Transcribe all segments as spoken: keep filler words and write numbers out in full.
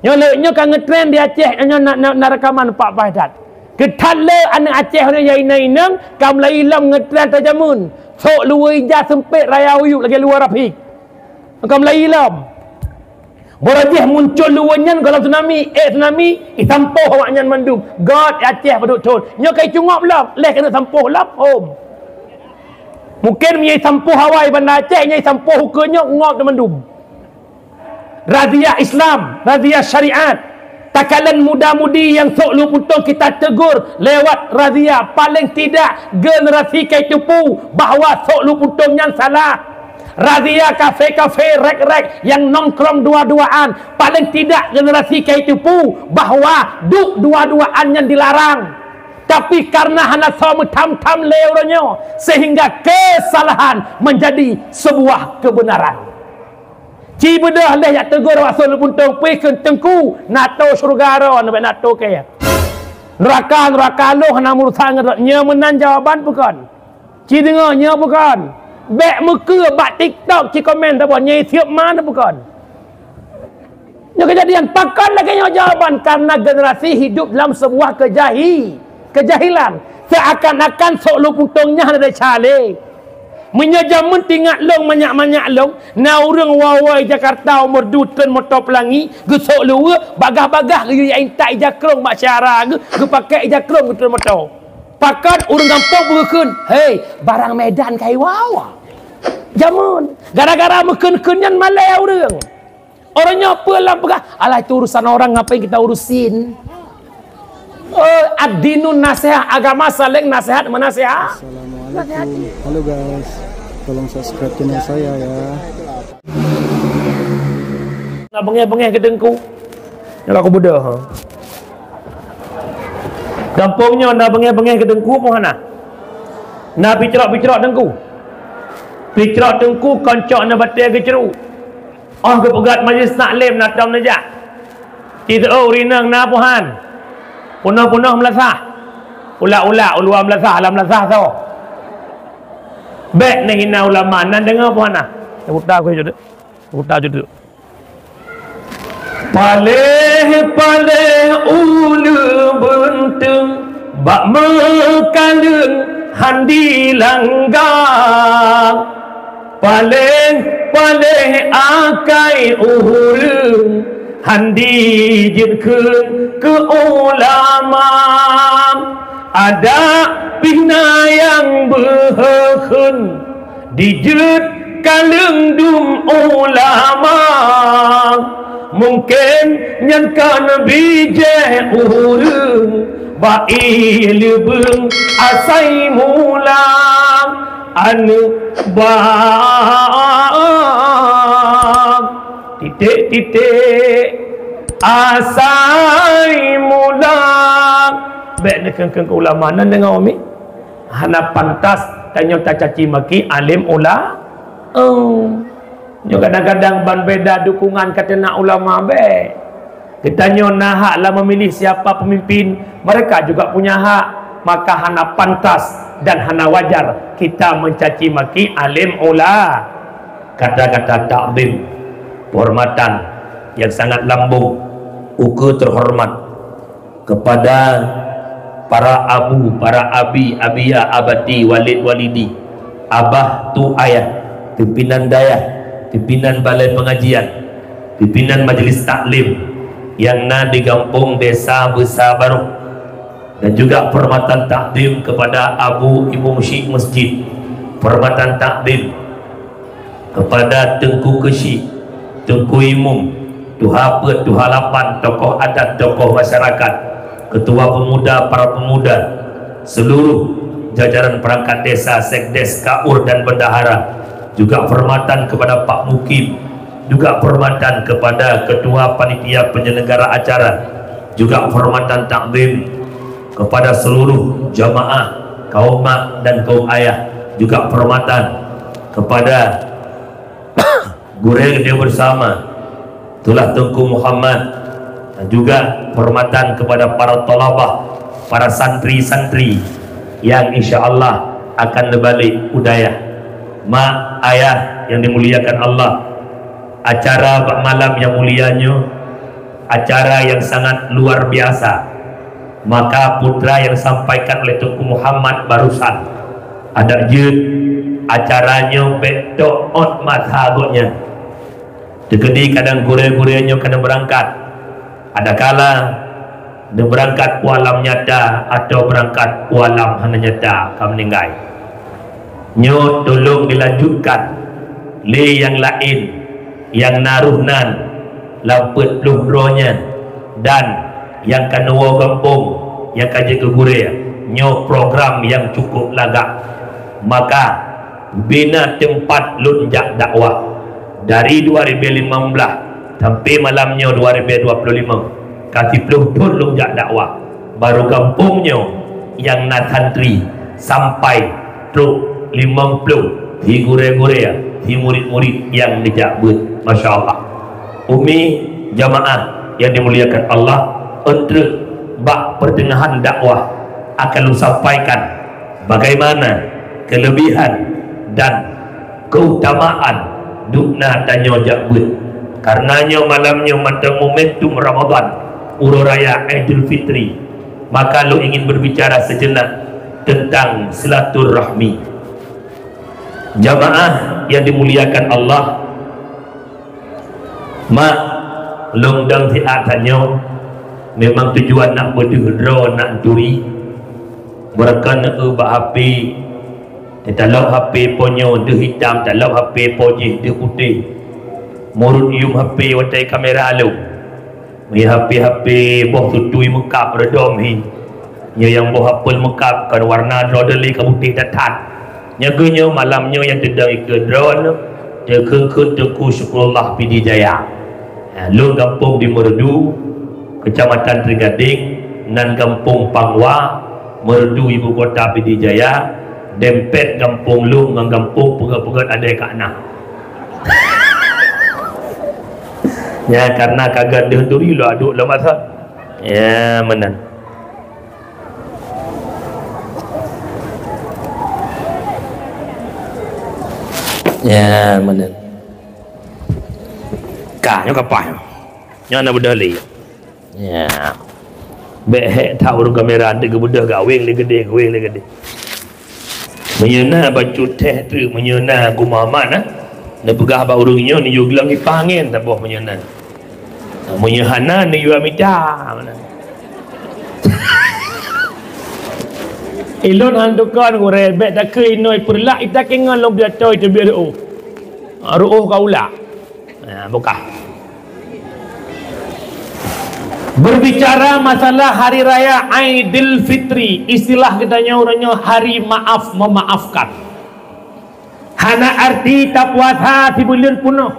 Nyoe lé, nyoe ka ngetren di Aceh, nyoe na, na, na rekaman Pak Fahdat. Keuthat lé aneuk Aceh nyoe ya inong-inong, ka mulai lom ngetren atau jameun. Sok luweue ija seumpet raya uyuek lagèe luweue Rafiq. Ka mulai lom. Barô jih muncul luweue nyan gohlom tsunami, eh tsunami, isampoh awaknyan mandum. Göt Aceh padub thon. Nyoe ka icungop lom, lheuh keuneuk sampoh lom, hom. Mungken meunyoe isampoh awai Banda Aceh, nyoe isampoh ukeue nyoe ngop teumandum. Razia Islam, razia syariat. Takalon muda-mudi nyang sok luweue puntông kita tegur lewat razia, paling tidak generasi ka iteupeue bahwa sok luweue puntông nyan salah. Razia kafe-kafe, rek-rek nyang nongkrong dua-duaan, paling tidak generasi ka iteupeue bahwa duek dua-duaan nyan dilarang. Tapi karena hana soe meutham-tham lé uroe nyoe, sehingga kesalahan menjadi sebuah kebenaran. Ci beudôh lheuh jak teugor awak sok luweue puntông, peue kheun teungku, na tô syeuruga droe, bèk na tô kèe. Neuraka, neuraka lôn hana meurusan ngon droe. Nyoe meunan jawaban bukon? Ci deungoe, nyoe bukon? Bèk meukeue bak TikTok ci komen saboh, nyoe siep man bukon? Nyoe keujadian, pakon lagèe nyoe jawaban? Karena generasi hidup dalam sebuah kejahi-, kejahilan. Seakan-akan sok luweue puntông nyan hana desya lé. Meunyoe jameun teuingat lôn, manyak-manyak lôn, na ureueng woe-woe Jakarta umur dua treun moto peulangi, geusok luweue, bagah-bagah geuyue intat ija krông bak syara geuh, geupakèk ija krông geutreun moto. Pakon ureueng gampông peugeuh kheun, "Hei, barang Medan ka iwoe-woe." Jameun, gara-gara meukheun-kheun nyan malèe ureueng. Orang nyoe peue lam peugah, "Alah, itu urusan orang, ngapain kita urusin?" Oh, ad-dinun nasihah, agama saling nasihat menasihah. Assalamualaikum. Halo guys, tolong subscribe channel saya ya. Na beungéh-beungéh keu teungku. Nyoe aku beudôh, ha. Gampông nyoe na beungéh-beungéh keu teungku peue hana? Na picrok-picrok teungku. Picrok teungku kon cok na batèe geucruk. Óh geupeugöt majlis taklim na tom neujak. Ci teuôt ureueng inong na puhan. Peunoh-peunoh meulasah. Ulak-ulak, uluwa meulasah, lam meulasah soe. Bèk neuhina ulama, nan deungö puhan na. Teuputa ku juduk. Teuputa juduk. Paléh-paléh uleue beunteueng bak meukaleueng han dilangga. Paléh-paléh akai ureueng han dijeuet kheun keu ulama. Adak pih na nyang beuheuh kheun dijeuet kaleueng dum ulama. Mungken nyan kon bijéh ureueng bak ié leubeueng asai mula aneuk bang. Titik-titik asai mula. Bèk neukheun-kheun keu ulama, nan deungö mi. Hana pantas tanyoe tacaci maki alim ula-, oh. Nyoe kadang-kadang ban beda dukungan ka teunak ulama, bèk. Geutanyoe na hak lam memilih siapa pemimpin, mereka juga punya hak. Maka hana pantas dan hana wajar kita mencaci maki alim ula-, kata-kata takzim, penghormatan yang sangat lambung, ukeue terhormat kepada para abu, para abi, abia, abati, walid, walidi, abah, tu, ayah, pimpinan dayah, pimpinan balai pengajian, pimpinan majlis taklim yang na di gampông Desa Beusa Barôh, dan juga penghormatan takzim kepada Abu Imum Syik Masjid, penghormatan takzim kepada Teungku Keuchik, Teungku Imum, Tuha Peuet, Tuha Lapan, tokoh adat, tokoh masyarakat, ketua pemuda, para pemuda, seluruh jajaran perangkat desa, sekdes, kaur, dan bendahara, juga penghormatan kepada Pak Mukim, juga penghormatan kepada ketua panitia penyelenggara acara, juga penghormatan takzim kepada seluruh jamaah, kaum mak dan kaum ayah, juga penghormatan kepada gurèe geutanyoe bersama, itulah Teungku Muhammad, dan juga penghormatan kepada para thalabah, para santri-santri yang insya Allah akan neubalek u dayah. Mak, ayah yang dimuliakan Allah, acara bak malam nyang mulia nyoe Acara yang sangat luar biasa. Maka putra yang disampaikan oleh Teungku Muhammad barusan, adak jeuet acara nyoe bèk tok ôt masa gobnyan. Teukeudi kadang gurèe-gurèe nyoe ka neubeurangkat. Adakala neubeurangkat u alam nyata atawa beurangkat u alam hana nyata ka meuninggai. Nyoe tulông dilanjutkan lé nyang laén nyang na roh nan lam peuet ploh droe nyan dan nyang ka neuwoe gampông nyang ka jeuet keu gurèe. Nyoe program nyang cukup lagak. Maka bina teumpat lôn jak dakwah dari dua ribèe limong blah sampai malam nyoe dua ribèe dua ploh limong, ka siploh thôn lôn jak dakwah. Barô gampông nyoe nyang na santri sampai trôk limong ploh, si gurèe-gurèe, si murit-murit nyang neujak beuet. Masya Allah. Umi jamaah yang dimuliakan Allah, ôn treuk bak peuteungahan dakwah akan lôn sampaikan bagaimana kelebihan dan keutamaan dubna tanyoe jak beuet. Karena nyoe malam nyoe mantong momentum Ramadan, uroe raya Aidil Fitri, maka lôn ingin berbicara sejenak tentang silaturahmi. Jamaah yang dimuliakan Allah, mak lôn dong siat tanyoe memang tujuan nak beudeuh droe nak turi. Beureukan eu bak H P, talop H P po nyoe deuh itam, talop H P po jih deuh putéh. Meureuet yuem H P watèe kamera lom. Meuhapé-hapé boh tutui meukab reudom hi. Nyoe nyang boh apel meukab kon warna droe deuh lé ka putéh that-that. Nyoe keuh nyoe malam nyoe nyang teudong ikeue droe nyoe, teukeue-keue Teungku Syukurullah Pidie Jaya. Ha, lôn gampông di Meureudu, Keucamatan Trigadeng, nan gampông Pangwa, Meureudu ibu kota Pidie Jaya, dempet gampông lôn ngon gampông peugèt-peugèt adèe ka na. Ya, karena ka gadeuh turi lôn aduk lom asai. Ya, meunan. Ya, meunan. Ka, nyoe kapah nyoe. Nyoe na beudôh lé. Ya. Bèk hék that ureueng kamera, teugeubeudoh gawéng lé geudeh, gawéng lé geudeh. Meunyoe na bacut teh treuk, meunyoe na geumaman, na, neupeugah bak ureueng nyoe neuyue glöng ipah angén saboh meunyoe na. Meunyoe hana, neuyue mita. Ilôn han tukon gurèe, bèk takheun inoe peureulak, ita keu ngon lôn biatoe teubiet ruoh. Ruoh ka ulak. Ha, bukah. Berbicara masalah hari raya Aidil Fitri, istilah geutanyoe uroe nyoe hari maaf memaafkan. Hana arti tapuasa sibuleuen peunoh,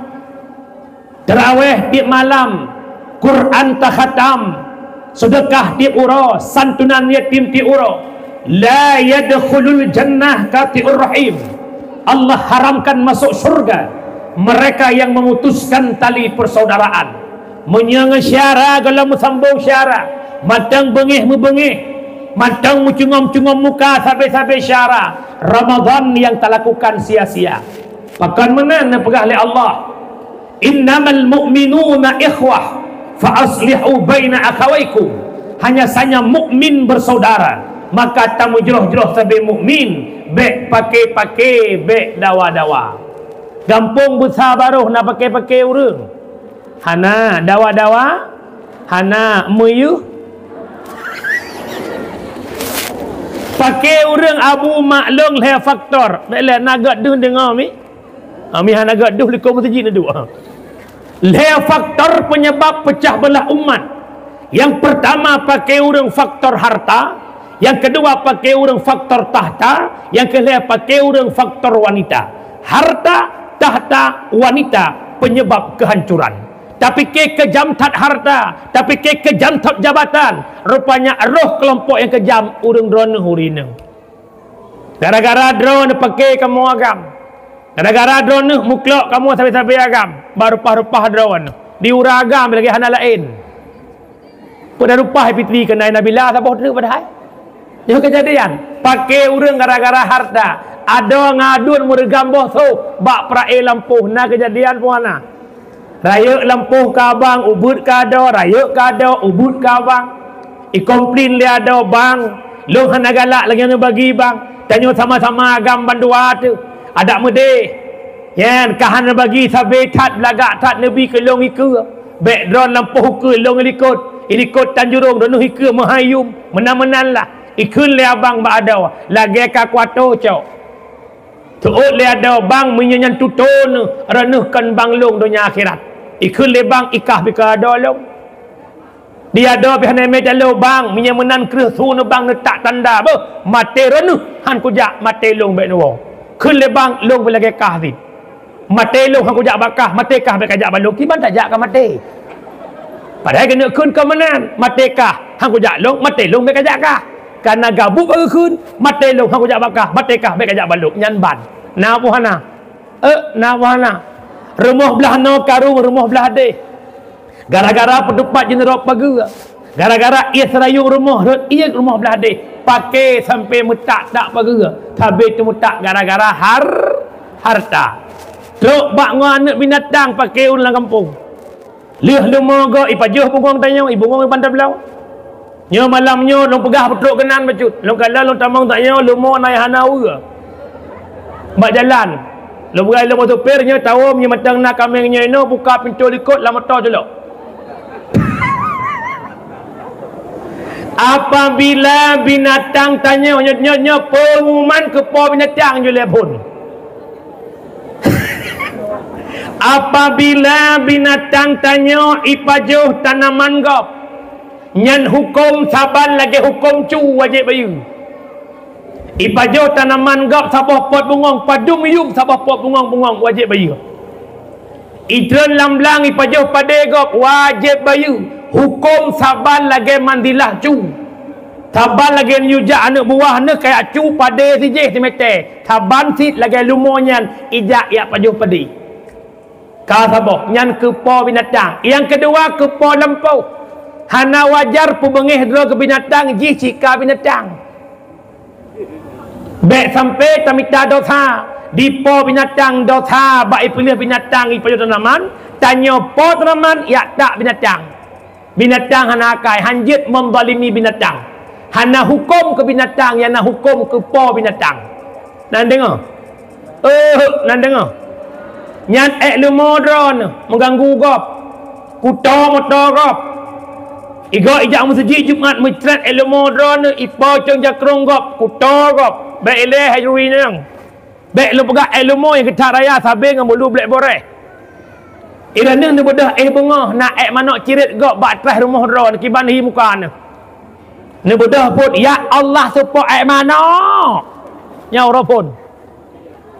taraweh tiep malam, Quran takhatam, seudeukah tiep uroe, santunan yatim tiep uroe. La yadkhulul jannah qati'ur rahim. Allah haramkan masuk syurga mereka yang memutuskan tali persaudaraan. Meunyoe ngon syara gohlom meusambong syara, mantong beungéh meubeungéh, mantong meucungom-cungom muka sabe-sabe syara, Ramadan nyang talakukan sia-sia. Pakon meunan neupeugah lé Allah, "Innamal mu'minuna ikhwah, fa aslihu baina akhawaikum." Hanya saja mukmin bersaudara, maka tameujroh-jroh sabe mukmin, bèk paké-paké, bèk dawa-dawa. Gampông Beusa Barôh na paké-paké ureueng? Hana, dawa-dawa? Hana, meuyeuh? Paké ureueng Abu Mak Long lhèe faktor. Bèk lé na gèt deuh deungoe mi. Ami hana gèt deuh likot meuseujid na duek. Lhèe faktor penyebab pecah belah umat. Yang pertama paké ureueng faktor harta, yang kedua paké ureueng faktor tahta, yang kelhèe paké ureueng faktor wanita. Harta, tahta, wanita penyebab kehancuran. Tapiké keujam that harta, tapiké keujam that jabatan, rupanya roh keulompok nyang keujam ureueng droeneuh ureueng inong. Gara-gara droeneuh paké kamoe agam. Gara-gara droeneuh muklok kamoe sabe-sabe agam. Bak reupah-reupah droeneuh. Di uroe agam lagèe hana laén. Peue na reupah Fitri keunan Nabila saboh treuk padahai. Nyoe keujadian. Paké ureueng gara-gara harta. Adoe ngon aduen meureugam boh sôh bak peuraé lampôh. Na keujadian peue hana? Rayeuk lampôh keu abang, ubeuet keu adoe, rayeuk keu adoe, ubeuet keu abang. Ikomplain lé adoe, "Bang, lôn hana galak lagée neubagi, Bang. Tanyoe sama-sama agam bandua teuh. Adak meudeh. Nyan, ka hana bagi, sabe that, lagak that neubi keu lôn ikeue. Bék droeneuh lampôh ukeue lôn ilikot. Ilikot Tanjurong, droeneuh ikeue Meuhayum. Meunan-meunan lah." Ikheun lé abang bak adoe, "Lagée ka kuato cok." Seuôt lé adoe, "Bang, meunyoe nyan tutoe neuh, droeneuh kon bang lôn donya akhirat." Ikheun lé bang, "Ikah bikeue adoe lôn." Di adoe pih hana mé talo, "Bang, meunyoe meunan kreueh su neuh bang neutak tanda beuh, maté droeneuh, han kujak, maté lôn bék neuwoe." Kheun lé bang, "Lôn pih lagée kah cit. Maté lôn han kujak bak kah, maté kah bék kajak bak lôn, kiban tajak ka maté." Padahai keuneuk kheun kon meunan, "Maté kah, han kujak lôn, maté lôn bék kajak kah." Kana gabuk bak geukheun, "Maté lôn han kujak bak kah, maté kah bék kajak bak lôn." Nyan ban. Na peue hana? Eh, na peue hana? Rumoh blah noe karong, rumoh blah deh. Gara-gara peutupat jeuet rot pageue. Gara-gara ié seurayong rumoh, rot ié rumoh blah deh. Paké sampoe meutak-tak pageue. Sabe teumeutak gara-gara har-, harta. Trok bak ngon aneuëk binatang paké ureuëng lam gampông. Lheueh leumo gob ipajoh bungong tanyoe, ibungong iban tabloe. Nyoe malam nyoe lôn peugah peutrok keunan bacut. Lôn kalon lôn tamong tanyoe leumo na nyang hana uroe. Bak jalan. Lôn peugah lôn bak supir nyoe tawöm nyoe mantong na kaméng nyoe inoe buka pintoe likot lam moto culok. Apabila binatang tanyoe nyoe, nyoe, nyoe peungumuman keu po binatang nyoe lé phon. Apabila binatang tanyoe ipajoh tanaman gob, nyan huköm saban lagée huköm cu wajéb bayeue. Ipajoh tanaman gob saboh pot bungong, padum yuem saboh pot bungong-bungong wajéb bayeue. Itreun lam blang ipajoh padé gob wajéb bayeue, huköm saban lagée manzilah cu. Saban lagée neuyue jak aneuëk buah neuh kajak cu padé sijéh simeté, saban cit lagée leumo nyan ijak jak pajoh padé. Ka saboh, nyan keu po binatang. Nyang keudua keu po lampôh. Hana wajar peubeungéh droe keu binatang jih cit ka binatang. Bék sampoe tamita desya di po binatang, desya bak ipeuleueh binatang ipajoh tanaman, tanyoe po tanaman jak tak binatang. Binatang hana akai, hanjeuet menzalimi binatang. Hana huköm keu binatang, nyang na huköm keu po binatang. Na neudeungoe? Eh, na neudeungoe? Nyan ék leumo droeneuh meuganggu gob. Kuto moto gob. Igoe ijak meuseujid Jumat meucret ék leumo droeneuh ipo cong jakrong gob, kuto gob. Bék ilée hai juri nang. Bék lôn peugah ék leumo nyang geutak raya sabe ngon bulu blek boreh. Ireuneuh neubeudôh éh beungoh na ék manok cirét gob bak traih rumoh droeneuh kiban hi muka neuh. Neubeudôh phon, "Ya Allah, seupôt ék manok!" Nyoe uroe phon.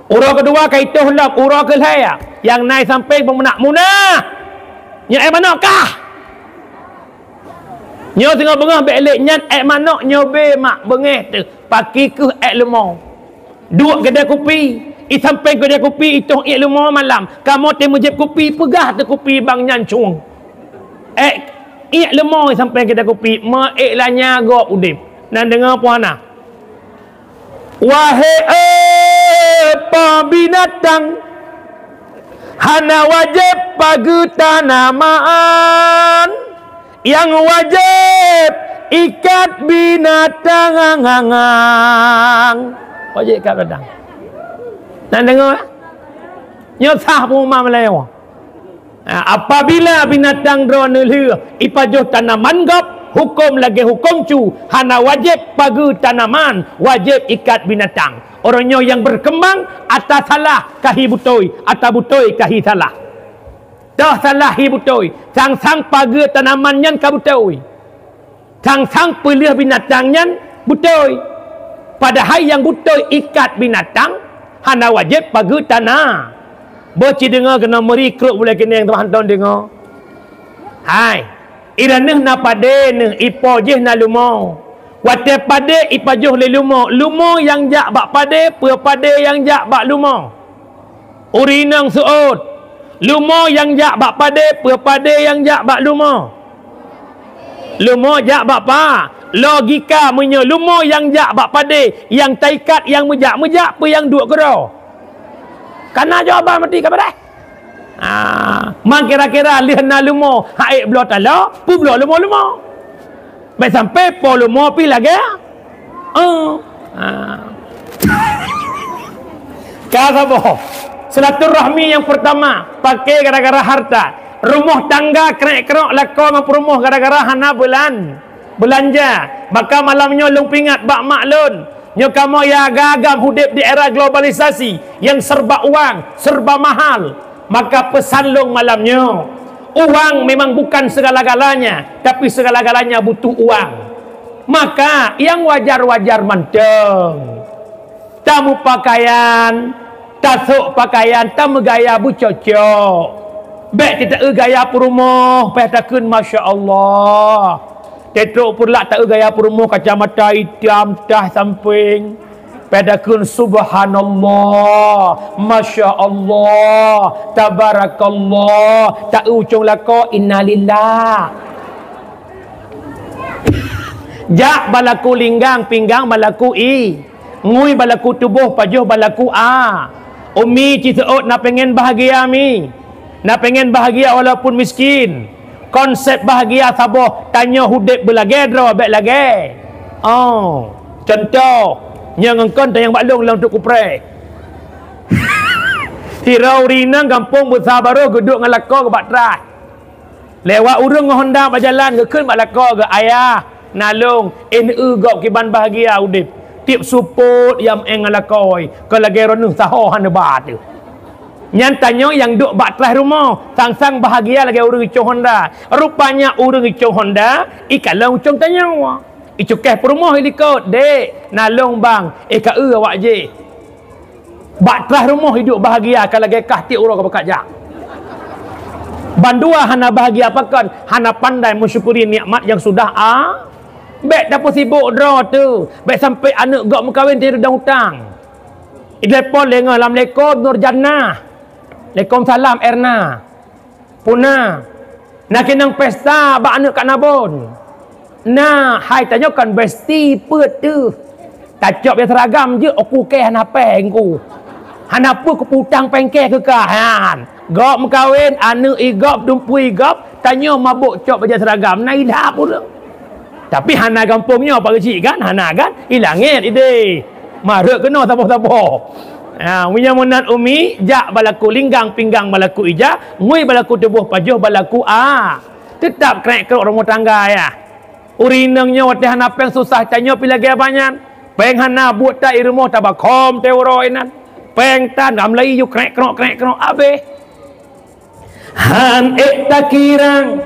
Uroe keudua ka itoh lom, uroe keulhée nyang na i sampéng peumeunak munah. Nyoe ék manok kah? Nyoe singoh beungoh bék lé nyan ék manok nyoe bé mak beungéh teuh, paki kheueh ék leumo. Duek keudè kupi, i sampéng keudè kupi itoh ék leumo malam. Kamoe teuh meujieb kupi, peugah teuh kupi bang nyan cueng. Ék, ék leumo i sampéng keudè kupi, meu ék lanya gob udeb. Na neudeungoe peue hana? Wahé eh, po binatang, hana wajéb pageue tanaman, nyang wajéb ikat binatang. Wajéb ikat binatang. Na neudeungoe? Nyoe sah peungumuman Meulayu. Ha, apabila binatang droeneuh lheueh ipajoh tanaman gob, huköm lagée huköm cu, hana wajéb pageue tanaman, wajéb ikat binatang. Uroe nyoe nyang beukeumbang, ata salah ka hi beutôi, ata beutôi ka hi salah. Toh salah hi beutôi, sang-sang pageue tanaman nyan ka beutôi. Sang-sang peuleueh binatang nyan beutôi. Padahai nyang beutôi ikat binatang hana wajéb pageue tana. Boh ci deungoe keunoe meuri krok bulée keuneng teuma hantom deungoe. Hai, ireuneuh na padé neuh, ipo jih na leumo. Watée padé ipajoh lé leumo, leumo nyang jak bak padé, peue padé nyang jak bak leumo. Ureuëng inong seuôt, leumo nyang jak bak padé, peue padé nyang jak bak leumo? Leumo jak bak pa? Logika meunyoe leumo nyang jak bak padé, nyang taikat nyang meujak-meujak, peue nyang duek keudroe? Kana jawaban meuti ka beureh. Ah, mang kira-kira lheueh na leumo, hak ék bloe taloe, peubloe leumo-leumo. Bèk sampai po leumo pih lagèe, eh, ah. Ka saboh. Silaturahmi nyang pertama, paké gara-gara harta. Rumoh tangga krek-krok lakoe ngon peurumoh gara-gara hana beulan-, beulanja. Maka malam nyoe lôn peuingat bak mak lôn. Nyoe kamoe ya agam-agam udép di era globalisasi nyang serba uang, serba mahal. Maka peusan lôn malam nyoe, uang memang bukan segala-galanya, tapi segala-galanya butuh uang. Maka nyang wajar-wajar mantong. Tameupakaian, tasôk pakaian, tameugaya beucocok. Bèk teuta-eu gaya peurumoh, payah takheun, "Masya Allah." Teutrok peureulak ta-eu gaya peurumoh, kacamata itam tah sampéng. Payah takheun, "Subhanallah, Masya Allah, Tabarakallah." Ta-eu ucong lakoe, "Innalillah." Jak balaku linggang, pinggang balaku i. Ngui balaku tuboh, pajoh balaku a. Umi, ci seuôt na pengen bahagia, Mi. Na pengen bahagia walaupun miskin. Konsep bahagia saboh, tanyoe udép beulagèe droe bèk lagèe. Oh, contoh, nyoe ngon kon tanyong bak lôn lôn tuk kupreh. Sidroe ureueng inong gampông Beusa Barôh geuduek ngon lakoe geuh bak traih. Lewat ureueng ngon honda bak jalan, geukheun bak lakoe geuh, "Ayah, na lôn, eh, neueu gob kiban bahagia udép. Tiep seupôt nyang meu'en ngon lakoe, kon lagèe droeneuh saho hana ba teuh." Nyan tanyoe nyang duek bak traih rumoh, sang-sang bahagia lagèe ureueng icong honda. Rupanya ureueng icong honda, ikalon ucong tanyoe. Icukéh peurumoh ilikot, "Dek, na lôn bang, eh, ka eu awak jih." Bak traih rumoh iduek bahagia ka lagèe kah tiep uroe ka beukat jak. Bandua hana bahagia pakon, hana pandai meusyukuri nikmat nyang sudah a. Bèk tapeusibok droe teuh, bèk sampai aneuk gob meukawen teudong dong utang. Idéh pon lé ngon, "Assalamualaikum Nur Jannah." "Waalaikumsalam Erna." Puna, na keunong pesta bak aneuk Kak Nabon. Na, hai tanyoe kon besti peuet teuh. Tacok bak seragam jeuet, oku kèe hana péng ku. Hana peue, kupeutang péng kèe keu kah nyan. Gob meukawen, aneuk i gob, dumpeue i gob, tanyoe mabök cok bajèe seragam, na idhab ureueng. Tapi hana gampông nyoe Pak Geuchik kan? Hana kan? I langét idéh. Marek keunoe saboh-saboh. Ha, meunyoe meunan Umi, jak balaku linggang, pinggang balaku ija, ngui balaku tuboh, pajoh balaku a. Teutap krek-krok rumoh tangga ya. Ureueng inong nyoe watèe hana péng susah, tanyoe pih lagèe banyan. Péng hana buet ta i rumoh, tabakhom teuh uroe inan. Péng tan, ram lai ju krek-krok, krek-krok, abéh. Han ék takirang,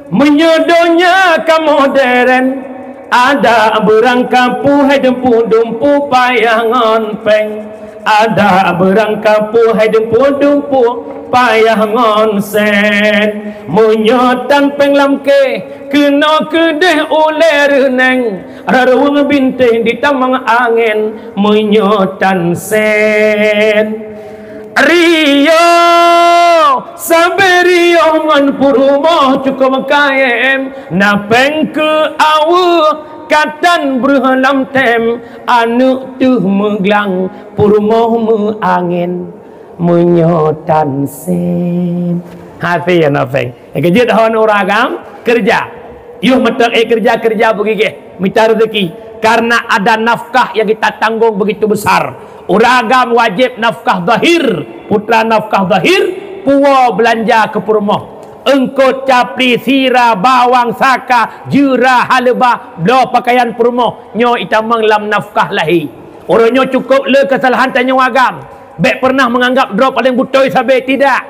meunyoe donya ka modern, adak beurangkapeue hai dumpeue-dumpeue payah ngon péng, adak beurangkapeue hai dumpeue-dumpeue payah ngon sén. Meunyoe tan péng lam kèh, keunoe keudéh ulèe reunèng, rarueng bintéh ditamong angén, meunyoe tan sén. Riôh, sabe riôh ngon peurumoh cukôp kayém, na péng keu aweueh, ka tan breueh lam tem, aneuk teuh meuglang, peurumoh meuangén, meunyoe tan sén. Hati na péng. Nyang keujeuet hon ureueng agam, keureuja. Yôh meuteuk, eh, keureuja, keureuja beugigeh, mita rezeki. Karena ada nafkah yang kita tanggung begitu besar. Ureueng agam wajéb nafkah zahir, putra nafkah zahir, puwoe beulanja keu peurumoh. Eungkôt, capli, sira, bawang, saka, jeura, haleuba, bloe pakaian peurumoh, nyoe itamong lam nafkah lahé. Uroe nyoe cukôp le keusalahan tanyoe agam. Bèk peureunah meunganggap droe paleng beutôi sabe, tidak.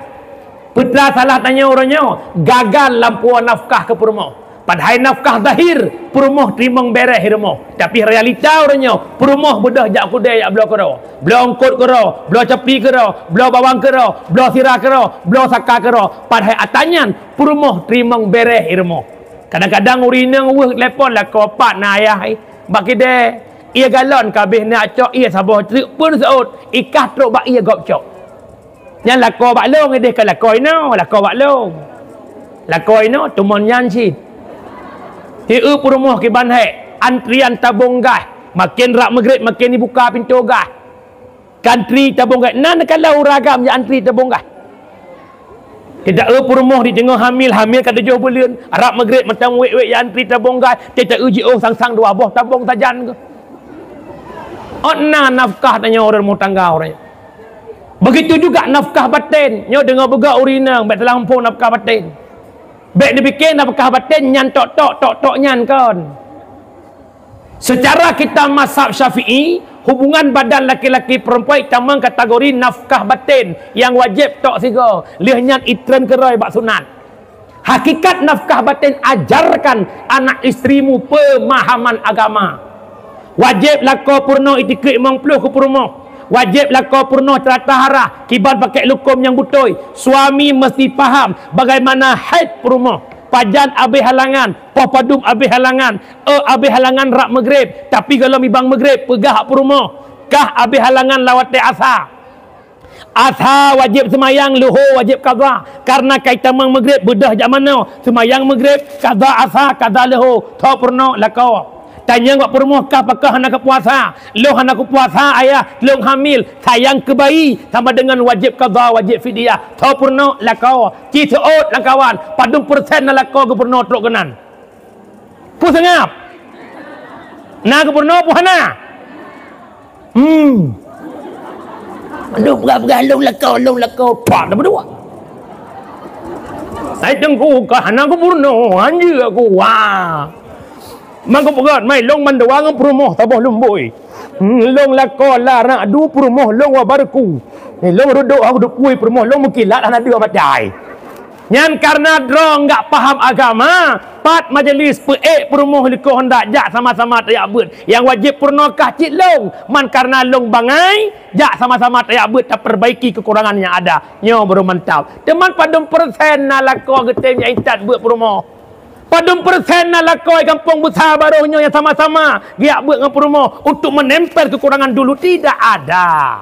Peue teuma salah tanyoe uroe nyoe? Gagal lam puwoe nafkah keu peurumoh. Padahai nafkah zahir, peurumoh teurimong bèrèh i rumoh. Tapi realita uroe nyoe, peurumoh beudôh jak keudè jak bloe keudroe. Bloe eungkôt keudroe, bloe capli keudroe, bloe bawang keudroe, bloe sira keudroe, bloe saka keudroe. Padahai atra nyan, peurumoh teurimong bèrèh i rumoh. Kadang-kadang ureueng inong weueh telepon lakoe, "Pat na ayah, eh, bak keudè, ie galon ka abéh, neuk cok ie saboh treuk pun seuôt, i kah trok bak ie gob cok." Nyan lakoe bak lôn, idéh ka lakoe inoe, lakoe bak lôn. Lakoe inoe teumon nyan cit. Sieu peurumoh kiban hék, antrian tabông gas. Maken rab Maghrib, maken ibuka pintoe gas. Ka antri tabông gas. Nan ka lheueh ureueng agam nyang antri tabông gas. Teuta-eu peurumoh di teungoh hamil, hamil ka tujoh buleuen, rab Maghrib mantong wék-wék ya antri tabong gas, teuta-eu jiôh sang-sang dua boh tabong sajan keuh. Ôt na nafkah tanyoe ureuëng rumah tangga ureuëng. Begitu juga nafkah batin, nyoe deungoe beugöt ureuëng inong, bék teulampu nafkah batin. Bék dipike nafkah batin nyan tok-tok, tok-tok nyan kon. Secara kita mazhab Syafi'i, hubungan badan laki-laki perempuan itamong kategori nafkah batin yang wajib tok sigoe, lheueh nyan itreun keurôi bak sunat. Hakikat nafkah batin, ajarkan anak istrimu pemahaman agama. Wajib lakoe peurunoe itikeuet limong ploh keu peurumoh. Wajib lakoe peurunoe teulatah arah, kiban pakai lukom nyang beutôi. Suami mesti paham bagaimana haid peurumoh. Pajan abéh halangan, poh padum abéh halangan, eu abéh halangan rab Maghrib, tapi gohlom ibang Maghrib, peugah peurumoh, kah abéh halangan lam watée asa. Asa wajéb seumayang, luho wajéb qadha. Karena ka itamong Maghrib, beudôh jak manoe, seumayang Maghrib, qadha asa, qadha luho, tho peurunoe lakoe. Tanyong bak peurumoh, kah pakon hana kupuasa? Lôn hana kupuasa, ayah, lôn hamil. Sayang keu bayi sama dengan wajéb qadha, wajéb fidyah. Tho peurunoe lakoe. Ci seuôt lam kawan, padum persen na lakoe geupeurunoe trok keunan? Peue seungab? Na geupeurunoe peue hana? Hmm. Lôn peugah-peugah lôn lakoe, lôn lakoe, pat dah berdua. Hai teungku, ka hana geupeurunoe, anjeuk aku. Wah. Mangko peugah, mai lôn mandua ngon peurumoh saboh lumbôi. Hmm, lôn lakoe la rak du peurumoh lôn wa barku. Ni lôn rudok aku dukui peurumoh lôn meukilat hana dua matai. Nyan karena droe nggak paham agama, pat majelis peuék peurumoh likot handak jak sama-sama tajak beuet. Nyang wajéb peurunoe kah cit lôn, man karena lôn bangai, jak sama-sama tajak beuet taperbaiki kekurangan nyang ada. Nyoe baru mantap. Teuma padum persen na lakoe geutem nyang intat beuet peurumoh? Padum persen na lakoe gampông beusa barôh nyoe nyang sama-sama geujak beuet ngon peurumoh untuk menempel kekurangan dulu? Tidak ada.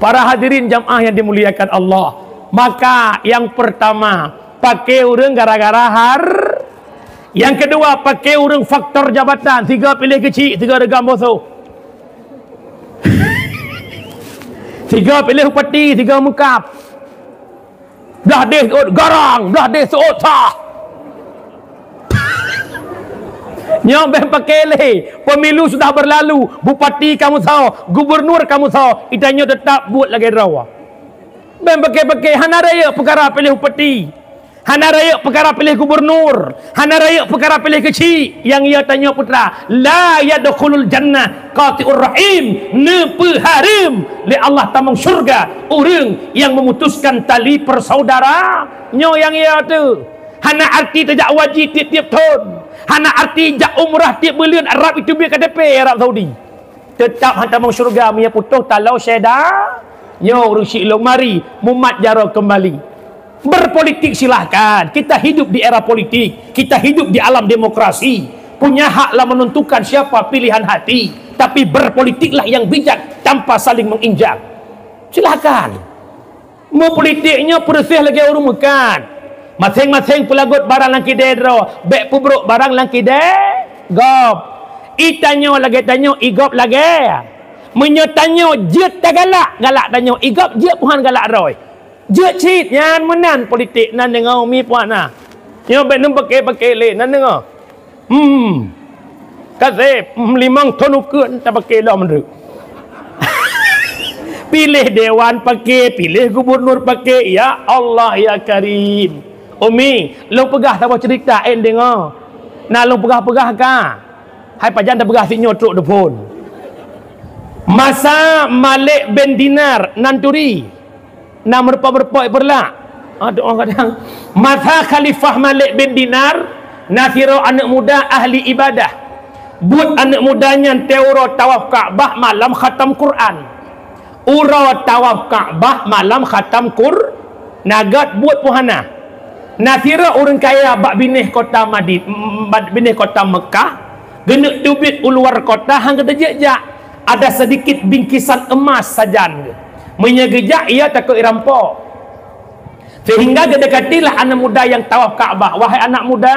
Para hadirin jamaah yang dimuliakan Allah, maka yang pertama, pakai ureuëng gara-gara har-, yang kedua, pakai ureuëng faktor jabatan, sigoe piléh keuchik, sigoe reugam bosoh. Sigoe piléh upati, sigoe meukab. Blah deh seuôt garang, blah deh seuôt sah. Nyoe bèk paké lé. Pemilu sudah berlalu, bupati kamoe soe, gubernur kamoe soe, geutanyoe teutap buet lagèe droe. Bèk paké-paké, hana rayeuk peukara piléh bupati. Hana rayeuk peukara piléh gubernur. Hana rayeuk peukara piléh keuchik. Nyang ya tanyoe putra, la yadkhulul jannah qati'ur rahim, neupeuhareuem lé Allah tamong syurga ureuëng nyang memutuskan tali persaudaraan. Nyoe nyang ya teuh. Hana arti tajak haji tiep-tiep thon. Hana arti jak umrah tiep buleuen, rab iteubiet K T P Arab Saudi. Teutap han tamong syeuruga meunyo putôh taloe syeda. Nyoe ureuëng syiek lôn, mari mumat jaroe keumbali. Berpolitik silahkan, kita hidup di era politik, kita hidup di alam demokrasi, punya hak lah menentukan siapa pilihan hati, tapi berpolitiklah yang bijak tanpa saling menginjak. Silahkan. Meupolitik nyoe peureuséh lagèe ureuëng meukat. Maséng-maséng peulagot barang lam kidée droe, bèk peubrok barang lam kidée gob. I tanyoe lagèe tanyoe, i gob lagèe. Meunyoe tanyoe jeuet tagalak, galak tanyoe, i gob jeuet peuhan galak droe. Jeuet cit, nyan meunan politik nan deungoe mi puak na. Nyoe bèk neupaké-paké lé nan deungoe. Hmm. Kaseb, hmm, limong thon ukeuen tapaké lom nyoe. Piléh dewan paké, piléh gubernur paké, ya Allah, ya Karim. Umi, lôn peugah saboh cerita, eh, deungoe. Na lôn peugah-peugah ka. Hai pajan tapeugah si nyoe trok depan. Masa Malik bin Dinar nan turi. Na meureumpok-meureumpok ipeureulah. Aduh, orang kadang. Masa Khalifah Malik bin Dinar, na sidroe aneuëk muda ahli ibadah. Buet aneuëk muda nyan tiep uroe tawaf Ka'bah malam khatam Quran. Uroe tawaf Ka'bah malam khatam Qur-, na gét buet peuhana. Na sidroe ureuëng kaya bak binéh kota Madin-, bak binéh kota Mekah, geuneuk teubiet u luwa kota han geuteujak-jak. Ada sedikit bingkisan emas sajan. Meunyoe geujak, ia takot irampok. Sehingga geudekatilah aneuëk muda nyang tawaf Ka'bah, "Wahai anak muda,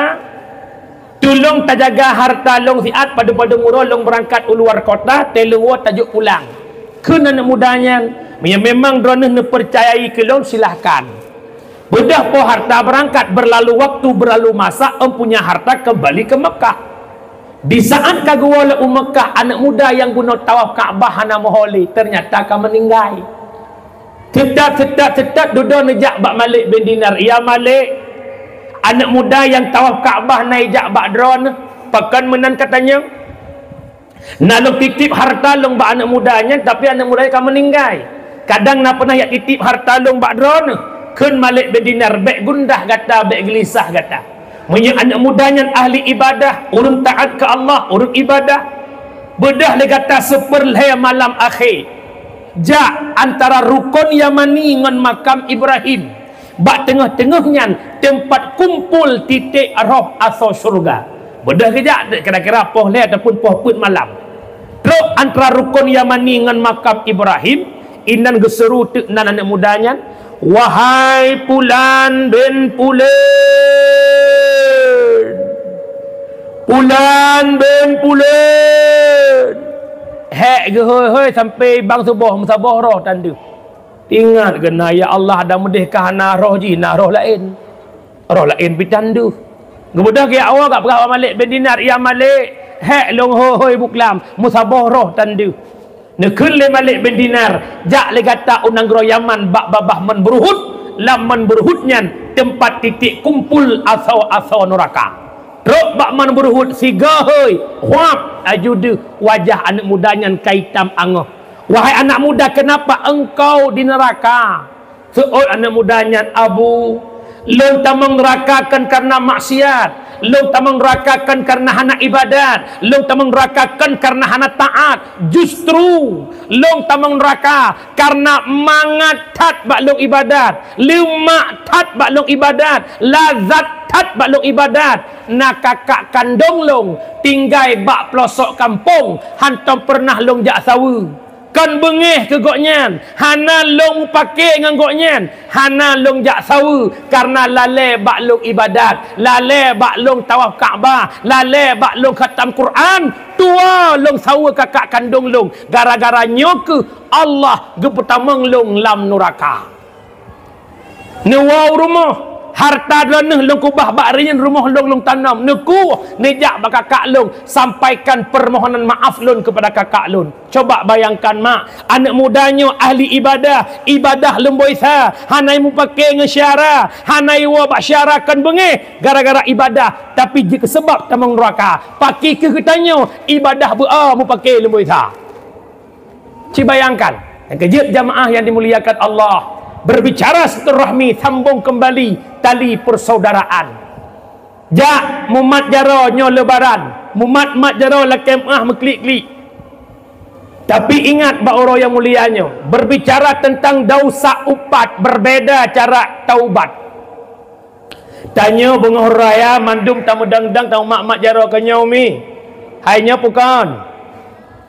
tulông tajaga harta lông siat, padum-padum uroe lông beurangkat u luwa kota, teuleuwoe tajok pulang." Kheun aneuëk muda nyan, "Meunyoe memang droeneueh neupeucayai keu lông, silahkan." Beudôh po harta beurangkat, beurlalu waktu, beurlalu masa, empunya harta keumbali keu Meukah. Di saat ka geuwoe lé u Meukah, aneuk muda nyang bunoe tawaf Ka'bah hana meuho lé, teunyata ka meuninggai. Teutat, teutat, teutat, dudoe neujak bak Malik bin Dinar, "Ya Malik, aneuk muda nyang tawaf Ka'bah na ijak bak droeneuh, pakon meunan ka tanyong?" "Na lôn titip harta lôn bak aneuk muda nyan, tapi aneuk muda nyan ka meuninggai. Kadang na peunah jak titip harta lôn bak droeneuh." Kheun Malik bin Dinar, "Bék gundah gata, bék geulisah gata. Meunyoe aneuk muda nyan ahli ibadah, ureuëng taát keu Allah, ureuëng ibadah, beudôh lé gata seupeurlhée malam akhé, jak antara rukon Yamani ngon makam Ibrahim. Bak teungoh-teungoh nyan teumpat kumpul titék roh asoe syeuruga." Beudôh geujak, kira-kira poh lhée ataupun poh peuet malam. Trok antara rukon Yamani ngon makam Ibrahim, inan geuseuru teuk nan aneuk muda nyan, "Wahai Pulan bin Pulan! Pulan bin Pulan!" Hék geuhôi-hôi sampoe bang suboh, meusaboh roh tan deuh. Ingat keunan, ya Allah, dan meudeh ka hana roh jih, na roh laén. Roh laén pih tan deuh. Geubeudôh geujak woe, geupeugah bak Malik bin Dinar, "Ya Malik, hék lôn hôi-hôi buklam, meusaboh roh tan deuh." Neukheun lé Malik bin Dinar, "Jak lé gata u nanggroe Yaman bak babah Mon Beuruhut, lam Mon Beuruhut nyan teumpat titék kumpul asoe-asoe nuraka." Trok bak Mon Beuruhut sigoe hôi, huab, laju deuh wajah aneuk muda nyan ka itam angoh. "Wahai anak muda, kenapa engkau di neraka?" Seuôt aneuk muda nyan, "Abu, lôn tamong neuraka kon kareuna maksiat, lôn tamong neuraka kon kareuna hana ibadat, lôn tamong neuraka kon kareuna hana taát. Justru lôn tamong neuraka kareuna mangat that bak lôn ibadat, leumak that bak lôn ibadat, lazat that bak lôn ibadat. Na kakak kandong lôn tinggai bak peulosok kampông, hántom peureunah lôn jak saweue." Kon beungéh keu gobnyan, hana lôn mupake ngon gobnyan, hana lôn jak saweue, kareuna lalée bak lôn ibadat, lalée bak lôn tawaf Ka'bah, lalée bak lôn khatam Quran, tuwoe lôn saweue kakak kandong lôn, gara-gara nyoe kheueh Allah geupeutamong lôn lam nuraka. Neuwoe u rumoh, harta droeneuh lôn keubah bak reuen rumoh lôn, lôn tanom. Neukueh, neujak bak kakak lôn, sampaikan permohonan maaf lôn keupada kakak lôn. Coba bayangkan, mak, aneuk muda nyoe ahli ibadah, ibadah lumboi sa, hana mupake ngon syara, hana woe bak syara kon beungéh gara-gara ibadah, tapi jeuet keu seubab tamong nuraka. Pakri kheueh geutanyoe ibadah beu-o mupake lumboi sa. Ci bayangkan, nyang keujeuet jamaah yang dimuliakan Allah, berbicara silaturahmi, sambung kembali tali persaudaraan. Jak mumat jaroe nyoe Lebaran, mumat-mat jaroe lakée meuáh meuklik-klik. Tapi ingat bak uroe nyang mulia nyoe, berbicara tentang dausa upat, berbeda cara taubat. Tanyoe beungoh raya mandum tameudang-dang tamat-mat jaroe keu nyoe mi. Hai nyoe pukon.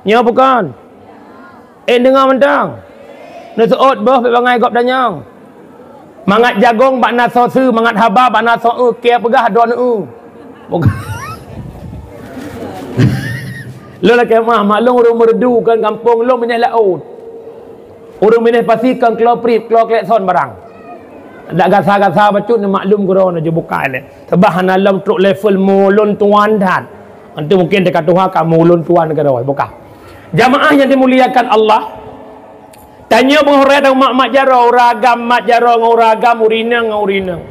Nyoe pukon. Eh, deungoe mantong. Neuseuôt boh bék bangai gob danyong. Mangat jagong bak na soe su, mangat haba bak na soe eu, kée peugah droeneuh eu. Bukan. Lôn lakée meuáh, maklum ureuëng Meureudu kan gampông lôn binéh laôt. Ureuëng binéh pasi kan klo prip, klo klekson barang. Dak gasa-gasa bacut ni maklum geuroe na jibuka ilée. Sabab hana lom trok level mulôn tuan that. Antu mungkin teuka tuha ka mulôn tuan keudroe, buka. Jamaah yang dimuliakan Allah, tanyoe beungoh raya tamat-mat jaroe, ureuëng agam mat jaroe ngon ureuëng agam, ureuëng inong ngon ureuëng inong.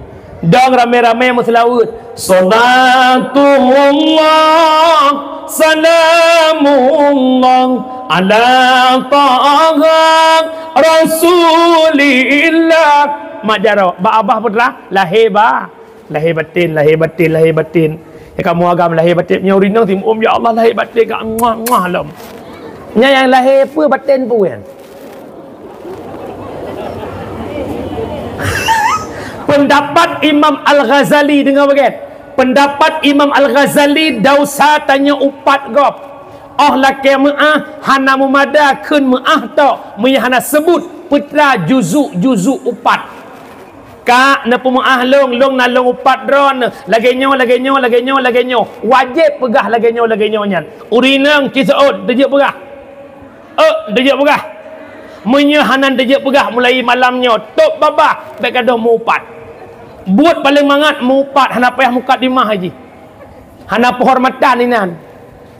Dong ramé-ramé meuseulaweuet. Salatullah, salamullah, ala taha Rasulillah. Mat jaroe, bak abah putra, lahé ba. Lahé batin, lahé batin, lahé batin. Ya kamoe agam lahé batin. Nyoe ureuëng inong simuum, ya Allah, lahé batin ka muah-muah lom. Nyan nyang lahé peue batin peue nyan. Pendapat Imam Al-Ghazali, deungoe bagian. Pendapat Imam Al-Ghazali, dausa tanyoe upat gob. Oh lakée meuáh, hana meumada kheun meuáh tok, meunyoe hana seubut peutra juzuk-juzuk upat. Kak, neupeumeuáh lôn, lôn na lôn upat droeneuh, lagée nyoe, lagée nyoe, lagée nyoe, lagée nyoe. Wajéb peugah lagée nyoe, lagée nyoe nyan. Ureuëng inong ci seuôt, teujeuet peugah. Euk, teujeuet peugah. Meunyoe hana teujeuet peugah mulai malam nyoe, tôb babah, bék gadôh meu-upat. Buet paleng mangat meu-upat, hana payah mukadimah jih. Hana peuhormatan inan.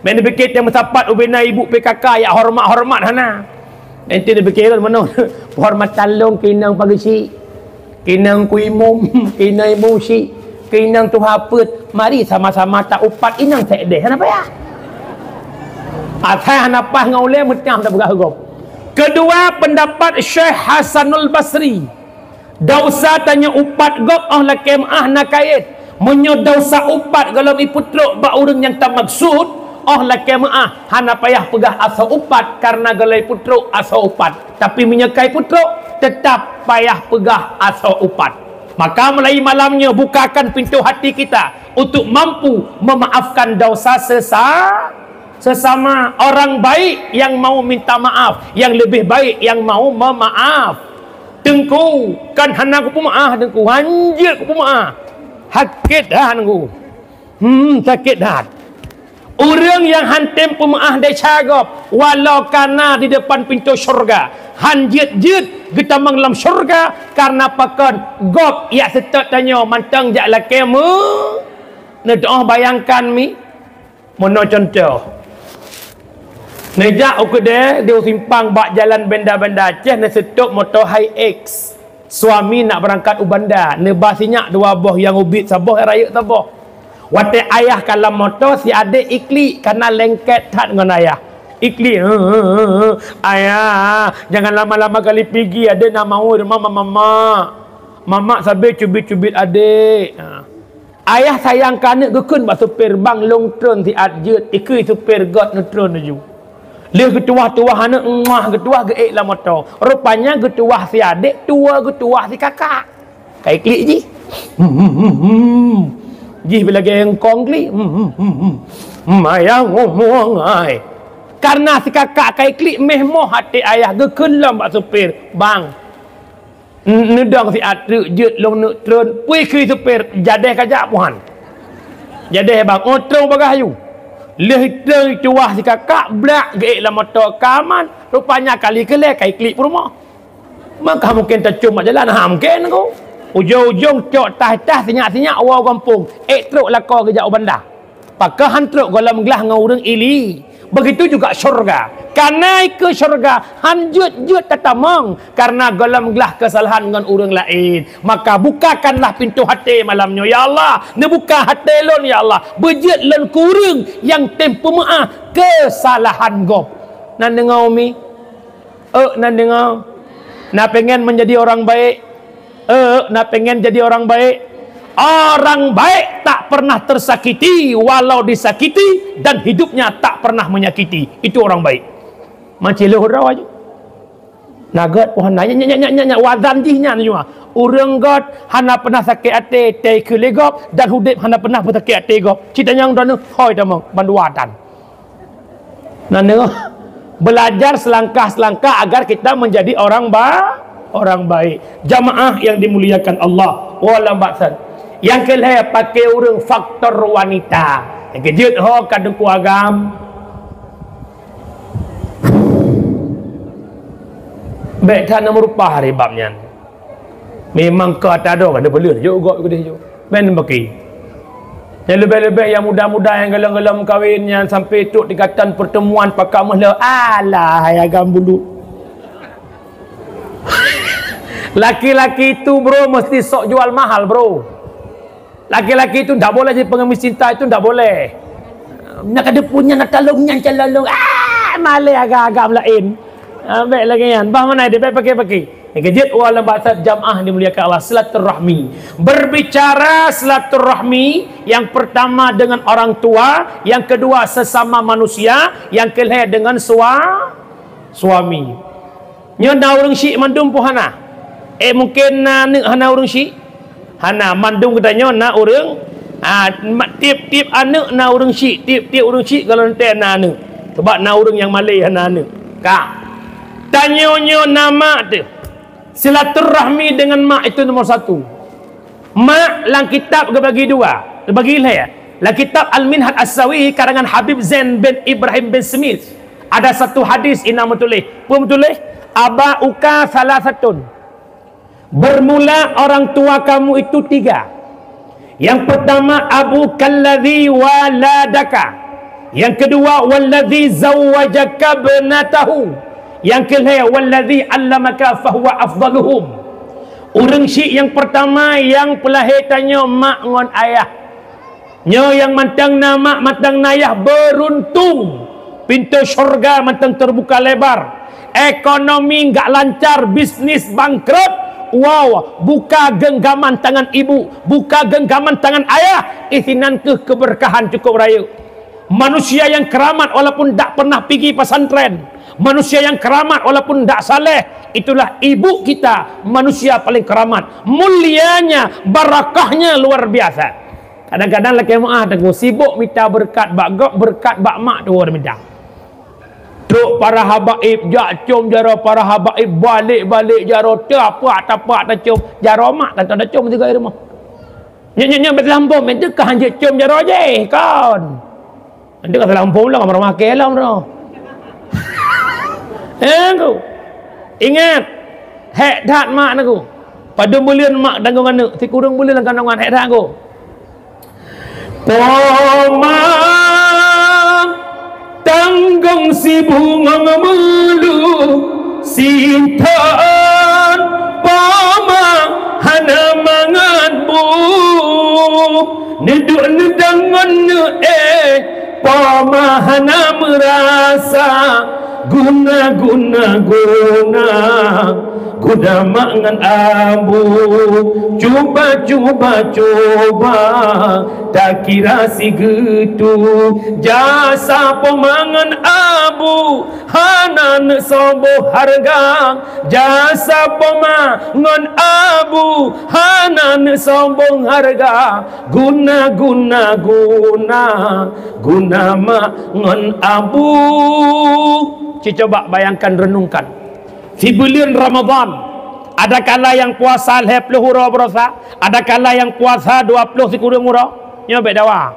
Meunan pike teuh meusapat ubena ibu P K K jak hormat-hormat hana. Ente neupike lôn meunoe, peuhormatan lôn keu inong pageusik, keu inong ku imum, keu inong imum sik, keu inong tuha peuet. Mari sama-sama ta-upat inong sekdeh, hana payah. Asai hana paih ngon ulée meuteumé tapeugah gob. Keudua, pendapat Syekh Hasanul Basri. Desya tanyoe upat gob óh lakée meuáh na kayét. Meunyoe desya upat gohlom ipeutrok bak ureuëng nyang tamaksud, óh lakée meuáh hana payah peugah asoe upat, kareuna gohlom ipeutrok asoe upat. Tapi meunyoe ka ipeutrok, teutap payah peugah asoe upat. Maka mulai malam nyoe bukakan pintu hati kita untuk mampu memaafkan desya sesa-, sesama. Orang baik yang mau minta maaf, yang lebih baik yang mau memaaf. Teungku, kan hana kupeumeuáh, Teungku, hanjeuet kupeumeuáh. Sakét that, Teungku. Hmm, sakét that. Ureuëng nyang han tem peumeuáh desya gob, walau ka na di depan pintoe syeuruga, hanjeuet-jeuet geutamong lam syeuruga, kareuna pakon gob jak seutôt tanyoe mantong jak lakée meu-, neudoh bayangkan mi. Meunoe cuntoh, neujak u keudée di u simpang bak jalan Banda-Banda Aceh, neuseutôt moto Hilux. Suami nak beurangkat u Banda, neuba si nyak dua boh, nyang ubit saboh, rayeuk saboh. Watée ayah ka lam moto, si adék iklik, kareuna lengket that ngon ayah. Iklik, "Ayah, ayah, jangan lama-lama kali pigi, adék nak maui rumoh mamak. Mamak sabe cubit-cubit adék." Ha. Ayah sayang keu aneuëk, geukheun bak supir, "Bang, lôn treun siat jeuet." Ikheun supir göt neutreun laju. Lheueh geutuwah-tuwah aneuëk, muah geutuwah geuék lam moto. Rupanya geutuwah si adék, tuwoe geutuwah si kakak. Ka iklik jih. Jih lagée eungkong klik. Hmm, ayah ngomong ai. Kareuna si kakak ka iklik, méh moh até ayah, geukheun lom bak supir, "Bang, N-, neudong siat treuk jeuet lôn neuk treun, peue kheun supir, jadeh kajak puhan. Jadeh bang, oh treun bagah yu. Lheueh treun tuwah sikakak, blak geuék lam moto ka aman, rupanya kali keulhée ka iklik peurumoh. Maka mungken tacom bak jalan, ha mungken ku. Ujong-ujong cok tah-tah sinyak-sinyak woe gampông, ék trok lakoe geujak u banda. Pakon han trok gohlom glah ngon ureuëng ili. Begitu juga syurga. Kareuna ikeue syurga han jeuet-jeuet tatamong kareuna gohlom glah keusalahan ngon ureuëng laén. Maka bukakanlah pintoe até malam nyoe, ya Allah. Neubuka até lôn, ya Allah. Beujeuet lôn keu ureuëng nyang tem peumeuáh keusalahan gob. Na deungoe umi? Euk, na deungoe? Na pengen menjadi orang baik? Euk, na pengen jadi orang baik? Orang baik tak pernah tersakiti walau disakiti dan hidupnya tak pernah menyakiti. Itu orang baik. Macam lheueh uroe aju. Na göt pohon na, nyak, nyak, nyak, nyak, nyak, wazan jih nyan, nyoe. Ureuëng göt hana pernah sakét até, teukeue lé gob, dan udeb hana pernah beusakét até gob. Cit tanyong droeneuh, hôi tamong, bandua tan. Nah, nyoe, belajar selangkah-selangkah agar kita menjadi orang ba-, orang baik. Jamaah yang dimuliakan Allah, wala baksan. Yang kelhée pakai ureuëng faktor wanita. Yang keujeuet ho ka deuku agam. Bek that na meurupah hari bab nyan. Memang ka tado ka neubeuleuen jok gob keudeh jok. Ben baki. Nyang leubeh-leubeh nyang muda-muda nyang golom-golom kawin nyan sampai trok tingkatan pertemuan pakak meuhleu. Alah, hai agam bulu. Laki-laki itu, bro, mesti sok jual mahal, bro. Laki-laki itu ndak boleh jadi pengemis cinta, itu ndak boleh. Nak ada punya nak tolong nyan calon. Ah, malai agam-agam lain. Ah, baik lagi nyan. Bah mana dia baik pakai-pakai. Yang kejut, wala bahasa jamaah dimuliakan Allah, silaturahmi. Berbicara silaturahmi, yang pertama dengan orang tua, yang kedua sesama manusia, yang kelhée dengan sua-, suami. Nyoe na ureuëng syik mandum pun hana? Eh, mungken na aneuk hana ureuëng syik? Hana, mandum geutanyoe na ureuëng, ah, ma-, tieb-tieb aneuk na ureuëng syik, tieb-tieb ureuëng syik gohlom teuh na aneuk. Sebab na ureuëng nyang malée hana aneuk. Ka. Tanyoe nyoe na mak teuh. Silaturahmi dengan mak itu nomor satu. Mak lam kitab geubagi dua, geubagi lhée. Lam kitab Al-Minhaj As-Sawi karangan Habib Zain bin Ibrahim bin Smith, ada satu hadis inan meutuléh. Peue meutuléh? "Aba'uka salasatun." Bermula orang tua kamu itu tiga. Yang pertama, abuka alladzi waladaka. Yang kedua, walladzi zawwajaka ibnatahu. Yang kelhèe, walladzi allamaka fahuwa afdaluhum. Ureueng syiek nyang peurtama nyang peulahé tanyoe mak ngon ayah. Nyoe nyang mantong na mak, mantong na yah beuruntung. Pintoe syeuruga mantong teubuka lebar. Ekonomi enggak lancar, bisnis bangkrot. Wow, buka genggaman tangan ibu, buka genggaman tangan ayah. Isinan keuh keberkahan cukup rayeuk. Manusia yang keramat walaupun dak pernah pigi pesantren. Manusia yang keramat walaupun dak saleh. Itulah ibu kita, manusia paling keramat. Mulianya, barakahnya luar biasa. Kadang-kadang lakèe meu'ah teungku, sibok mita beureukat bak gob, beureukat bak mak tuwoe mita. Trok para habaib, jak com jaroe para habaib, balek-balek jaroe, tapak-tapak tacom, jaroe mak tan tacom sigoe rumoh. Nyoe, nyoe, nyoe bèk teulampo, meunteuka hanjeuet com jaroe jih, kon. Nanti ka salah umpung lom, ramah ke lom tu. Eh, ku. Ingat, hék that mak neuk. Padum buleuen mak tanggong aneuk, sikureueng buleuen lam kandongan, hék that ku. Poma tanggong sibungong meulu, sithon poma hana mangat bu. Neuduek neudang ngon neuék, poma hana meurasa guna, guna, guna, guna mak ngon abu. Cuba, cuba, cuba takira sigeutue jasa poma ngon abu. Hana neusoe boh hareuga jasa poma ngon abu, hana neusoe boh hareuga guna, guna, guna, guna mak ngon abu. Ci coba bayangkan, renungkan. Sibuleuen Ramadhan, ada kala nyang puasa lhèe ploh uroe beurosa, ada kala nyang puasa dua ploh sikureueng uroe. Nyoe bèk dawa.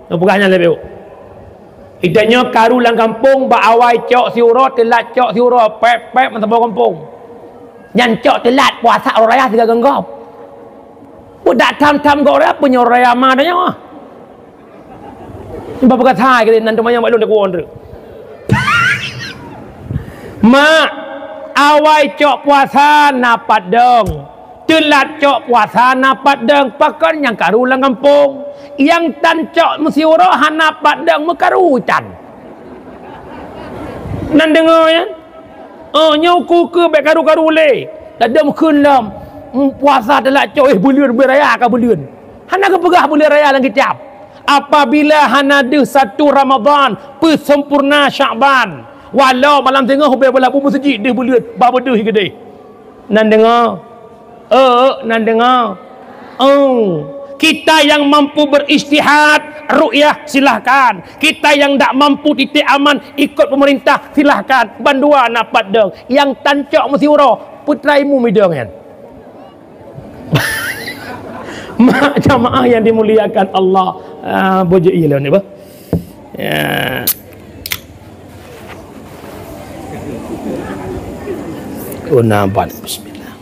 Neupeugah nyan leubeh. Ida nyoe karu lam gampông, bak awai cok siuroe, teulat cok siuroe, pèp-pèp meusaboh gampông. Nyan cok teulat puasa uroe raya sigoe ngon gob. Peue dak tham-tham gob raya, peue nyoe raya ma tanyoe. Nyoe peugah that keu nan teuma nyang bak lôn teukuon tu. Mak, awai cok puasa na pat dong. Teulat cok puasa na pat dong, pakon nyang karu lam gampông. Nyang tan cok meusiuroe hana pat dong, meukaru tan. Nan deungoe nyan? Oh, nyoe ku keu bèk karu-karu lé. Ladôm kheun lom. Hmm, puasa teulat cok, eh, buleuen, buleuen raya ka buleuen. Hana geupeugah buleuen raya lam kitab. Apabila hana deuh satu Ramadhan, peusempurna Syakban. Walau malam singoh ubé balabu meuseujid deuh buleuen, ba beudeuh keudeh. Nan deungoe? Eh, nan deungoe? Oh, kita yang mampu berijtihad, ruqyah, silahkan. Kita yang dak mampu titik aman, ikut pemerintah, silahkan. Bandua na pat dong. Nyang tan cok meusiuroe, putra imu midong nyan. Mak jamaah yang dimuliakan Allah. Ah, bojeu iya lewat ni, bah. Ya. Oh, nampak. Bismillah.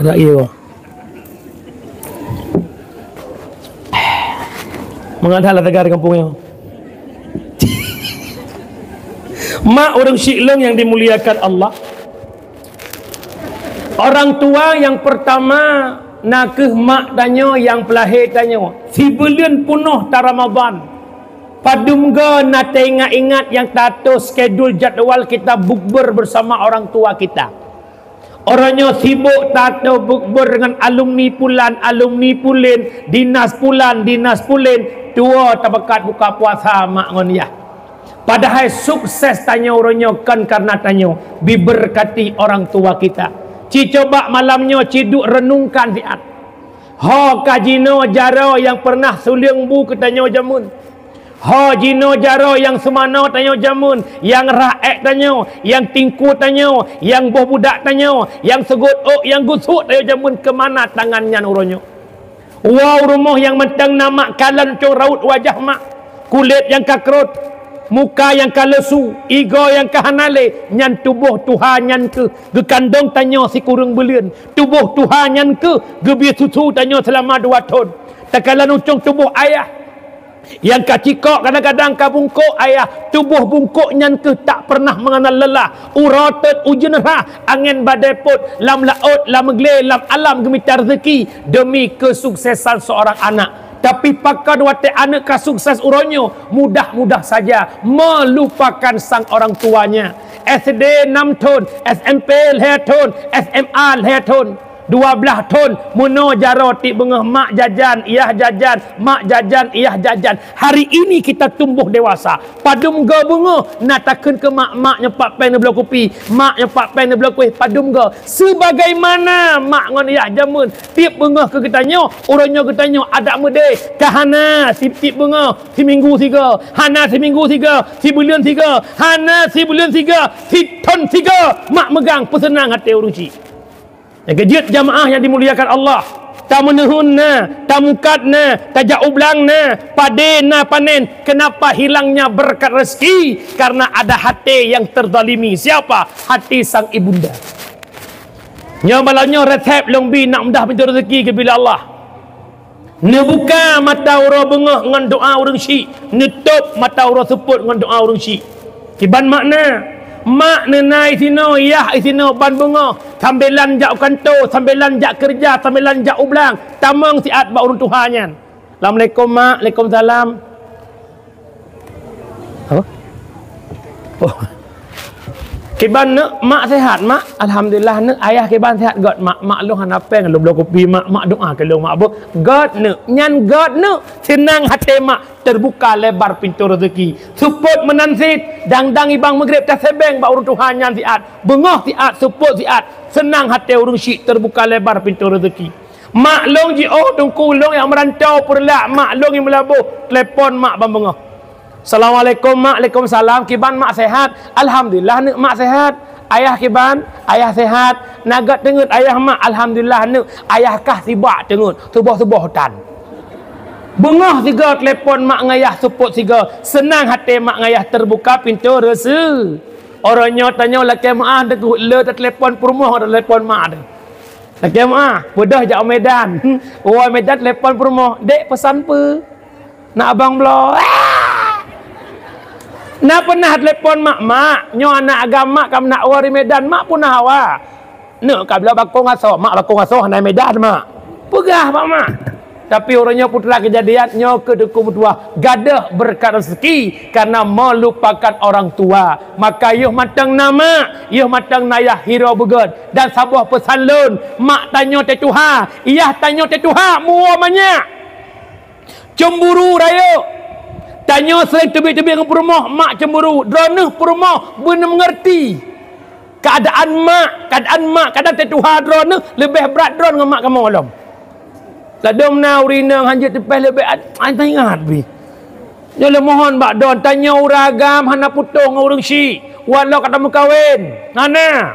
Ada iya, bah. Mangat that lah tegar kampung nyoe. Mak ureueng syiek lôn yang dimuliakan Allah. Orang tua yang pertama na kheueh mak tanyoe yang peulahé tanyoe. Sibuleuen punoh ta Ramadhan. Padum goe na teuingat-ingat nyang tato skedul jadwal kita bukber bersama orang tua kita. Uroe nyoe sibok tato bukber ngon alumni pulan, alumni pulen, dinas pulan, dinas pulen, tuwoe tabakat buka puasa mak ngon yah. Padahai sukses tanyoe uroe nyoe kon kareuna tanyoe, diberkati orang tua kita. Ci coba malam nyoe ci duek renungkan siat. Ho ka jinoe jaroe nyang pernah suleueng bu keu tanyoe jameun. Ho jinoe jaroe nyang seumanoe tanyoe jameun, nyang rhah ék tanyoe, nyang tingku tanyoe, nyang boh budak tanyoe, nyang seugot ôk, nyang gusok tanyoe jameun, keu mana tangan nyan uroe nyoe? Woe u rumoh nyang mantong na mak kalon cong raut wajah mak, kulét nyang ka krot, Muka nyang ka lesu, igoe nyang ka hana lé, nyan tuboh tuha nyan kheueh geukandong tanyoe sikureueng buleuen. Tuboh tuha nyan kheueh geubri susu tanyoe seulama dua thon. Takalon uncong tuboh ayah nyang ka cikok, kadang-kadang ka bungkôk ayah, tuboh bungkôk nyan kheueh tak pernah meungenal lelah. Uroe teut ujeuen rhah, angén badai pôt, lam laôt, lam glé, lam alam geumita rezeki demi kesuksesan seorang anak. Tapi pakon watée aneuëk ka sukses uroe nyoe, mudah-mudah saja melupakan sang orang tuanya. S D enam thon, S M P lhée thon, S M A lhée thon, dua blaih thon, meunoe jaroe tieb beungoh mak jajan, yah jajan, mak jajan, yah jajan. Hari ini kita tumbuh dewasa. Padum go beungoh na takheun keu mak, mak nyoe pat péng neubloe kupi, mak nyoe pat péng neubloe kueh, padum go. Sebagaimana mak ngon yah jameun, tieb beungoh keu geutanyoe, uroe nyoe geutanyoe adak meudeh, ka hana si-, tieb beungoh, siminggu sigoe, hana siminggu sigoe, sibuleuen sigoe, hana sibuleuen sigoe, sithon sigoe, mak meugang peuseunang até ureuëng chik. Nyang keujeuet jamaah yang dimuliakan Allah, tameuneuheun na, tamukat na, tajak u blang na, padé na panen. Kenapa hilangnya berkat rezeki? Karena ada hati yang terzalimi. Siapa? Hati sang ibunda. Nyoe malam nyoe resep lôn bi nak mudah pintoe rezeki geubri lé Allah. Neubuka mata uroe beungoh ngon doa ureuëng chik, neutôb mata uroe seupôt ngon doa ureuëng chik. Kiban makna, mak neuna i sinoe, yah i sinoe ban beungoh, sambilan jak u kantô, sambilan jak keureuja, sambilan jak u blang, tamong siat bak ureuëng tuha nyan. Assalamualaikum mak. Waalaikumsalam. Apa? Oh. Kiban neuk, mak sehat mak? Alhamdulillah neuk, ayah kiban sehat? Göt mak, mak lôn hana péng lôn bloe kupi mak, mak doa keu lôn mak boh. Göt neuk, nyan göt neuk. Seunang até mak, terbuka lebar pintu rezeki. Seupôt meunan cit, dang-dang i bang Maghrib tasebeng bak ureuëng tuha nyan siat. Beungoh siat, seupôt siat. Seunang até ureuëng chik, terbuka lebar pintu rezeki. Mak lôn jiôh teungku lôn nyang meurantau peureulak mak lôn nyang meulaboh, telepon mak ban beungoh. Assalamualaikum mak. Waalaikumsalam. Kiban mak sehat? Alhamdulillah neuk mak sehat. Ayah kiban? Ayah sehat. Na göt teungeut ayah mak? Alhamdulillah neuk. Ayah kah sibak teungeut, suboh-suboh tan. Beungoh sigoe telepon mak ngon yah seupôt sigoe, seunang até mak ngon yah, terbuka pintu rezeki. Uroe nyoe tanyoe lakée meuáh teungku, le teutelepon peurumoh, teutelepon mak teuh. Lakée meuáh, beudôh jak u Medan. Woe Medan telepon peurumoh, "Dek, peusan peue? Nak abang bloe." Na peunah telepon mak, "Mak, nyoe anak agam mak ka meunak woe di Medan, mak peunah awai." "Neuk ka bloe bakong asoe, mak, bakong asoe hana Medan, mak." Peugah bak mak. Tapi uroe nyoe putra keujadian nyoe keu teungku meutuah, gadôh beureukat rezeki karena meulupakan orang tua. Maka yoh mantong na mak, yoh mantong na yah hiroe beugét. Dan saboh peusan lôn, mak tanyoe teutuha, yah tanyoe teutuha, muwoe manyak. Cemburu rayeuk. Tanyoe seuring teubiet-teubiet ngon peurumoh, mak cemburu. Droeneuh peurumoh beuneumeungeurti. Keuadaan mak, keuadaan mak kadang teutuha droeneuh leubeh brat droe ngon mak kamoe lom. Ladôm na ureueng inong hanjeuet teupéh leubeh at-, at-, ingat pih. Nyoe lôn mohon bak droe, tanyoe ureueng agam hana putôh ngon ureueng syik, walau ka tameukawen. Hana.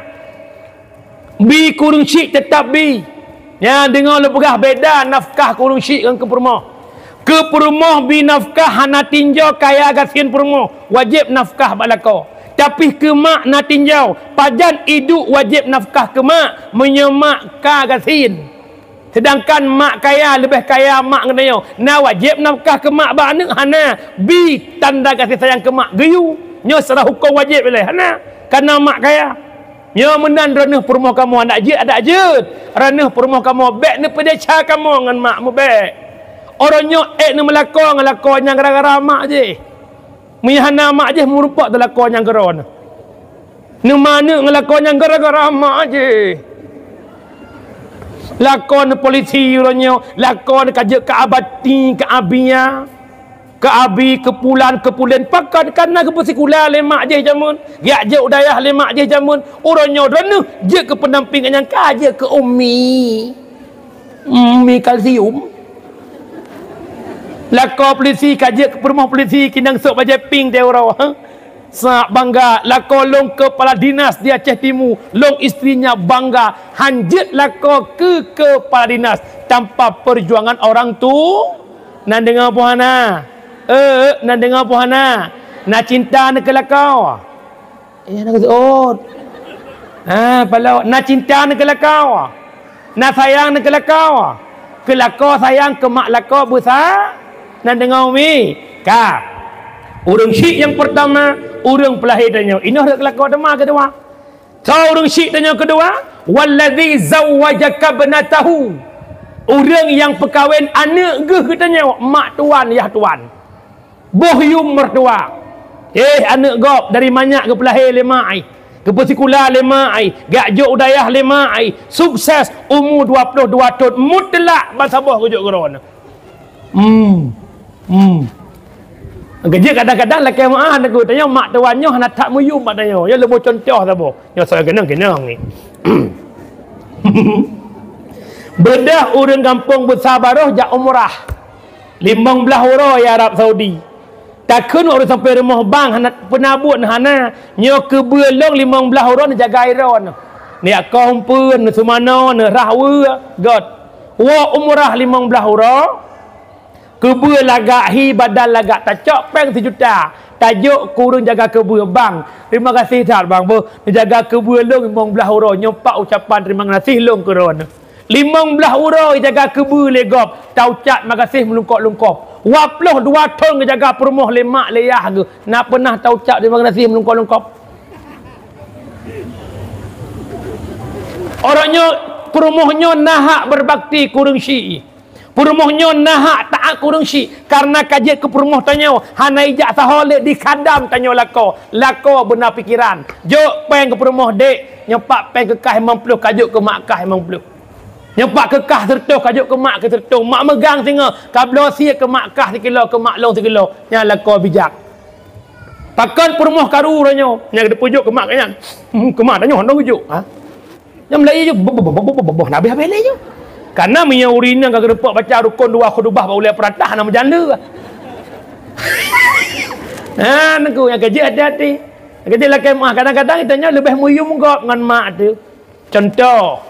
Bi keu ureueng syik teutap bi. Nyan deungoe lôn peugah beda nafkah keu ureueng syik ngon keu peurumoh. Keu peurumoh bi nafkah hana tinjau kaya gasien peurumoh, wajéb nafkah bak lakoe. Tapi keu mak na tinjau, pajan iduek wajéb nafkah keu mak, meunyoe mak ka gasien. Seudangkan mak kaya, leubeh kaya mak ngon tanyoe, na wajéb nafkah keu mak bak aneuk? Hana. Bi tanda gaséh sayang keu mak geuyue. Nyoe secara huköm wajéb ilée. Hana. Kareuna mak kaya. Nyoe meunan droeneuh peurumoh kamoe, adak jeuet, adak jeuet. Droeneuh peurumoh kamoe, bék neupeudesya kamoe ngon mak, meubék. Uroe nyoe ék neumeulakoe ngon lakoe nyang gara-gara mak jih. Meunyoe hana mak jih, meurumpok teuh lakoe nyang keudroe. Neumaneuk ngon lakoe nyang gara-gara mak jih. Lakoe neupolisi uroe nyoe, lakoe neuka jeuet keu abati, keu abia. Keu abi, keu pulan, keu pulen, pakon? Kareuna geupeusikula lé mak jih jameun, geujak jok u dayah lé mak jih jameun. Uroe nyoe droeneuh jeuet keu peunampéng nyang ka jeuet keu umi. Umi kalsium. Lakoe polisi ka jeuet keu peurumoh polisi, keunong sôk bajée pink teuh uroe. Sangat bangga, lakoe lôn kepala dinas di Aceh Timu, lôn istrinya bangga, hanjeuet lakoe keu kepala dinas tanpa perjuangan orang tu. Na deungoe peue hana? Eh, na deungoe peue hana? Na cinta neukeulakau. Eh, na geuseuôt. Ha, paloe, na cinta neukeulakau. Na sayang neukeulakau. Keulakau sayang keu mak lakoe beusa, na deungoe umi? Ka. Ureuëng syiek nyang peurtama, ureuëng peulahé tanyoe. Inoe rot keulakau teuma keudua. Soe ureuëng syiek tanyoe keudua? Wallazi zawwajaka ibnatahu. Ureuëng nyang peukawen aneuëk geuh geutanyoe, mak tuan, yah tuan. Boh yum mertua. Eh, aneuëk gob dari manyak geupeulahé lé mak ai. Geupeusikula lé mak ai. Geujok u dayah lé mak ai. Sukses umu dua ploh dua thon mutlak bansaboh geujok keu droeneuh. Hmm. Hmm. Keujeuet kadang-kadang lakée meuáh neugui tanyoe mak tuan nyoe hana that meuyum bak tanyoe. Ya leumo contoh saboh. Nyoe soe keunong-keunong ni. Beudôh ureuëng gampông beusa baroh jak umrah. Limong blaih uroe ya Arab Saudi. Takheun ureuëng sampoe rumoh bang hana peunabut hana. Nyoe keubeue lôn limong blaih uroe neujaga iron. Neujak kompon, neuseumanoe, neurah weue, göt. Woe umrah limong blaih uroe. Keubeue lagak hi badal lagak tacok péng sijuta. Tajok keu ureuëng jaga keubeue bang. Terima kasih that bang beuh. Neujaga keubeue lôn limong blaih uroe nyoe pat ucapan terima kasih lôn keu droeneuh. Limong blaih uroe jaga keubeue lé gob, taucap makasih meulungkop-lungkop. Dua ploh dua thon geujaga peurumoh lé mak lé yah geuh, na peunah taucap terima kasih meulungkop-lungkop? Orang nyoe peurumoh nyoe na hak berbakti keu ureuëng syiek. Peurumoh nyoe na hak taát keu ureuëng syiek, karena ka jeuet keu peurumoh tanyoe hana ijak sahoe lé di khadam tanyoe lakoe. Lakoe beuna pikeran. Jok péng keu peurumoh dek, nyoe pat péng keu kah limong ploh ka jok keu mak kah limong ploh. Nyoe pat keu kah seureutôh ka jok keu mak kah seureutôh. Mak meugang singoh, ka bloe sie keu mak kah sikilo, keu mak lôn sikilo. Nyan lakoe bijak. Pakon peurumoh karu uroe nyoe, nyang geupeujok keu mak geuh nyan. Hmm, keu mak tanyoe hana geujok, ha? Nyang meulaie jih boh, boh, boh, na habéh-habéh lé jih. Karena meunyoe ureuëng inong ka geureupok baca rukon dua khutubah bak ulée peuratah hana meujan le. Ha, nangku nyang keujeuet hati-hati. Nyang keujeuet lakée meuáh, kadang-kadang geutanyoe leubeh meuyum gob ngon mak teuh. Contoh,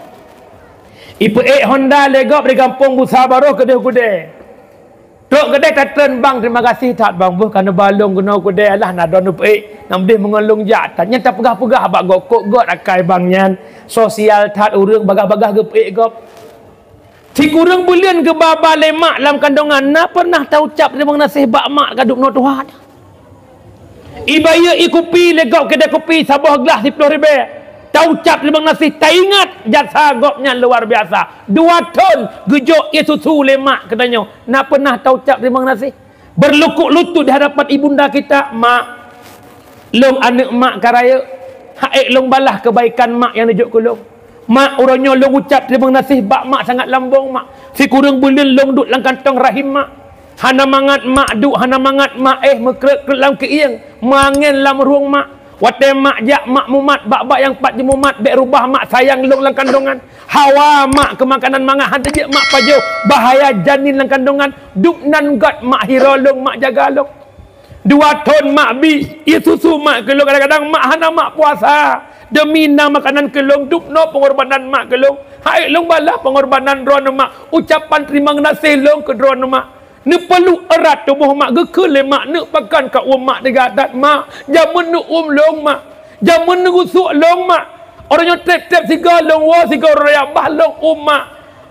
ipeuék honda lé gob di gampông beusa baroh keudeh gudée. Trok keudeh tatreun bang, terima kasih that bang beuh ka neuba lôn keunoe keudeh, alah na droeneuh peuék, nam deh meungon lôn jak that. Nyan tapeugah-peugah bak gob, kok göt akai bang nyan. Sosial that ureuëng bagah-bagah geupeuék gob. Sikureueng buleuen geuba-ba lé mak lam kandongan, na pernah taucap teurimong gaséh bak mak ka dub noe tuha? Ibayeue ié kupi lé gob keudè kupi saboh glah siploh ribèe. Taucap teurimong gaséh, taingat jasa gobnyan luar biasa. Dua thon geujok ié susu lé mak keu tanyoe, na pernah taucap teurimong gaséh? Berlukuk lutut di hadapan ibunda kita, "Mak, lôn aneuk mak ka rayeuk, han ék lôn balaih keubaikan mak nyang neujok keu lôn. Mak, uroe nyoe lôn ucap teurimong gaséh bak mak sangat lambong, Mak. Sikureueng buleuen lôn duek lam kantong rahim mak. Hana mangat mak duek, hana mangat mak éh, meukreuet-kreuet lam keuieng, meuangén lam rueng mak. Watèe mak jak, mak mumat, bak-bak nyang pat jimumat, bèk rubah mak sayang lôn lam kandongan. Hawa mak keu makanan mangat, han teujeuet mak pajoh, bahaya janin lam kandongan. Dub nan göt mak hiroe lôn, mak jaga lôn. Dua thon mak bi ié susu mak keu lôn, kadang-kadang mak hana mak puasa. Demi na makanan keu lôn, dub noe peungorbanan mak keu lôn. Han ék lôn balaih peungorbanan droeneuh mak, ucapan teurimong gaséh lôn keu droeneuh mak." Neupeuluk erat tuboh mak, geukheun lé mak, "Neuk pakon ka uem mak teuga that mak? Jameun neuuem lôn mak. Jameun neugusok lôn mak. Uroe nyoe trép-trép sigoe lôn woe, sigoe raya, bah lôn uem mak.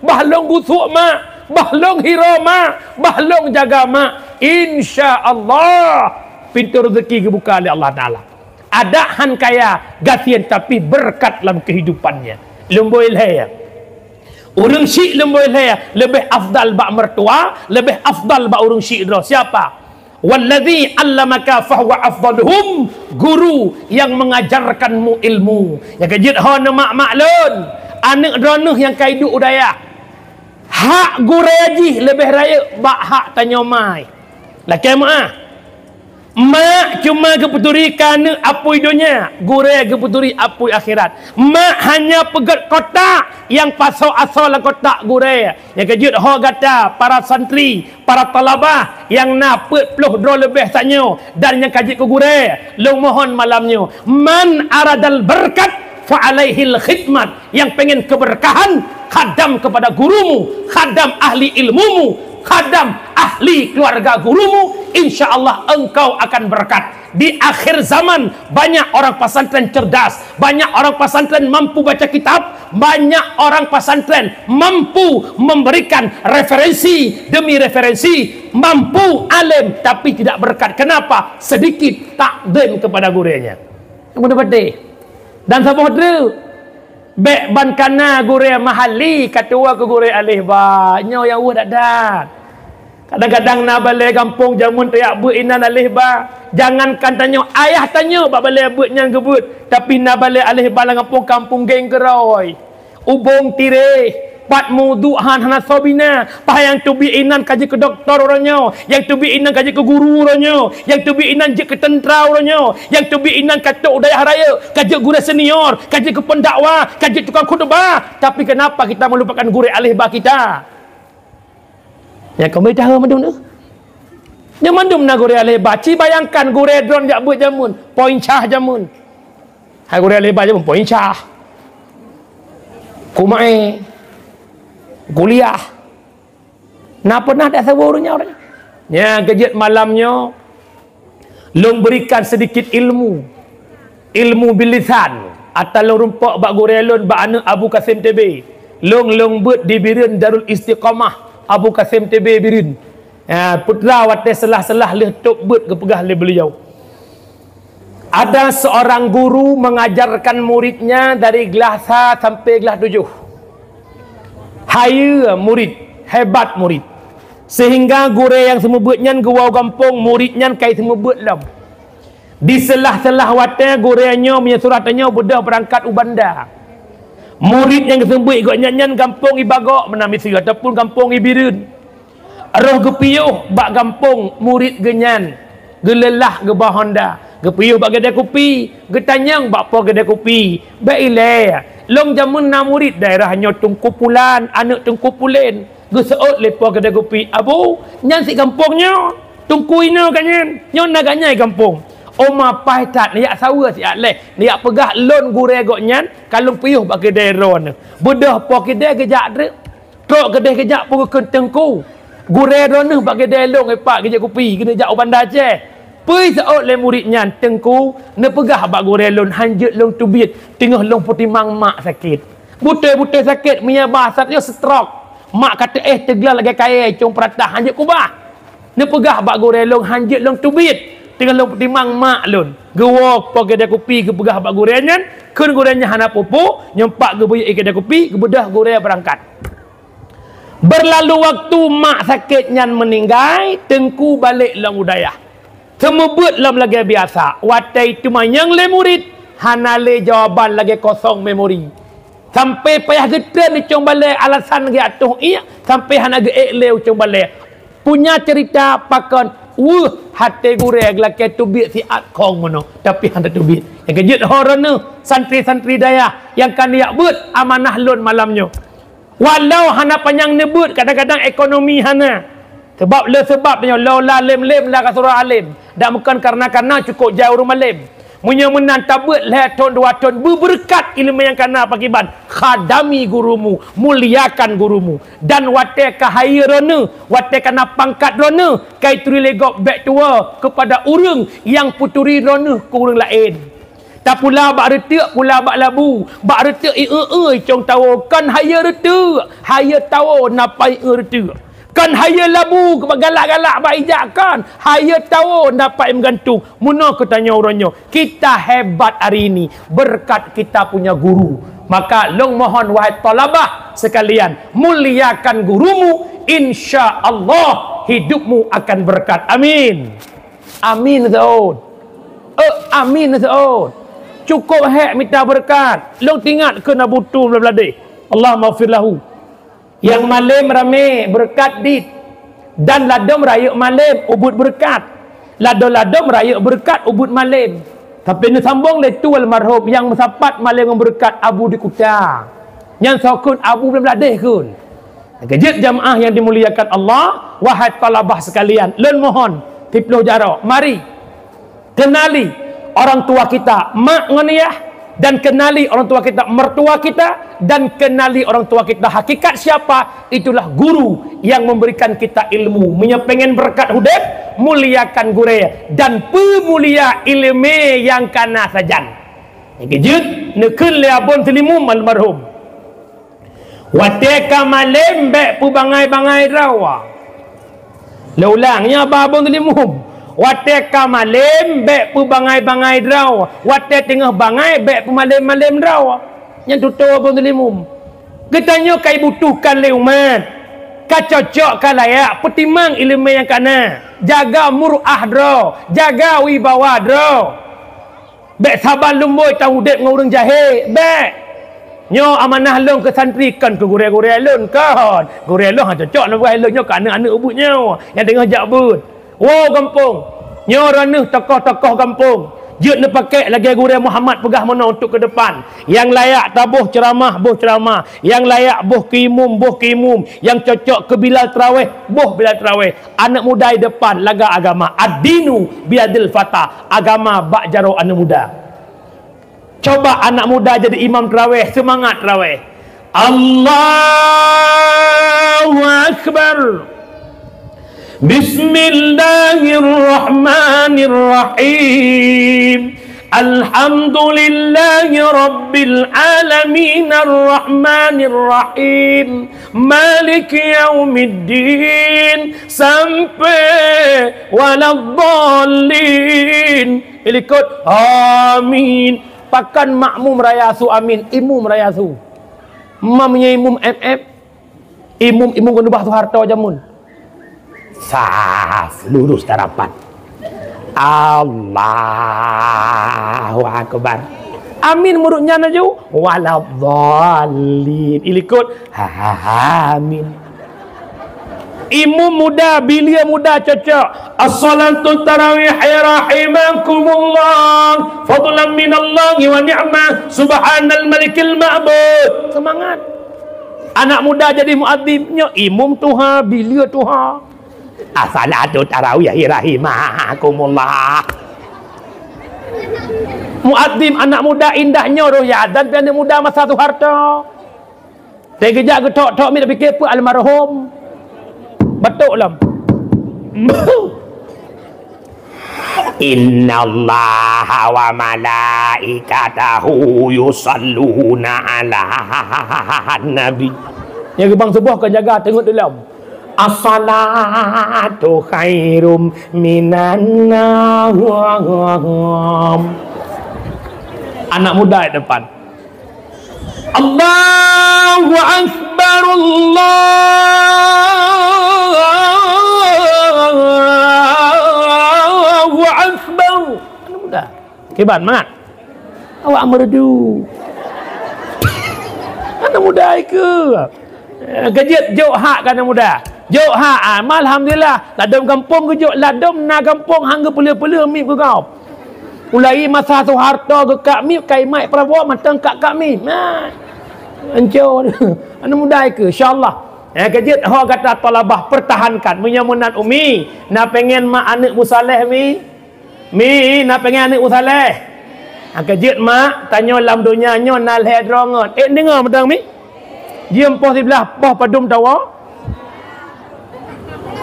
Bah lôn gusok mak. Bah lôn hiroe mak. Bah lôn jaga mak. Insya Allah, pintoe rezeki geubuka lé Allah Taala." Adak han kaya, gasien, tapi beureukat lam keuhidupannya. Lôn bôh ilhèe. Ureueng syiek lôn bôh ilhèe leubeh afdal bak meurtua, leubeh afdal bak ureueng syiek droe. Siapa? "Wallazi 'allamaka fahuwa afdaluhum", guru yang mengajarkanmu ilmu. Nyang ka jeuet ho neumak mak lôn, aneuk droeneuh nyang ka iduek u dayah. Hak gurèe jih leubeh rayeuk bak hak tanyoe mai. Lakèe meu'ah. Mak cuma geupeuturi keu aneuk apui donya, gurèe geupeuturi apui akhirat. Mak hanya peugöt kotak nyang pasoe asoe lam kotak gurèe. Nyang ka jeuet ho gata, para santri, para thalabah nyang na peuet ploh droe leubeh tanyoe dan nyang ka jeuet keu gurèe, lôn mohon malam nyoe, man aradal barkat Fa'alaihil khidmat, yang pengen keberkahan, khadam kepada gurumu, khadam ahli ilmumu, khadam ahli keluarga gurumu, insya Allah engkau akan berkat. Di akhir zaman, banyak orang pesantren cerdas, banyak orang pesantren mampu baca kitab, banyak orang pesantren mampu memberikan referensi demi referensi, mampu alim tapi tidak berkat. Kenapa? Sedikit takzim kepada gurunya. Yang benar betul. Dan saboh treuk, bèk ban kana gurèe Mahali ka tuwoe keu gurèe Alif Ba. Nyoe nyang weueh that-that. Kadang-kadang na balèe gampông jameun tajak beuet inan Alif Ba. Jangankan tanyoe, ayah tanyoe bak balèe beuet nyan geubeuet, tapi na balèe Alif Ba lam gampông, kampung geng keurôi. Ubông tireh, pat meuduek han hana soe bina. Paih nyang teubiet inan ka jeuet keu doktor uroe nyoe, nyang teubiet inan ka jeuet keu guru uroe nyoe, nyang teubiet inan jeuet keu teuntra uroe nyoe, nyang teubiet inan ka trôk u dayah rayeuk, ka jeuet gurèe senior, ka jeuet keu peundakwa, ka jeuet tukang khutbah. Tapi kenapa kita melupakan gurèe Alif Ba kita? Ya, kami tahu mandum tu. Nyan mandum na gurèe Alif Ba. Ci bayangkan gurèe droeneuh jak beuet jameun, poin cah jameun. Hai gurèe Alif Ba jameun, poin cah. Kumae. Kuliah. Na peunah dak saboh ureueng nyan? Nyan keu jeuet malam nyoe, lôn berikan sedikit ilmu. Ilmu bilisan. Ata lôn rumpok bak gurèe lôn, bak aneuk Abu Kasim T B. Lôn, lôn beuet di Bireuen Darul Istiqamah Abu Kasim T B Bireuen. Ya, putra watèe seulah-seulah lheueh tôp beuet geupeugah lé beliau. Ada seorang guru mengajarkan muridnya dari gelah sa sampai gelah tujoh. Hayeue murid, hebat murid. Sehingga gurèe nyang seumeubeuet nyan geuwoe gampông, murid nyan ka seumeubeuet lom. Di seulah-seulah watèe gurèe nyoe meunyoe surat tanyoe beudôh beurangkat u Banda. Murid nyang geuseumeubeuet gobnyan nyan gampông i Bagok meunan miseue ataupun gampông i Bireuen. Roh geupiôh bak gampông murit geuh nyan, geuleulah geuba honda, geupiôh bak keudè kupi, geutanyong bak po keudè kupi, "Bèk ilèe, lôn jameun na murit daerah nyoe Teungku Pulan, aneuk Teungku Pulen." Geuseuôt lé po keudè kupi, "Abu, nyan sit gampông nyoe, Teungku inoe ka nyan, nyoe na ganyai gampông." Oma paih that neujak saweue siat lé, neujak peugah lôn gurèe gobnyan ka lôn piôh bak keudè droeneuh. Beudôh po keudè geujak treuk. Trok keudeh geujak peue geukheun teungku. Gurèe droeneuh bak keudè lôn, eh, Pak, geujak kupi, keuneuk jak u Banda Aceh. Peue seuôt lé murit nyan, "Teungku, neupeugah bak gurèe lôn, hanjeuet lôn teubiet, teungoh lôn peutimang mak sakét. Beutôi-beutôi sakét, meunyo bahasa nyoe stroke. Mak ka teuéh teuglah lagèe kayèe cong peuratah, hanjeuet kubah. Neupeugah bak gurèe lôn, hanjeuet lôn teubiet, teungoh lôn peutimang mak lôn." Geuwoe po keudè kupi, geupeugah bak gurèe nyan, kheun gurèe nyan hana peue-peue, nyoe Pak geubeuyeuk i keudè kupi, geubeudôh gurèe beurangkat. Beurlalu waktu, mak sakét nyan meuninggai, teungku balek lom u dayah. Seumeubeuet lom lagèe biasa, watèe teumanyong lé murit, hana lé jawaban, lagèe kosong memori. Sampai payah geutreun icong balèe alasan geujak toh iék, sampai hana geuék lé icong balèe. Punya cerita pakon, weueh, até gurèe geulakèe teubiet siat khong meunoe, tapi hana teubiet. Nyang keujeuet ho droeneuh, santri-santri dayah nyang ka neujak beuet amanah lôn malam nyoe. Walau hana panyang neubeuet, kadang-kadang ekonomi hana. Sabab le sabab nyoe, laula lém-lém la ka surah além. Dak meukon kareuna-kareuna cukôp jai ureueng malém. Meunyoe meunan tabeuet lhèe thon dua thon, beubeureukat ileumèe nyang kana pakiban. Khadami gurumu, muliakan gurumu. Dan watèe ka hayeue droeneuh, watèe kana pangkat droeneuh, ka ituri lé gob bèk tuwoe keupada ureueng nyang peuturi droeneuh keu ureueng laén. Tapula bak reuteuk, pula bak labu. Bak reuteuk i eu-eu icong tawoe, kon hayeue reuteuk, hayeue tawoe na pai eu reuteuk. Kon hayeue labu keu bak galak-galak bak ijak, kon hayeue tawoe na pai meugantung. Meunoe keu tanyoe uroe nyoe, kita hebat hari ini berkat kita punya guru. Maka lôn mohon, wahai thalabah sekalian, muliakan gurumu, insya Allah hidupmu akan berkat. Amin. Amin seuôt. Eh, amin seuôt. Cukôp hék mita beureukat. Lôn teuingat keu Abu Tu Bladeh. Allahummaghfir lahu. Nyang malém ramé beureukat dit. Dan ladôm rayeuk malém ubit beureukat. Ladôm-ladôm rayeuk beureukat ubit malém. Tapi neusambông lé Tu almarhum nyang meusapat malém ngon beureukat Abu di Kuta. Nyan soe kheun? Abu Bladeh kheun. Keujeuet jamaah yang dimuliakan Allah, wahai thalabah sekalian, lôn mohon, siplôh jaroe, mari kenali orang tua kita, mak ngon yah. Dan kenali orang tua kita, mertua kita, dan kenali orang tua kita hakikat siapa, itulah guru yang memberikan kita ilmu. Meunyoe pengen berkat udeb, muliakan gurée dan peumulia ilmu yang kana sajan. Nyang keujeuet, neukheun lé Abon Seulimum almarhum. Watée ka malém bék peubangai-bangai droe. Lé ulang, nyoe Abon Seulimum. Watée ka malém bék peubangai-bangai droe. Watée teungoh bangai bék peumalém-malém droe. Nyan tutoe Abon Seulimum. Geutanyoe ka ibutuhkan lé umat. Ka cocok ka layak peutimang ileumé nyang kana. Jaga muruah droe, jaga wibawa droe. Bék saban lumbôi taudeb ngon ureuëng jahé, bék. Nyoe amanah lôn keu santri, kon keu gurée-gurée lôn, kon. Gurée lôn hana cocok lôn peugah lôn nyoe keu aneuëk-aneuëk ubeut nyoe nyang teungoh jak beuet. Woe gampông, nyoe droeneueh tokoh-tokoh gampông. Jeuet neupakék lagée gurée Muhammad peugah meunoe untuk keu depan. Nyang layak taboh ceuramah, boh ceuramah. Nyang layak boh keu imum, boh keu imum. Nyang cocok keu bilal traweh, boh bilal traweh. Aneuëk muda di depan laga agama. Ad-dinu biyadil fata. Agama bak jaroe aneuëk muda. Coba aneuëk muda jadi imam traweh, seumangat traweh. Allahu Akbar. Bismillahirrahmanirrahim. Alhamdulillahi rabbil alamin, arrahmanirrahim, maliki yaumiddin, sampai waladdallin. Ilikot, amin. Pakon makmum raya su amin, imum raya su. Mam nyoe imum M F. Imum-imum keuneubah Soeharto jameun. Saf, lurus dan rapat. Allahu Akbar. Amin murit nyan laju. Waladdallin. Ilikot. Amin. Imum muda, bilia muda cocok. As-salatu tarawih rahimakumullah. Fadlan minallahi wa ni'mah. Subhanal malikil ma'bud. Semangat. Anak muda jadi muadzin, nyoe imum tuha, bilia tuha. As-salatu tarawih rahimakumullah. Muadzin anak muda indah nyoe roh ya azan pi anak muda masa Soeharto. Teugeujak geutok-tok mit piké peue almarhum. Batuk lom. Innallaha wa malaikatahu yusalluna 'alan nabi. Nyang geubang suboh ka jaga teungeut dalam. As-salatu khairum minan naum. Anak muda di depan. Allahu Akbar, Allahu Akbar. Anak muda. Kiban, mangat. Awak merdu. Anak muda ke? Eh, keujeuet jok hak ka anak muda. Jok hak, ah, alhamdulillah. Ladom gampông geujok, ladom na gampông hang geupeuleuh-peuleuh miet geugob. Mulai masa Soeharto geukak miet, kai mat Prabowo mantong kak-kak miet. Nah. Ancô. Aneuk muda ke, insyaallah. Eh, keujeuet ho gata thalabah pertahankan. Meunyoe meunan Umi, na pengen mak aneuk musaleh Mi? Mi, na pengen aneuk musaleh? Ah, keujeuet mak, tanyoe lam donya nyoe na lhée droe ngon. Eh, deungoe mantong Mi? Jeuem poh siblah, poh padum tawoe?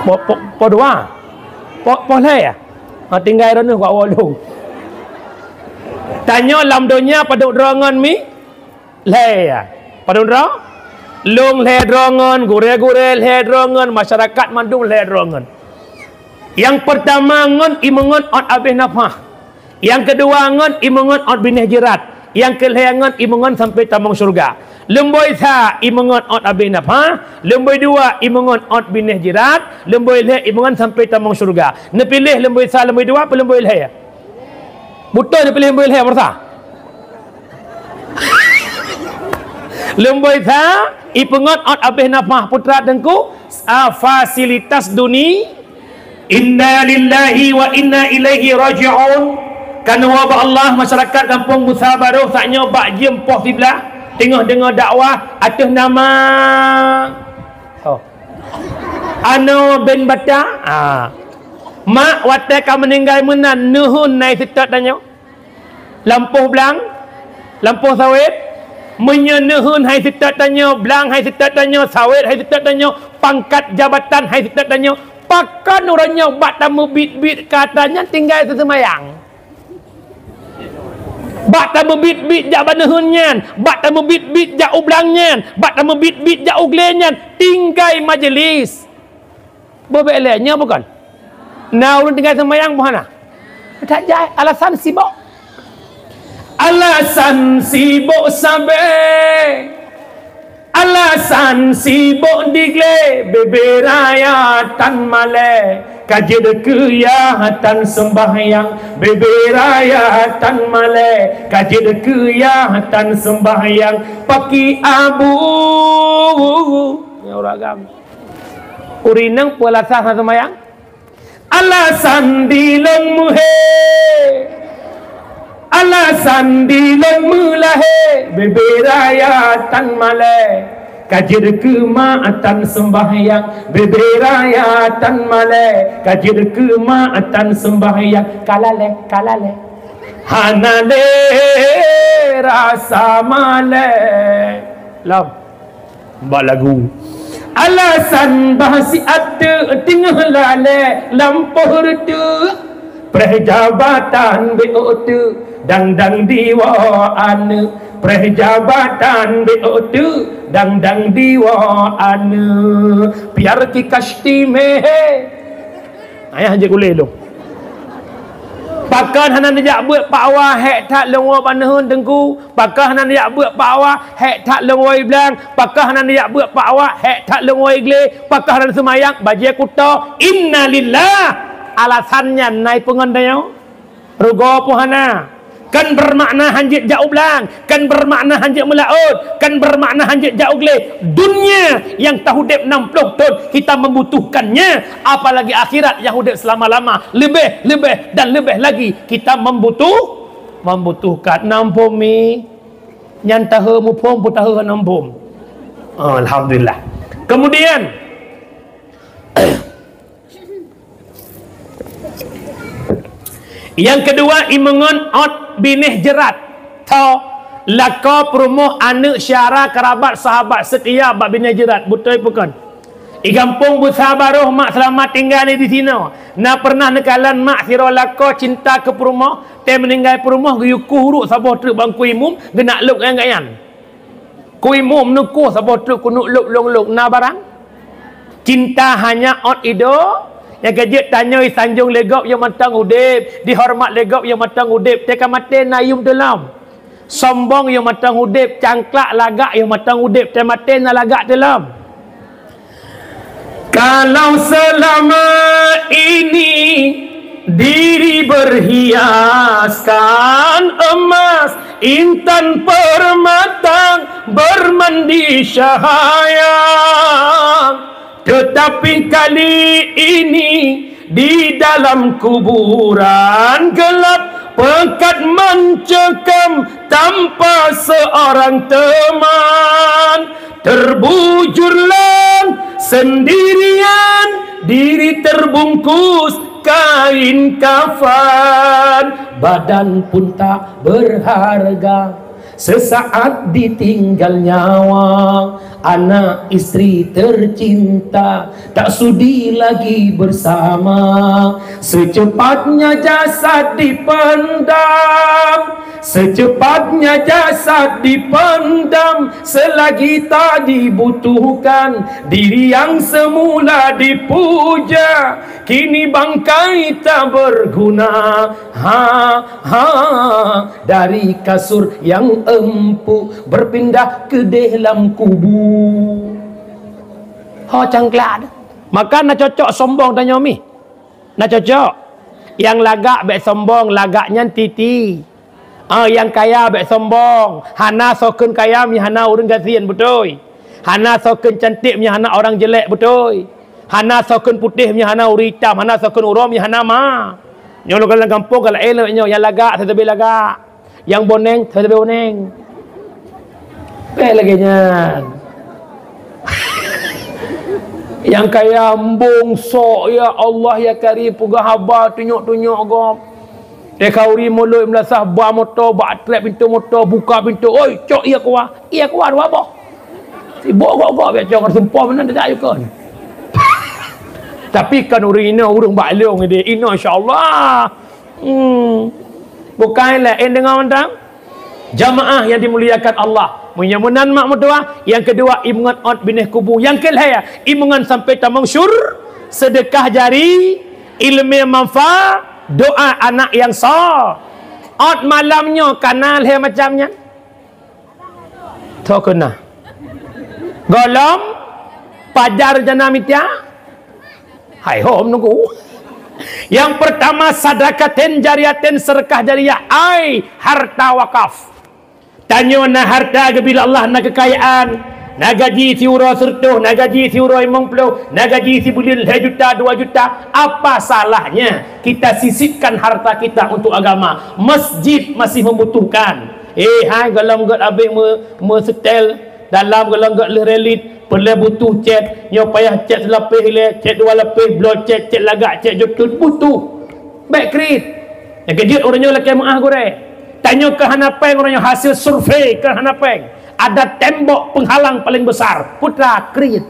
Poh, poh, poh dua? Poh, poh lhée ya? Ha, tinggai droeneueh keu awak lôn. Tanyoe lam donya padum droe ngon Mi? Lhée ya. Padum droe? Lôn lhée droe ngon, gurée-gurée lhée droe ngon, masyarakat mandum lhée droe ngon. Nyang peurtama ngon imeungon ôt abéh nafah. Nyang keudua ngon imeungon ôt binéh jeurat. Nyang keulhée ngon imeungon sampoe tamong syeuruga. Lumboi sa imeungon ôt abéh nafah, lumboi dua imeungon ôt binéh jeurat, lumboi lhée imeungon sampoe tamong syeuruga. Neupiléh lumboi sa, lumboi dua, peue lumboi lhée? Beutôi neupiléh lumboi lhée, peurasa? Lumboi sa ipeungon ôt abéh nafah, putra teungku, ah, fasilitas duni-, Inna lillahi wa inna ilaihi raji'un. Keunoe bak Allah, masyarakat Gampông Busa Barôh saat nyoe bak jeuem poh siblah teungoh deungoe dakwah ateueh nama oh. Anoe bin Bata. Ah. Mak watée ka meuninggai meunan neuheun nai seutôt tanyoe. Lampôh blang, Lampôh sawét, meunyoe neuheun hai seutôt tanyoe, blang hai seutôt tanyoe, sawét hai seutôt tanyoe, pangkat jabatan hai seutôt tanyoe, pakon uroe nyoe bak tameubiet-biet keu atra nyan tinggai seumayang? Bak tameubiet-biet jak bak neuheun nyan, bak tameubiet-biet jak u blang nyan, bak tameubiet-biet jak u glé nyan, tinggai majelis. Beuh bék lé, nyoe bukon? Na ureuëng tinggai seumayang boh hana? That jai, alasan sibok. Alasan sibok sabe. Alasan sibok di glé, bebe raya tan malée. Ka jeuet keu yah tan seumbahyang, bebe raya tan malée. Ka jeuet keu yah tan seumbahyang, paki abu. Nyoe ureuëng agam. Ureuëng inong peue alasan hana seumayang? Alasan di lôn meuhé. Alasan di lôn meulahé. Bebe raya tan malée. Ka jeuet keu ma tan seumbahyang. Bebe raya tan malée. Ka jeuet keu ma tan seumbahyang. Ka lalée, ka lalée. Hana lé rasa malée. Lom. Bak lagu. Alasan bah siat teuk teungoh lalée lampôh reuteuek. Preh jabatan bék ôk teuk dang-dang diwoe aneuëk. Preh jabatan bék ôk teuk dang-dang diwoe aneuëk. Piar ki kasti meuhé. Ayah jeuet ulée lôn. Pakon hana neujak beuet pak wa hék that lôn woe bak neuheun teungku? Pakon hana neujak beuet pak wa hék that lôn woe blang? Pakon hana neujak beuet pak wa hék that lôn woe glé? Pakon hana seumayang bajée kuto? Innalillah! Alasan nyan na ipeungon tanyoe? Rugoe peue hana? Kan beumakna hanjeuet jak u blang, kan beumakna hanjeuet meulaôt, kan beumakna hanjeuet jak u glé. Dunia yang taudeb enam puluh thon kita membutuhkannya, apalagi akhirat yang udeb selama-lama, lebih, lebih dan lebih lagi kita membutuh, membutuhkan. Nam phom mi, nyan tahe muphom pun tahe nam phom. Alhamdulillah. Kemudian Nyang keudua, imeungon ôt binéh jeurat. Tho, lakoe peurumoh, aneuëk, syedara, keurabat, sahabat seutia bak binéh jeurat. Beutôi peue kon? I gampông Beusa Barôh, Mak Seulamat tinggai di sinoe. Na pernah neukalon mak sidroe lakoe cinta keu peurumoh, tée meuninggai peurumoh geuyue kueh uruek saboh treuk bak Teungku Imum, geunak lôb ngon gobnyan. Teungku Imum neukueh saboh treuk keuneuk lôb lôn lôb, na barang? Cinta hanya ôt idôk, nyang ka jeuet tanyoe jisanjong lé gob yoh mantong udeb, jihoreumat lé gob yoh mantong udeb, teuka maté na yum teuh lom. Sombong yoh mantong udeb, cangklak lagak yoh mantong udeb, teuka maté na lagak teuh lom. Kalau selama ini diri berhiaskan emas, intan permata, bermandi cahaya, tetapi kali ini di dalam kuburan gelap, pekat mencekam tanpa seorang teman. Terbujurlah sendirian, diri terbungkus kain kafan, badan pun tak berharga. Sesaat ditinggal nyawa, anak istri tercinta tak sudi lagi bersama. Secepatnya jasad dipendam, secepatnya jasad dipendam. Selagi tak dibutuhkan, diri yang semula dipuja, kini bangkai tak berguna. Ha, ha, dari kasur yang empuk berpindah ke dalam kubu. Ho cangklak. Maka na cocok sombong tanyoe mi. Na cocok. Nyang lagak bék sombong, lagak nyan titi. Ah, nyang kaya bék sombong. Hana soe kheun kaya mi hana ureuëng gasien, beutôi. Hana soe kheun cantik mi hana orang jelek, beutôi. Hana soe kheun putéh mi hana ureuëng itam, hana soe kheun uroe mi hana ma. Nyoe lôn kalon gampông ka laén nyoe, nyang lagak teutabé lagak. Nyang boneng teutabé boneng. Bék lagée nyan. Nyang kaya embong sok, ya Allah, ya Karim, peugah haba tunyok-tunyok gob. Teuka ureueng mulod meulasah ba moto, bak trép pintoe moto, buka pintoe, "Oi, cok ie kuah." Ie kuah dua boh. Sibok gok-gok biasa cok sumpah meunan dak yukon. Tapi kan ureueng inoe, ureueng bak lôn ideh. Inoe insya-Allah. Hmm. Bukai lé, eh, deungoe mantong. Jamaah yang dimuliakan Allah. Meunyoe meunan mak meutuah, yang kedua, imeungon ot binéh kubu. Yang kelhèe, imeungon sampai tamong syur, sedekah jari, ilmu manfaat, doa anak yang sa. Ot malam nyoe kana lhèe macam nyan. Tho keuna. Golom pajar jana mita. Hai hom nunggu. Yang pertama, sadakatin jariyatin, sedekah jariah, ai harta wakaf. Tanyoe na harta geubila Allah, na keukayaan, na gaji siuroe seureutôh, na gaji siuroe limong ploh, na gaji sibuleuen lhèe juta, dua juta. Apa salahnya kita sisipkan harta kita untuk agama? Masjid masih membutuhkan. Eh, hai, golom gèt abéh me-, meusetel, dalam golom gèt lheueh relit, peureulèe butuh cét, nyoe payah cét seulapéh ilèe, cét dua lapéh, bloe cét, cét lagak, cét jutun, butuh. Bèk kriet. Nyang keujeuet ureueng nyoe lakèe meu'ah gurèe. Tanyoe keu hana pèng, ureueng nyoe hasil survei keu hana pèng. Ada tembok penghalang paling besar. Putra kriet.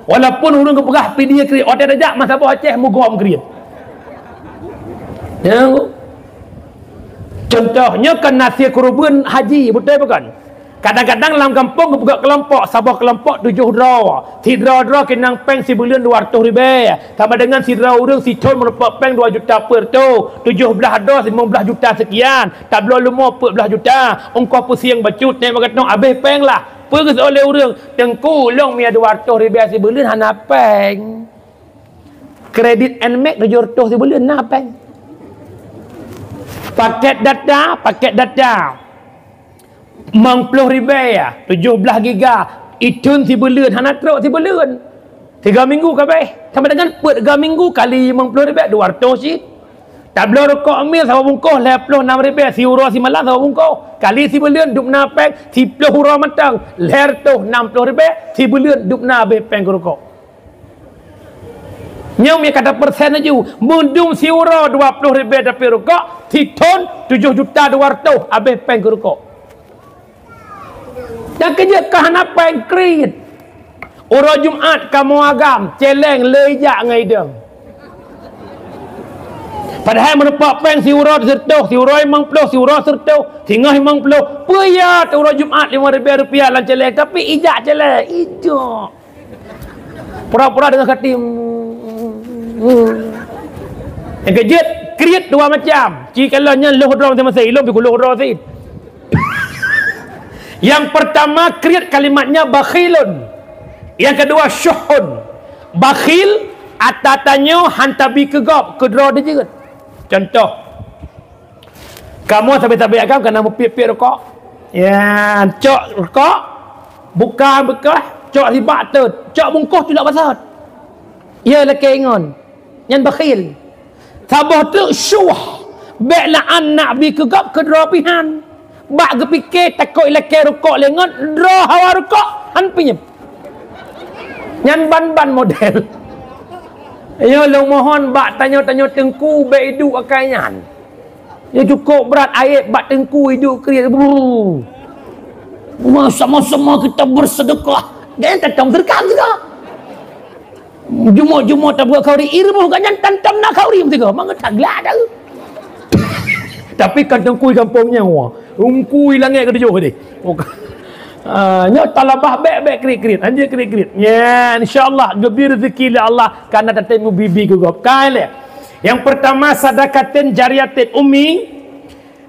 Walaupun ureueng geupeugah pidie kriet, watèe tajak masa boh Aceh mugom kriet. Ya. Contoh, nyoe kan na sie keureubeuen haji, beutôi bukan? Kadang-kadang lam gampông geupeugah keulompok, saboh keulompok tujoh droe. Sidroe-droe keunong pèng sibuleuen dua reutôh ribèe. Sama dengan sidroe ureueng sithôn meurumpok pèng dua juta peuet reutôh. Tujoh blaih droe limong blaih juta seukian. Tabloe leumo peuet blaih juta. Ongkoh peusieng bacut, nèk bak gatong abéh pèng lah. Peugah oleh ureueng, "Teungku, lôn miyueb dua reutôh ribèe sibuleuen hana pèng." Kredit Nmax tujoh reutôh sibuleuen na pèng. Paket data, paket data. Limong ploh ribèe, ya, tujoh blaih giga. Ithôn sibuleuen, hana trôk sibuleuen. Tiga minggu ka abéh. Sama dengan peuet tiga minggu kali limong ploh ribèe, dua reutôh cit. Tabloe rukok mil saboh bungkôh lhèe ploh nam ribèe, siuroe simalam saboh bungkôh. Kali sibuleuen dum na pèng, siploh uroe mantong, lhèe reutôh nam ploh ribèe, sibuleuen dum na abéh pèng keu rukok. Nyoe meukat persen laju. Meudum siuroe dua ploh ribèe tapi rukok, sithôn tujoh juta dua reutôh abéh pèng keu rukok. Dan keujeuet ka hana pèng kriet. Uroe Jumat kamoe agam, céléng le ijak ngon idong. Padahai meurumpok pèng siuroe seureutôh, siuroe limong ploh, siuroe seureutôh, singoh limong ploh. Peue ya uroe Jumat lima ribèe rupiah lam céléng, tapi ijak céléng, ijak. Pura-pura deungon hati. Nyang keujeuet, kriet dua macam. Ci kalon nyan lheueh droe maséng-maséng, ilôn pih kulheueh droe sit. Yang pertama, kriet kalimatnya bakhilun. Yang kedua, syuhun. Bakhil, ata tanyoe han tabi keu gob, keu droe jeuet. Contoh, kamoe sabe-sabe agam kana mupiep-piep rukok. Ya, cok rukok, buka beukah, cok sibak teut, cok bungkôh tulak basot. Ya, lakèe ingon. Nyan bakhil. Saboh teuk syuh, bèk la'an nak bi keu gob keu droe pih han. Bak geupike takot ilakèe rukok lé ngon droe hawa rukok han pinyeb. Nyan ban-ban model. Nyoe lôn mohon bak tanyoe-tanyoe teungku bèk iduek akai nyan. Nyoe cukôp brat ayeb bak teungku iduek kriet. Brrr. Sama-sama kita bersedekah. Gaya tantong sedekah juga. Jumoe-jumoe tabuet khauri, iruboh gobnyan tantom na khauri meusigoe, mangat that glak dah. Tapi kan teungku gampông nyan, wah. Teungku langèt keutujôh deh. Ah, nyoe talabah bèk-bèk kriet-kriet, hanjeuet kriet-kriet. Ya, insya-Allah geubri rezeki lé Allah, kana tatem mubibi keu gob. Kai lé. Yang pertama, sadaqatin jariyatin ummi.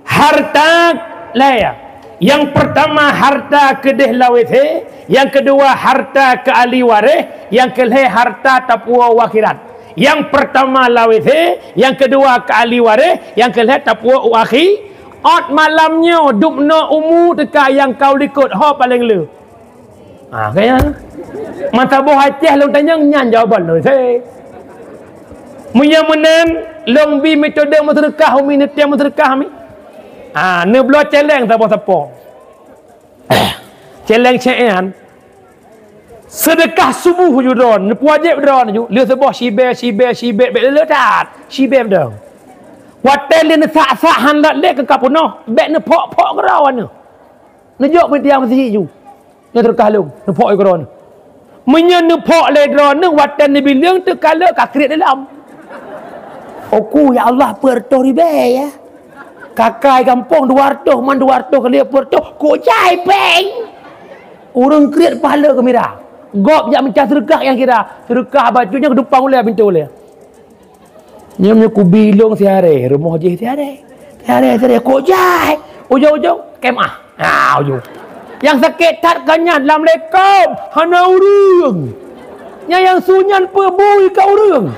Harta lhèe. Yang pertama, harta keudeh lawét he. Yang kedua, harta keu ahli waréh. Yang keulhèe, harta tapuwoe u akhirat. Yang pertama lawét he, yang kedua keu ahli waréh, yang keulhèe tapuwoe u akhi-. Ôt malam nyoe dubnoe umu teuka nyang ka u likôt ho paleng le. Ha, kaya. Mata boh Aceh lôn tanyong nyan jawaban lôn. He. Meunyoe meunan, lôn bi metode meuseudeukah, umi neutém meuseudeukah mi. Ha, neubloe céléng sapo-sapo. Céléng cék nyan. Seudeukah suboh ju droe, neupeuwajéb droe ju. Lheueh suboh sibée, sibée, sibée, bèk le-le that. Sibée droe. Watée lé neusak-sak han lat lé keu ka peunoh, bék neuphok-phok keudroe neuh. Neujok meutiang meusihi ju. Nyoe teureukah lôn, neuphok keudroe neuh. Meunyoe neuphok lé droe neuh, watée neubileueng teuka lé ka kriet dalam. Oku, ya Allah, peuet reutôh ribée, ya. Kakai gampông dua reutôh, man dua reutôh kali peuet reutôh, kok jai péng. Ureuëng kriet pahala geumira. Gob jak meucah seudeukah nyang kira. Seudeukah bacut nyan keudupang ulée pintoe ulée. Nyoe meunyoe kubi lôn siharée, rumoh jih siharée. Siharée, siharée, kok jai. Ujong-ujong, kemah. Ha, ujong. Nyang sakét that ka nyan, lam lekam, hana ureuëng. Nyang, nyang su nyan peue bui ka ureuëng.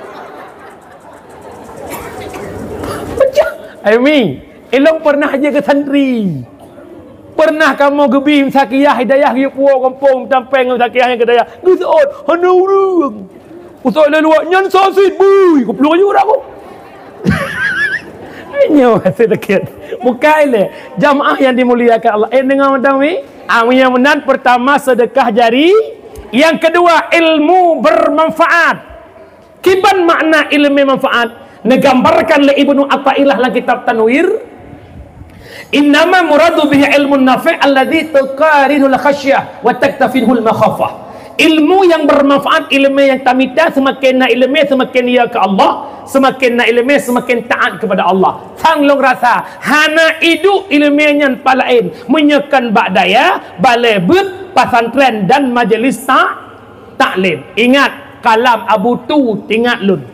Pecah. Ai Mi, ilong pernah je ke santri. Pernah kamoe geubi meusakiah hidayah geuyue puwoe gampông tampéng meusakiah nyang keudayah. Geuseuôt, hana ureuëng. Usai lé luwa nyan sasit, bui, goblok aja urang ku. Nyoe sedikit. Bukai lé. Jamaah yang dimuliakan Allah. Eh, dengar mantong, Mi? Ah, yang meunan pertama sedekah jari, yang kedua ilmu bermanfaat. Kiban makna ilmu manfaat? Neugambarkan lé Ibnu Athaillah lam kitab Tanwir, "Innama muradu bihi ilmun nafi' alladzi tuqarinul khasyah wa taktafinhul makhafah." Ilmu yang bermanfaat, ilmu yang tamita, semakin na ilmu, semakin ia ke Allah, semakin na ilmu, semakin taat kepada Allah. Sang lôn rasa, hana idup ilmu nyan palaén, meunyoe kon bak dayah, balai beuet, pesantren dan majelis ta-, taklim. Ingat, kalam Abu Tu tingat lôn.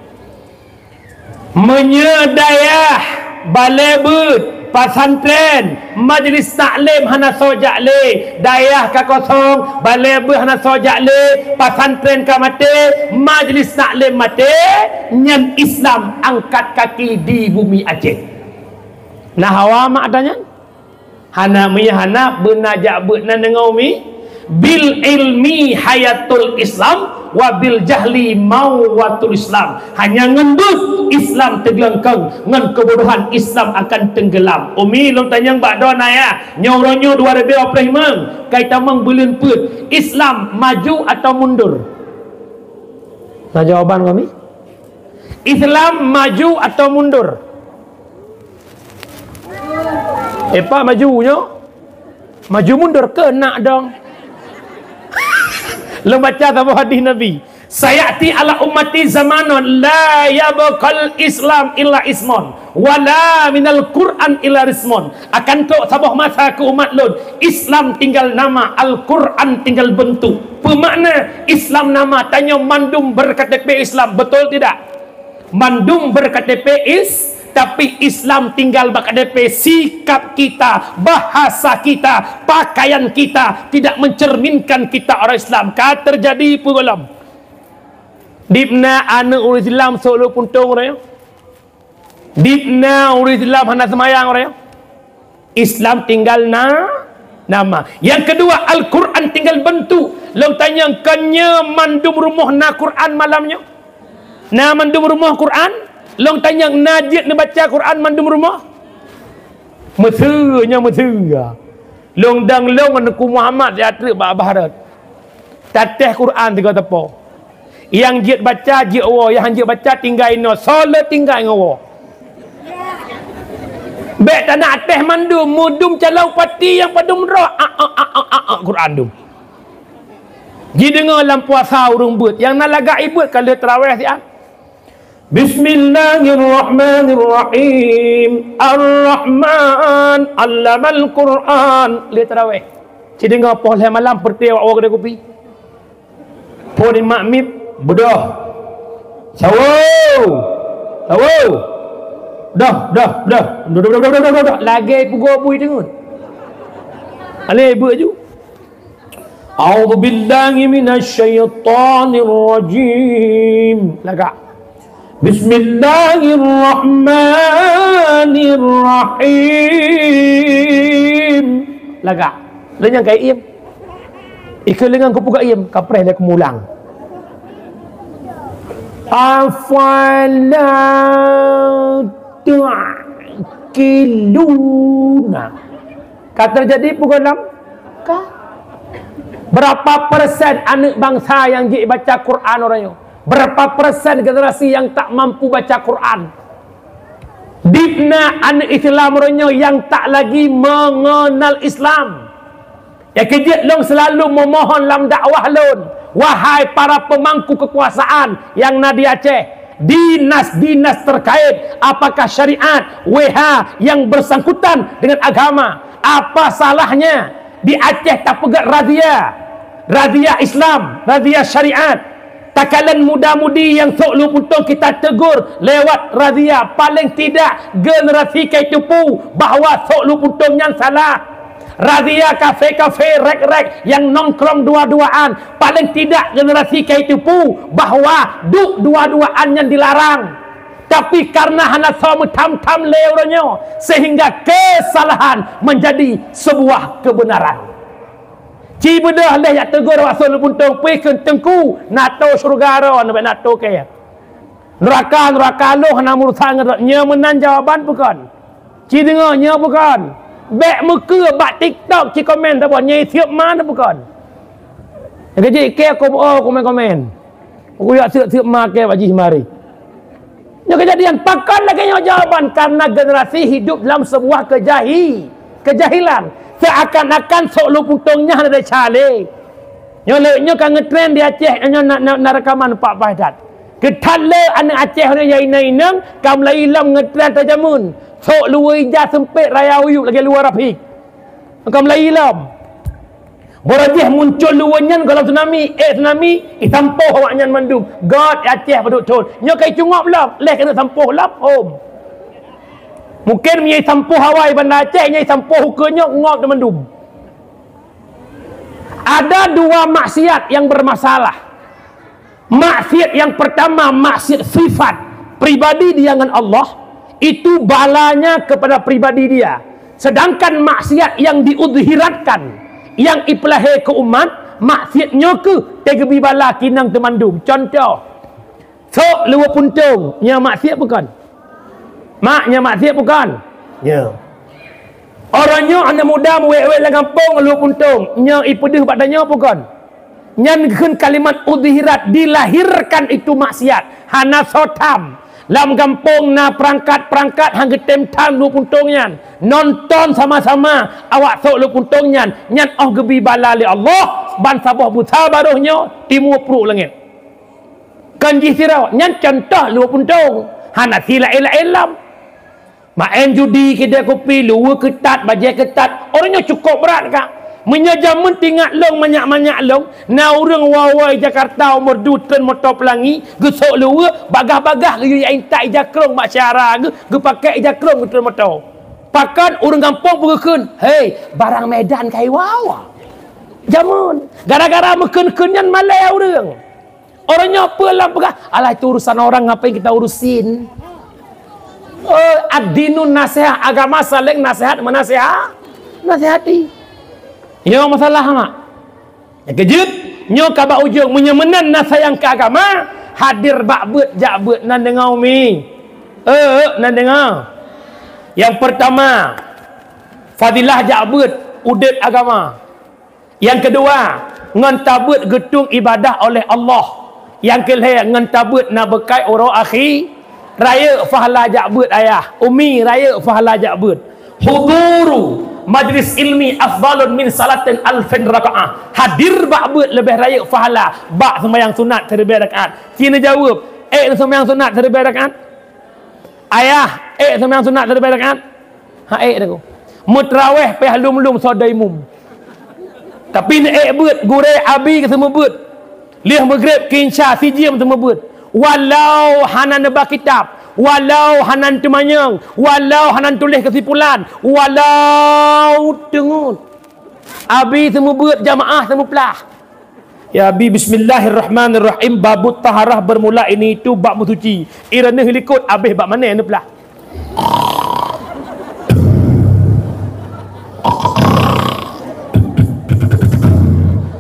Meunyoe dayah, balai beuet, pesantren, majelis taklim hana soe jak lé, dayah ka kosong, balai beuet hana soe jak lé, pesantren ka maté, majelis taklim maté, nyan Islam angkat kaki di bumi Aceh. Nah, hawa mak ata nyan? Hana miyah hana beuna jak beuet nan deungoe Mi. Bil ilmi hayatul Islam wa bil jahli mauwatul Islam. Hanya ngon beuet Islam teuglengkeng, ngon keubodohan Islam akan tenggelam. Umi lôn tanyong bak droe na ya, nyoe uroe nyoe dua ribèe dua puluh lima, kai tamong buleuen peuet. Islam maju atau mundur? Na jawaban kami? Islam maju atau mundur? Eh, Pak, maju nyoe. Maju mundur keunak dong. Lôn baca saboh hadis Nabi. "Sayati ala ummati zamanun la yabqal Islam illa ismun, wala minal Qur'an illa ismun." Akan trok saboh masa keu umat lôn, Islam tinggal nama, Al-Qur'an tinggal bentuk. Peue makna Islam nama? Tanyoe mandum ber-K T P Islam, betul tidak? Mandum ber-K T P is, tapi Islam tinggal bak K T P, sikap kita, bahasa kita, pakaian kita tidak mencerminkan kita orang Islam. Ka terjadi peue gohlom? Dibna aneuk ureueng Islam solo puntong uroe nyoe. Dibna ureueng Islam hana seumayang uroe nyoe. Islam tinggal na nama. Yang kedua, Al-Quran tinggal bentuk. Lôn tanyong, kon nyoe mandum rumoh na Quran malam nyoe? Na mandum rumoh Quran? Lôn tanyong, na jeuet neubaca Quran mandum rumoh? Meuseu nyoe meuseu. Lôn dang lôn ngon Teungku Muhammad siat treuk bak Bahrot. Tatéh Quran tiga teupô. Nyang jeuet baca, jeuet woe, nyang han jeuet baca, tinggai inoe, soe le tinggai ngon woe. Bék tana atéh mandum, mudum calon pati nyang padum droe, a, a, Quran dum. Jideungoe lam puasa ureueng beuet, nyang na lagak ibeuet ka lheueh taraweh siat. Bismillahirrahmanirrahim. Ar-Rahman, allamal Quran. Lheueh taraweh. Jideungoe poh lhèe malam, peureute awak woe keudè kupi. Phôn mak mip, beudoh. Sawoe! Sawoe! Doh, doh, doh. Doh, doh, doh. Lagèe pugoe bui teungeut. Alèh beuet ju. A'udzubillahi minasyaitonirrajim. Lagak. Bismillahirrahmanirrahim. Lagak. Lé nyang ka iem. Ikeu leungang kupeugah iem, kapreh lé keumulang. Afala ta'qiluna. Ka teujadi peue gohlom? Ka. Berapa persen aneuk bansa nyang jibaca Quran uroe nyoe? Berapa persen generasi yang tak mampu baca Quran? Dibna aneuk Islam uroe nyoe nyang tak lagi mengenal Islam. Nyang keujeuet lôn selalu memohon lam dakwah lôn, wahai para pemangku kekuasaan nyang na di Aceh, dinas-dinas terkait, apakah syariat, W H yang bersangkutan dengan agama, apa salahnya di Aceh tapeugét razia, razia Islam, razia syariat? Takalon muda-mudi nyang sôk luwue puntông kita tegur lewat razia, paling tidak generasi ka jiteupeue bahwa sôk luwue puntông nyan salah. Razia kafe-kafe, rek-rek nyang nongkrong dua-duaan, paling tidak generasi ka jiteupeue bahwa duek dua-duaan nyan dilarang. Tapi karena hana soe meutham-tham lé uroe nyoe, sehingga kesalahan menjadi sebuah kebenaran. Ci beudôh lé jak tegur awak sôk luwue puntông, pih kheun teungku, na tô syeuruga droe, na bèk na tô kèe. Neuraka, neuraka lôn hana meurusan ngon droe. Nyoe meunan jawaban bukon? Ci deungoe, nyoe bukon? Bèk meukeue bak TikTok ci komen saboh, nyoe sieup ma na bukon? Nyang keujeuet kèe, ku, oh, komen-komen. Ku jak sieup-sieup ma kèe bak jih mari. Nyoe keujadian, pakon lagèe nyoe jawaban? Karena generasi hidup dalam sebuah kejahi-, kejahilan. Seakan-akan sôk luwue puntông nyan hana desya lé. Nyoe lé, nyoe ka ngetren di Aceh, nyoe na, na, na rekaman Pak Bahdat. Keuthat lé aneuk Aceh nyoe nyang inong-inong, ka meulayi lom ngetren tajameun. Sôk luwue ija seumpét raya uyueb lagèe luwue Rafiq. Ka meulayi lom. Barô jih muncul luwue nyan gohlom tsunami, ék tsunami, jisampôh awaknyan mandum. Göt Aceh padub thôn. Nyoe ka jicungôb lom, lheuh keuneuk sampôh lom, hom. Mungken meunyoe jisampôh awai Banda Aceh, nyoe jisampôh ukeue nyoe ngôb teumandum. Ada dua maksiat yang bermasalah. Maksiat yang pertama, maksiat sifat pribadi dia dengan Allah, itu balanya kepada pribadi dia. Sedangkan maksiat yang diudhiratkan, yang ipeulahé keu umat, maksiat nyoe keuh teugeubri bala keu inong teumandum. Contoh, sôk luwue puntông, nyoe maksiat bukon? Mak, nyoe maksiat bukon? Nyoe. Uroe nyoe aneuk muda meuwét-wét lam gampông luwue puntông, nyoe ipeudeuh bak tanyoe bukon? Nyan kheun kalimat udhirat, dilahirkan itu maksiat, hana soe tham. Lam gampông na peurangkat-peurangkat han geutem tham luwue puntông nyan. Nonton sama-sama awak sôk luwue puntông nyan, nyan 'oh geubri bala lé Allah, ban saboh beusa baroh nyoe timu pruek langét. Kon jih sidroe, nyan contoh luwue puntông, hana si laén-laén lom. Maén judi, keudè kupi, luwue keutat, bajèe keutat, ureueng nyoe cukôp brat ka. Meunyoe jameun teuingat lôn, manyak-manyak lôn, na ureueng woe-woe Jakarta u Meureudu treun moto peulangi, geusôk luwue, bagaih-bagaih geuyue jak intat ija krông bak syedara geuh, geupakèk ija krông geutreun moto. Pakon ureueng gampông peugeuh kheun, "Hei, barang Medan ka iwoe." Jameun, gara-gara meukheun-kheun nyan malèe ureueng. Orang nyoe peue lam peugah, "Alah, itu urusan orang, ngapain kita urusin?" Oh, ad-dinu nasihah, agama saling nasihat, menasihat, nasihati. Nyoe masalah, mak. Nyang keujeuet, nyoe ka bak ujong, meunyoe meunan na sayang keu agama, hadir bak beuet, jak beuet, nan deungoe umi. Eh, nan deungoe. Yang pertama, fadilah jak beuet, udeb agama. Nyang keudua, ngon tabeuet geutueng ibadah oleh Allah. Nyang keulhèe, ngon tabeuet na beukai uroe akhi, rayeuk pahala jak beuet ayah, umi, rayeuk pahala jak beuet. Huduru majlis ilmi afdalun min salatin alfin rakaah. Hadir bak beuet leubeh rayeuk pahala bak seumayang sunat siribèe rakaat. Ci neujaweueb, ék seumayang sunat siribèe rakaat? Ayah, ék seumayang sunat siribèe rakaat? Ha, ék dah ku. Meutraweh payah lom-lom soe dai mum. Tapi neuék beuet, gurèe abi geuseumeubeuet. Lheueh meugreb keu insya, sijeuem seumeubeuet. Walau hana neuba kitab, walau hana teumanyong, walau hana tuléh keusimpulan, walau teungeut. Abi seumeubeuet, jamaah seumeuplah. Ya Abi, bismillahirrahmanirrahim. Babut taharah bermula ini itu bab meusuci. Ireuneuh likot abéh bak mané neuplah.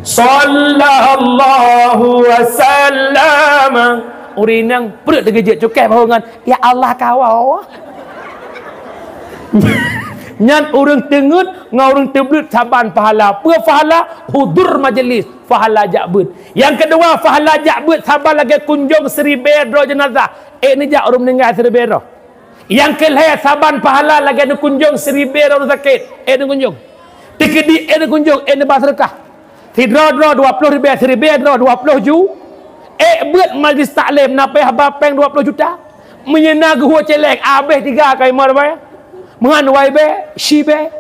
Sallallahu wasallam. Ureueng inong pruet teugeujeuet cukai bahu ngon, "Ya Allah, kawoe." Nyan ureueng teungeut ngon ureueng teubleuet saban pahala. Peue pahala? Hudur majelis, pahala jak beuet. Nyang keudua, pahala jak beuet saban lagèe kunjong siribèe droe jeunazah. Ék neujak ureueng meuninggai siribèe droe. Nyang keu lhèe saban pahala lagèe neukunjong siribèe droe sakét, eh neukunjong. Teukeudi eh neukunjong, eh neuba seudeukah. Sidroe droe dua ploh ribèe, siribèe droe dua ploh ju. Eh beuet majlis taklim na payah ba pèng dua ploh juta. Meunyoe na geuhue cèlèng, abéh tiga kali meuhai bèe. Meuhan wai bèe, shi bèe.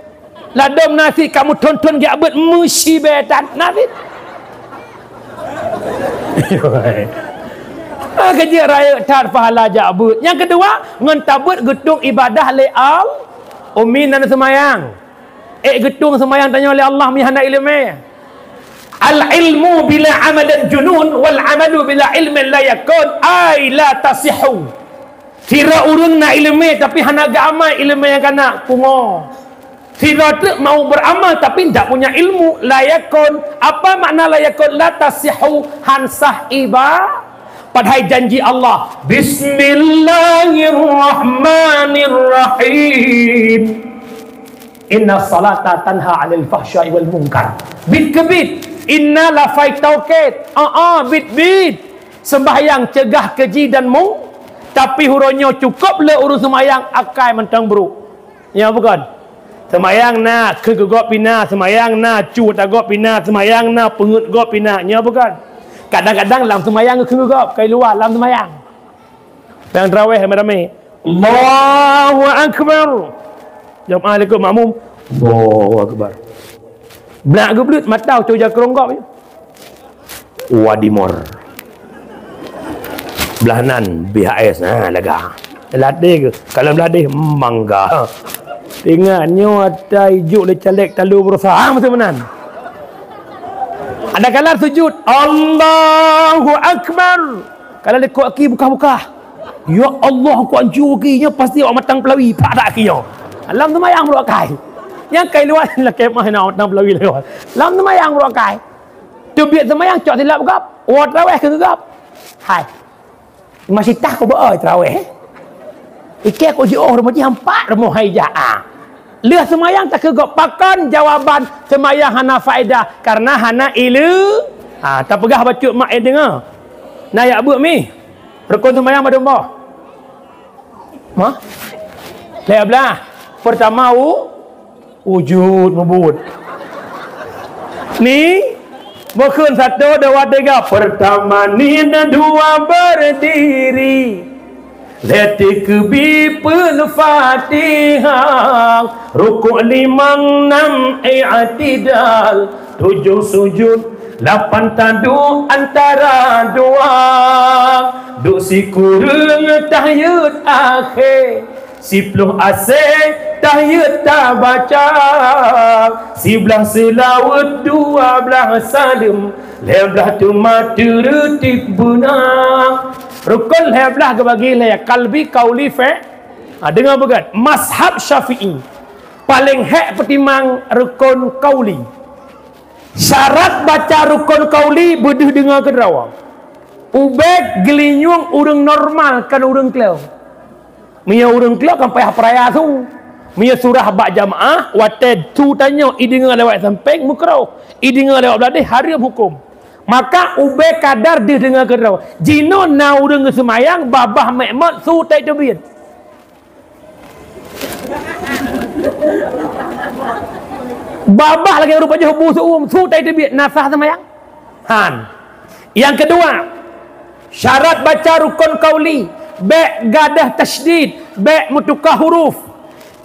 Ladôm nasi kamoe thon-thon jak beuet meushi bèe that nasi. Ah, keu jeuet rayeuk that pahala jak beuet. Nyang keudua, ngon tabeuet geutueng ibadah lé Allah. Umi nan seumayang. Eh geutueng seumayang tanyoe lé Allah meuhana ileumèe. Al ilmu bila amalin junun wal amalu bila ilmin la yakun ay la tasihhu. Sidroe ureuëng na ileumèe tapi hana geuamal ileumèe nyang kana, pungo. Sidroe treuk mau beuramal tapi ndak punya ilmu, la yakun. Apa makna la yakun? La tasihhu, han sah iba. Padahai janji Allah, Bismillahirrahmanirrahim. Inna salata tanha 'anil fahsya'i wal munkar. Bit keu bit. Inna lafai taukid. Aa, bit-bit. Sembahyang cegah keji dan mung, tapi uroe nyoe cukôp le ureuëng seumayang akai mantong brôk. Nyoe bukon? Seumayang na, keu geugop pina, seumayang na, cu tagop pina, seumayang na, peungeuet gop pina. Nyoe bukon? Kadang-kadang lam seumayang keu geugop, kai luwa lam seumayang. Nyang traweh ramé-ramé. Allahu Akbar. Jamaah ikut makmum. Allahu Akbar. Blah geubleut mata ucok jakrong gop. Wadimor. Blah nan B H S. Ha, lega. Ladeh ke? Kalau ladeh, mangga. Ingat, nyoe ata ijuk le caleg talu berusaha. Ha, meunan. Ada kala sujud. Allahu Akbar. Kalau lekok aki bukah-bukah. Ya Allah, aku ancu aki. Nyoe pasti awak matang pelawi. Pak tak aki nyoe. Lam seumayang brôk akai. Nyang kai luwa lakèe mah na matang pelawi lewat. Lam seumayang brôk akai. Teubiet seumayang cok silap gop. Wa traweh keu gop. Hai. Masih tah ko beu traweh. Ikei ko jiôh rumoh jih empat rumoh hai jah. Ah. Lheueh seumayang takeugop pakon jawaban seumayang hana faedah karena hana ileumèe. Ha, tapeugah bacut mak eh deungoe. Na yak beuet mi. Rukon seumayang padum boh? Mah? Lhèe blah. Pertama u, wujud meubuet. Ni, bukon satu dua tiga. Pertama ni dan dua berdiri. Lhèe tikeubie peuet Fatihah, rukuk limong nam i'tidal, tujoh sujud, lapan taduek antara dua, duek sikureueng tahiyat akhé, siploh asèe tahiyat tabaca, siblah seulaweuet, dua blah saleuem, lhèe blah teuma teureutib beuna. Rukon lhèe blah geubagi lhèe, kalbi, kauli, fe-, ha, deungoe beugét, mazhab Syafi'i paléng hék peutimang rukon kauli. Syarat baca rukon kauli beudeuh deungoe keudroe. Ubé geulinyueng ureuëng normal, kon ureuëng kleueng. Meunyoe ureuëng kleueng kan payah peuraya su. Meunyoe surah bak jamaah, watèe su tanyoe ideungoe lewat sampéng, meukruh. Ideungoe lewat bladeh, hareuem huköm. Maka ubé kadar deuh deungoe keudroe. Jinoe na ureuëng geuseumayang, babah mèk mot su tai teubiet. Babah lagèe ureuëng pajoh bu seuuem, su tai teubiet, na sah seumayang? Han. Nyang keudua, syarat baca rukon kauli, bèk gadôh tasydid, bèk meutuka huruf.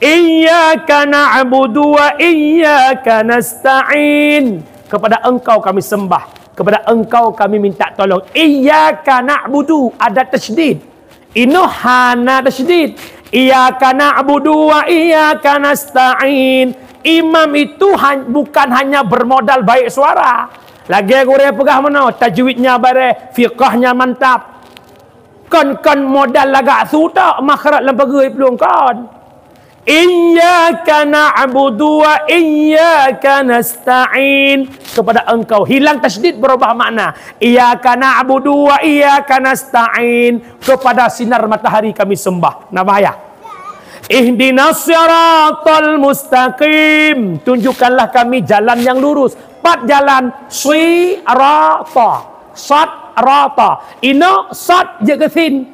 Iyyaka na'budu wa iyyaka nasta'in. Kepada Engkau kami sembah, kepada Engkau kami minta tolong. Iyyaka na'budu, ada tasydid. Inoe hana tasydid. Iyyaka na'budu wa iyyaka nasta'in. Imam itu han-, bukan hanya bermodal baik suara. Lagèe gurèe peugah meunoe, tajwidnya barèh, fiqahnya mantap. Kon-kon modal lagak su tok, makhraj lam pageue plueng kon. Iyyaka na'budu wa iyyaka nasta'in. Kepada Engkau. Hilang tasydid, berubah makna. Iyyaka na'budu wa iyyaka nasta'in. Kepada sinar matahari kami sembah. Nah, bahaya. Ihdinas siratal mustaqim. Tunjukkanlah kami jalan yang lurus. Pat jalan. Sirata. Sat rata. Inoe sat jeuet keu sin.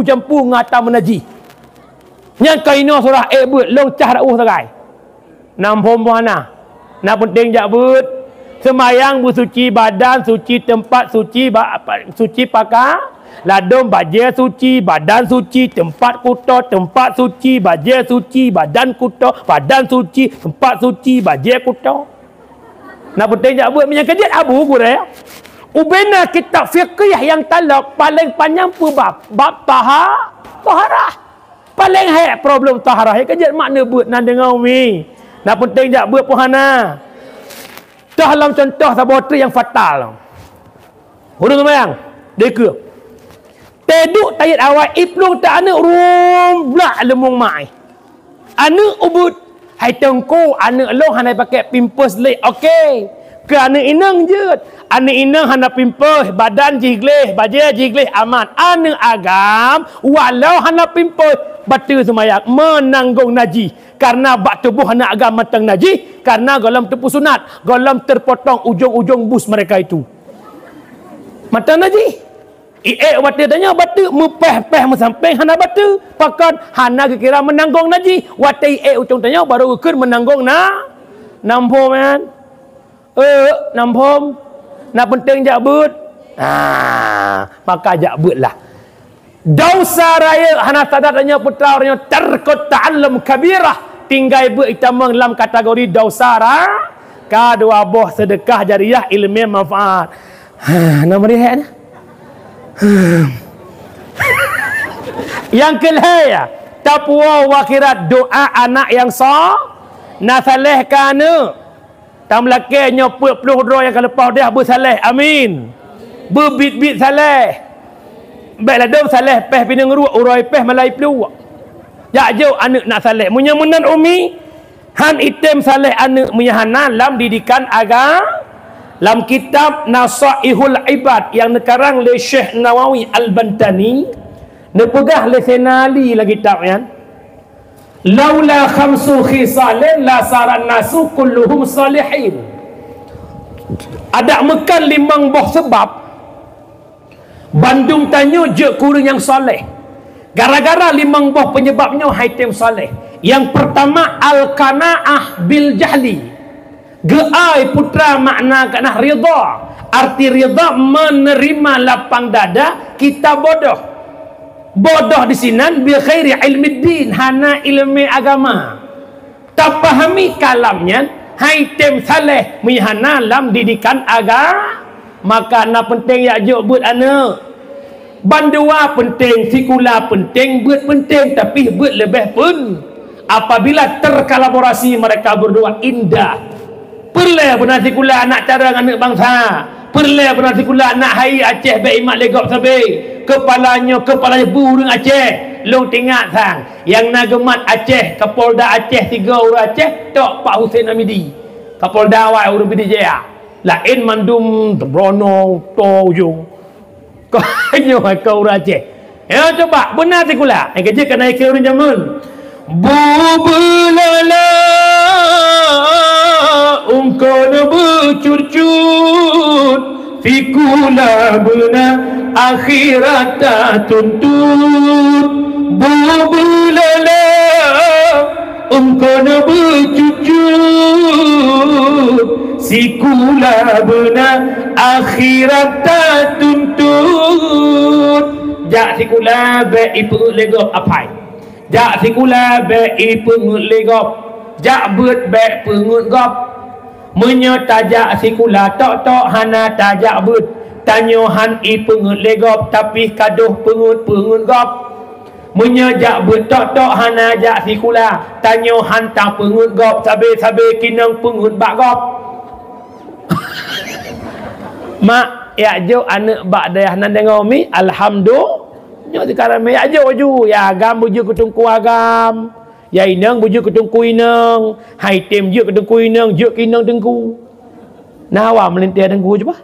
jampu-jampu ngon ata meunajih. Nyan ka inoe surah ék beuet, lôn cah rauh sagai. Nam phom boh hana. Na peunteng jak beuet. Seumayang beusuci badan, suci teumpat, suci ba-, apa, suci paka. Ladôm bajée suci, badan suci, teumpat kuto, teumpat suci, bajée suci, badan kuto, badan suci, teumpat suci, bajée kuto. Na peunteng jak beuet, meunyo keujeuet Abu Gurée. Ubena kitab fiqih nyang talop paléng panyang peue bab, bab taha-, taharah. Paléng hék problem taharah, nyang keujeuet mak neubeuet nan deungon umi. Na peunteng jak beuet peuhana. Toh lom contoh saboh treuk nyang fatal. Ureuëng seumayang, dikeue. Teuduek tayet awai, iplueng ta aneuëk rum blak leumong mai. Aneuëk ubeuet, "Hai teungku, aneuëk lôn hana pakai pampers lé." Oke. Keu aneuëk inong jeuet. Aneuëk inong hana pampers, badan jih gleh, bajée jih gleh, aman. Aneuëk agam, walau hana pampers, bateue seumayang, meunanggong najih. Karena bak tuboh aneuëk agam mantong najih, karena gohlom teupeusunat, gohlom teupotong ujong-ujong bus mereka itu. Mantong najih. Iék watée tanyoe bateue, meupéh-péh meusampéng hana bateue. Pakon? Hana geukira meunanggong najih. Watée iék ujong tanyoe baru geukheun meunanggong na, nam phom nyan. Eh, nam phom. Na peunteng jak beuet. Ah, maka jak beuet lah. Dosa rayeuk hana sadar tanyoe putra, tanyoe tarkut ta'allum kabirah. Tinggai beuet itamong lam kategori dosa ra-, ka dua boh seudeukah jariyah ilmu manfaat. Ha, na meurehat na. Nyang keulhée, ya, tapuwoe u akhirat doa anak nyang so-, na saleh keu aneuëk. Tameulakée nyoe peuet ploh droe nyang ka leupah udeh beusaléh. Amin. Beubiet-biet saléh. Bék ladôm saléh péh pineung ruek, uroe péh malai pluek. Jak jok aneuëk nak saléh. Meunyoe meunan umi, han item saléh aneuëk meunyoe hana lam didikan aga-, Lam kitab Nasaihul Ibad nyang neukarang lé Syekh Nawawi Al-Bantani, neupeugah lé Saidina Ali lam kitab nyan, "Laula khamsu khisalin la saran nasu kulluhum salihin." Adak meukan limong boh seubab, bandum tanyoe jeuet keu ureuëng nyang saleh. Gara-gara limong boh peunyeubab nyoe hai tem saleh. Nyang peurtama, al-qanaah bil jahli. Geuai putra makna keunan ridha. Arti ridha, menerima lapang dada kita bodoh. Bodoh di sinan bi ghairi ilmiddin, hana ileumé agama. Tapahami kalam nyan, hai tem saleh meuhana lam didikan agama. Maka na peunteng jak jok beuet aneuëk. Bandua peunteng, sikula peunteng, beuet peunteng, tapi beuet leubeh pun. Apabila terkolaborasi mereka berdua, indah. Peureulée beuna sikula anak carông aneuëk bansa. Peureulée beuna sikula anak hai Aceh bék imat lé gob sabe. Keupala nyoe, keupala nyoe beu ureuëng Aceh. Lôn teuingat sang, nyang na geumat Aceh, Kapolda Aceh, tiga ureuëng Aceh, tok Pak Husein Hamidi. Kapolda awai ureuëng Pidie Jaya. Laén mandum Tebrono, to ujong. Kok nyoe keu ureuëng Aceh. Ya, coba, beuna sikula. Eh, kejeuet keunan ikeu ureuëng jameun. Bubeulala ungkon beucut-cut, sikula beuna akhirat tatuntut. Bubeulala ungkon beucut-cut, sikula beuna akhirat tatuntut. Jak sikula bék ipeungeuet lé gob apai. Jak sikula bék ipeungeuet lé gob. Jak beuet bék peungeuet gob. Meunyoe tajak sikula tok-tok hana tajak beuet, tanyoe han ipeungeuet lé gob, tapi kadoh peungeuet-peungeuet gob. Meunyoe jak beuet tok-tok hana jak sikula, tanyoe han tapeungeuet gob, sabe-sabe kinong peungeuet bak gob. Mak, jak jok aneuëk bak dayah nan deungoe mi, alhamdulillah. Nyoe sekarang mi jak jok ju, ya agam beujeuet keu teungku agam, ya inong beujeuet keu teungku inong, hai tem jeuet keu teungku inong, jeuet keu inong teungku. Na awak meulinteh teungku cuba.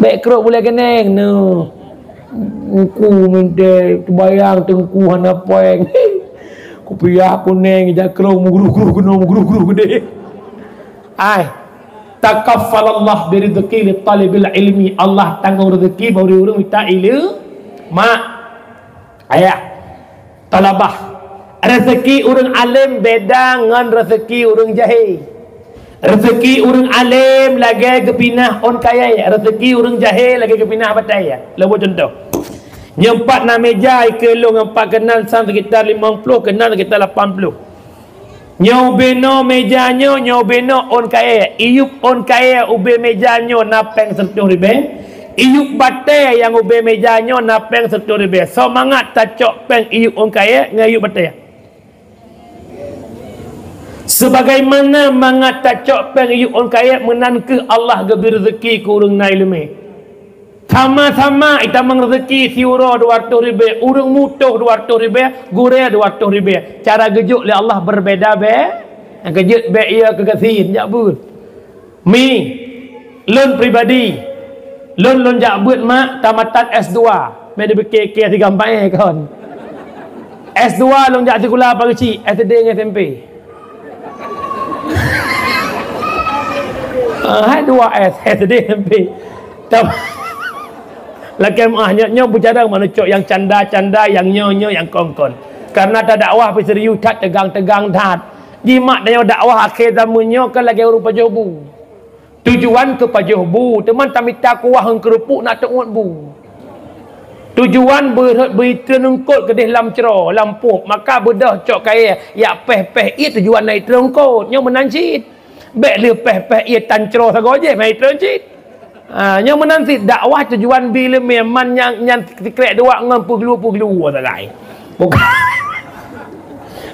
Bék krok bulèe keuneng nyoe. Teungku meuntèe teubayang teungku hana péng. Kupiah kunèng jak krong meugrôh-grôh keunoe meugrôh-grôh keudéh. Ai, takaffalallah birizqi li talibil ilmi. Allah tanggong rezeki bak ureueng-ureueng mita ileu-, mak. Ayah, talabah. Rezeki ureueng além beda ngon rezeki ureueng jahé. Rezeki ureueng além lagèe geupinah ôn kayèe, rezeki ureueng jahé lagèe geupinah batèe. Lôn bri cuntoh. Nyoe pat na mèja ikeue lôn ngon pat keunan sang sekitar limong ploh, keunan sekitar lapan ploh. Nyoe ubé noe mèja nyoe, nyoe ubé noe ôn kayèe. Iyup ôn kayèe ubé mèja nyoe na pèng sireutoh ribèe. Iyup batèe nyang ubé mèja nyoe na pèng sireutoh ribèe. Soe mangat tacok pèng iyup ôn kayèe ngon iyup batèe? Sebagaimana mangat tacok pèng iyup ôn kayèe, meunan keuh Allah geubri rezeki keu ureueng na ileumèe. Sama-sama itamong rezeki siuroe dua ratus ribèe, ureueng mutoh dua ratus ribèe, gurèe dua ratus ribèe. Cara geujok lé Allah berbeda be-, nyang keujeuet bèk iya keugasin jak beuet. Mi, lôn pribadi, lôn, lôn jak beuet mak tamatan S dua, meunan di B K K tiga empat kon. S dua lôn jak sikula pageue cit, S D ngon S M P. Ah, hai dua S, S D, S M P. Tam-, lakèe meu'ah nyoe, nyoe beujarang manusia nyang canda-canda, nyang nyoe-nyoe, nyang kon-kon. Karena tadakwah pih serius that, tegang-tegang that. Jimat tanyoe dakwah akhé zaman nyoe kan lagèe ureueng pajoh bu. Tujuan keu pajoh bu, teuma tamita kuah ngon keureupuk nak teu'uet bu. Tujuan beurhot beuitreun eungkôt keudéh lam cro, lam pôk, maka beudôh cok kayèe, jak pèh-pèh ié tujuan na itreun eungkôt, nyoe meunan cit. Bèk lheueh pèh-pèh ié tan cro sagoe jih, meunan itreun cit. Ha, nyoe meunan cit dakwah tujuan bi leumèe man nyang, nyan sikrek dua ngon peuglu-peuglu sagai. Bukai.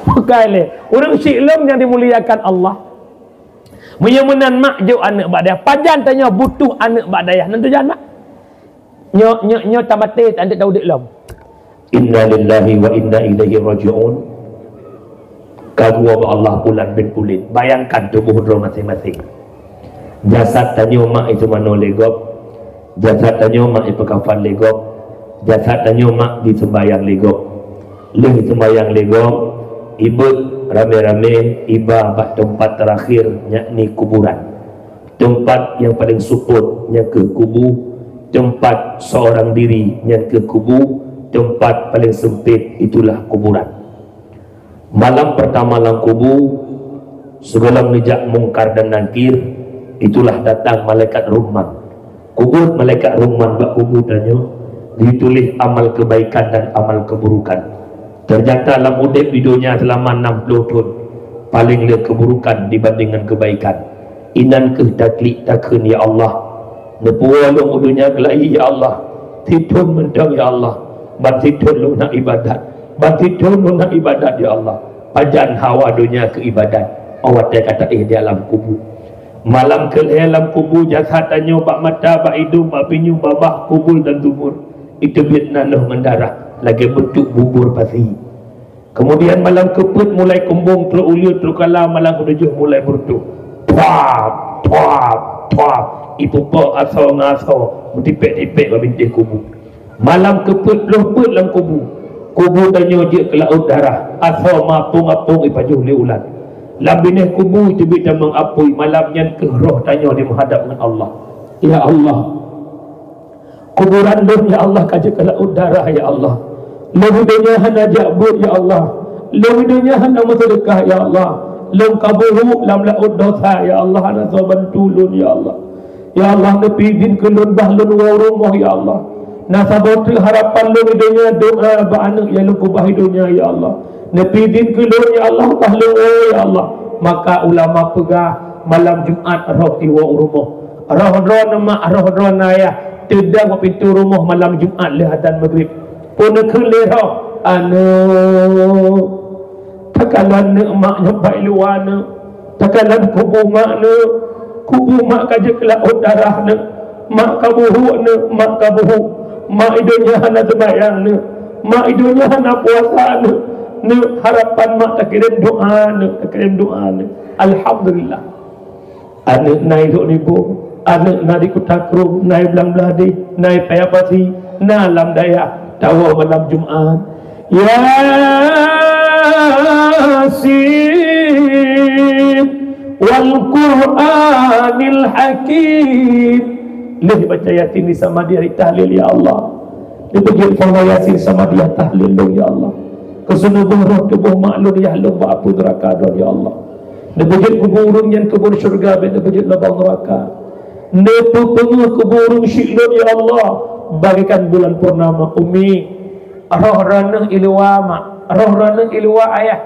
Bukai lé. Ureueng syiek lôn nyang dimuliakan Allah. Meunyoe meunan mak jok aneuk bak dayah, pajan tanyoe butuh aneuk bak dayah, nan tujuan mak? Nyoe, nyoe, nyoe tamaté, tak anteuk taudép lom. Innalillahi wa inna ilaihi raji'un. Ka geuwoe bak Allah bulan bin buleuen. Bayangkan tuboh droe maséng-maséng. Jasad tanyoe mak iseumanoe lé gob, jasad tanyoe mak ipeukafan lé gob, jasad tanyoe mak jiseumbayang lé gob. Lheueh jiseumbayang lé gob, ibeuet ramé-ramé iba bak teumpat teurakhir, yakni kuburan. Teumpat nyang paleng seupôt nyan keuh kubu, teumpat seurang diri nyan keuh kubu, teumpat paleng seumpét itulah kuburan. Malam peurtama lam kubu, sigohlom neujak Mungkar dan Nakir, itulah datang malaikat Ruhman. Kubeuet malaikat Ruhman bak kubu tanyoe, jituléh amal keubaikan dan amal keuburukan. Teunyata lam udeb di donya seulama nam ploh thon, paleng le keuburukan dibanding ngon keubaikan. Inan keuh taklik takheun, "Ya Allah, neupuwoe lôn u donya keulayi, ya Allah. Sithon mantong, ya Allah. Ban sithon lôn na ibadat. Ban sithon lôn na ibadat, ya Allah. Pajan hawa donya keu ibadat." Watée ka taéh di alam kubu. Malam keulhée lam kubu, jasad tanyoe bak mata, bak idong, bak pinyueng, babah, kubul dan dubur. Iteubiet nanoh ngon darah lagée beuntuk bubur pasi. Keumudian malam keupeuet mulai kumbong, trok uleue, trok kala, malam keutujoh mulai beureutoh. Tuap, tuap, tuap. Ipupo asoe ngon asoe, meutipék-tipék bak bintéh kubu. Malam keupeuet ploh peuet lam kubu. Kubu tanyoe jeuet keu laôt darah, asoe mapông-apông ipajoh lé ulat. Lam binéh kubu teubiet tamong apui, malam nyan keuh roh tanyoe jimeuhadab ngon Allah. Ya Allah, kuburan lôn, ya Allah, ka jeuet keu laôt darah, ya Allah. Lôn u donya hana jak beuet, ya Allah. Lôn u donya hana meuseudeukah, ya Allah. Lôn ka buhuk lam laôt dosa, ya Allah, hana soe bantu lôn, ya Allah. Ya Allah, neupeuidhin keu lôn bah lôn woe u rumoh, ya Allah. Na saboh treuk harapan lôn u donya, doa bak aneuëk nyang lôn keubah u donya, ya Allah. Neupeuidhin keu lôn, ya Allah, bah lôn woe, ya Allah. Maka ulama peugah, malam Jumat roh iwoe u rumoh. Roh droeneuh mak, roh droeneuh ayah, teudong bak pintoe rumoh malam Jumat lheueh azan Maghrib. Peue neukheun lé roh, "Aneuëk, takalon aneuëk mak nyoe bak luwa aneuëk, takalon kubu mak aneuëk, kubu mak ka jeuet keu laôt darah aneuëk, mak ka buhuk aneuëk, mak ka buhuk, mak i donya hana seumayang aneuëk, mak i donya hana puasa aneuëk, neuk harapan mak takirém doa aneuëk, takirém doa aneuëk." Alhamdulillah. Aneuëk na i Lhok Nibong, aneuëk na di Kuta Krueng, na i Blang Blahdeh, na i Paya Pasi, na lam dayah, tawoe malam Jumat. Yasin wal Qur'anil Hakim. Lheueh baca Yasin di Samadiyah tahlil, ya Allah. Neubeujeuet sama Yasin Samadiyah tahlil lôn, ya Allah. Keu seunuboh roh tuboh mak lôn yah lôn bak apui neuraka droe, ya Allah. Neubeujeuet kubu ureuëng nyan keubeuen syeuruga, bék neubeujeuet lubang neuraka. Neupeupeungeuh kubu ureuëng syiek lôn, ya Allah, bagaikan bulan purnama. Umi, roh droeneuh i luwa mak, roh droeneuh i luwa ayah,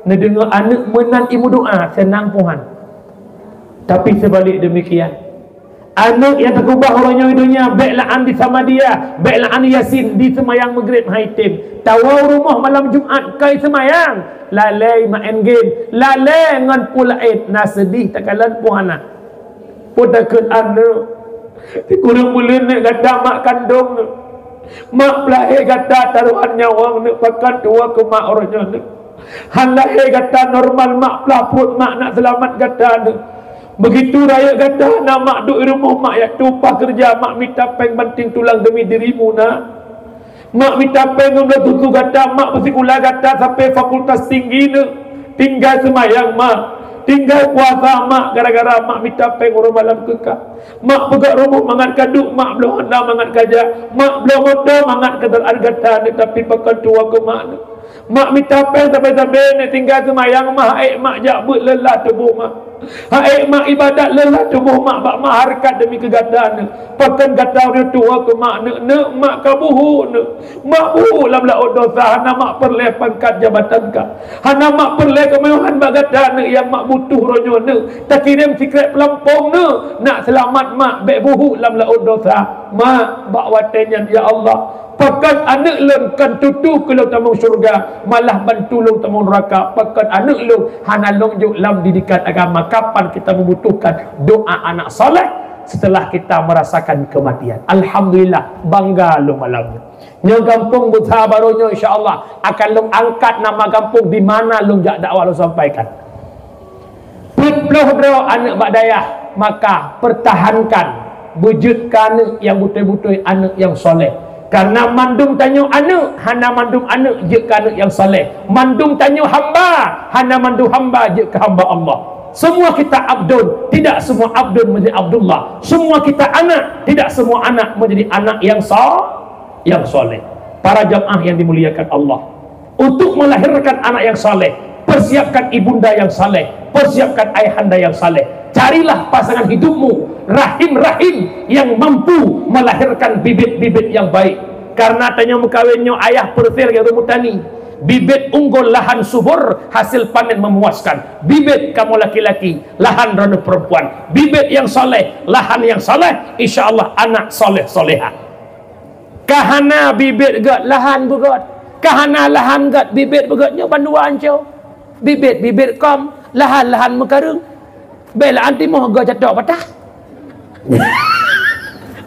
neudeungoe aneuëk meunan imeudoa, seunang Tuhan. Tapi seubalik deumikian, aneuëk nyang teukeubah uroe nyoe i donya, bék la'an di Samadiyah, bék la'an Yasin, di seumayang Maghrib han item. Tawoe u rumoh malam Jumat, ka i seumayang, lalée maén game, lalée ngon peue laén, na seudeh takalon peue hana. Peue takheun aneuëk, sikureueng buleuen neuk gata mak kandong neuk. Mak peulahé gata tarohan nyawöng neuk, pakon tuwoe keu mak uroe nyoe neuk. Han lahé gata normal, mak peulahé pruet mak nak seulamat gata neuk. Beugitu rayeuk gata na mak duek i rumoh, mak jak tueng upah keureuja, mak mita péng banting tulang demi dirimu na. Mak mita péng ngon bloe susu gata, mak peusikula gata sampai fakultas tinggi neuk. Tinggai seumayang mak, tinggai puasa mak, gara-gara mak mita péng uroe malam keu kah. Mak peugöt rumoh mangat ka duek, mak bloe honda mangat ka jak, mak bloe moto mangat keu taát gata neuk, tapi pakon tuwoe keu mak neuk. Mak mita péng sabe-sabe neuk, tinggai seumayang mak, ha'ék mak jak beuet leulah tuboh mak. Ha'ék mak ibadat leulah tuboh mak, bak mak hareukat demi keu gata neuk. Pakon gata uroe tuwoe keu mak neuk, neuk mak ka buhuk neuk. Mak buhuk lam laôt dosa, hana mak peureulée pangkat jabatan kah. Hana mak peureulée keumeuwahan bak gata neuk, nyang mak butuh uroe nyoe neuk. Takirém sikrék peulampong neuk, nak seulamat mak, bék buhuk lam laôt dosa. Mak, bak watée nyan, ya Allah, pakon aneuëk lôn kon tutoe keu lôn tamong syeuruga, malah bantu lôn tamong neuraka. Pakon aneuëk lôn hana lôn jok lam didikan agama, kapan kita membutuhkan doa anak saleh, setelah kita merasakan kematian. Alhamdulillah, bangga lôn malam nyoe. Nyoe gampông Buta Barô nyoe, insya Allah akan lôn angkat nama gampông di mana lôn jak dakwah lôn sampaikan. Peuet ploh droe aneuk bak dayah, maka pertahankan, beujeuet keu aneuk nyang beutôi-beutôi aneuk nyang soleh. Karena mandum tanyoe aneuk, hana mandum aneuk jeuet keu aneuk nyang soleh. Mandum tanyoe hamba, hana mandum hamba jeuet keu hamba Allah. Semua kita abdun, tidak semua abdun menjadi Abdullah. Semua kita anak, tidak semua anak menjadi anak yang so-, yang soleh. Para jamaah yang dimuliakan Allah, untuk melahirkan anak yang saleh, persiapkan ibunda yang saleh, persiapkan ayahanda yang saleh. Carilah pasangan hidupmu, rahim-rahim yang mampu melahirkan bibit-bibit yang baik. Karena tanyoe meukawen nyoe ayah peureuséh lagèe ureueng meutani. Bibit unggul lahan subur, hasil panen memuaskan. Bibit kamoe laki-laki, lahan droeneuh perempuan. Bibit yang saleh, lahan yang saleh, insya Allah anak saleh-salehah. Ka hana bibit gèt, lahan beugèt. Ka hana lahan gèt, bibit beugèt, nyoe bandua anco. Bibit, bibit kong, lahan, lahan meukareueng. Bèk lahan timoh gèt catok patah.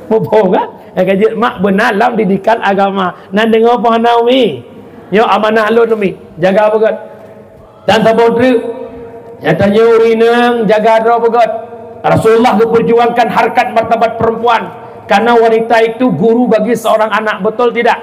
Muphom kan? Nyang ka jeuet mak beuna lam didikan agama. Nan deungö po hana umi? Nyoe amanah lôn umi. Jaga beugèt. Dan saboh treuk, nyata nyoe ureueng inong jaga droe beugèt. Rasulullah geuperjuangkan harkat martabat perempuan, karena wanita itu guru bagi seorang anak, betul tidak?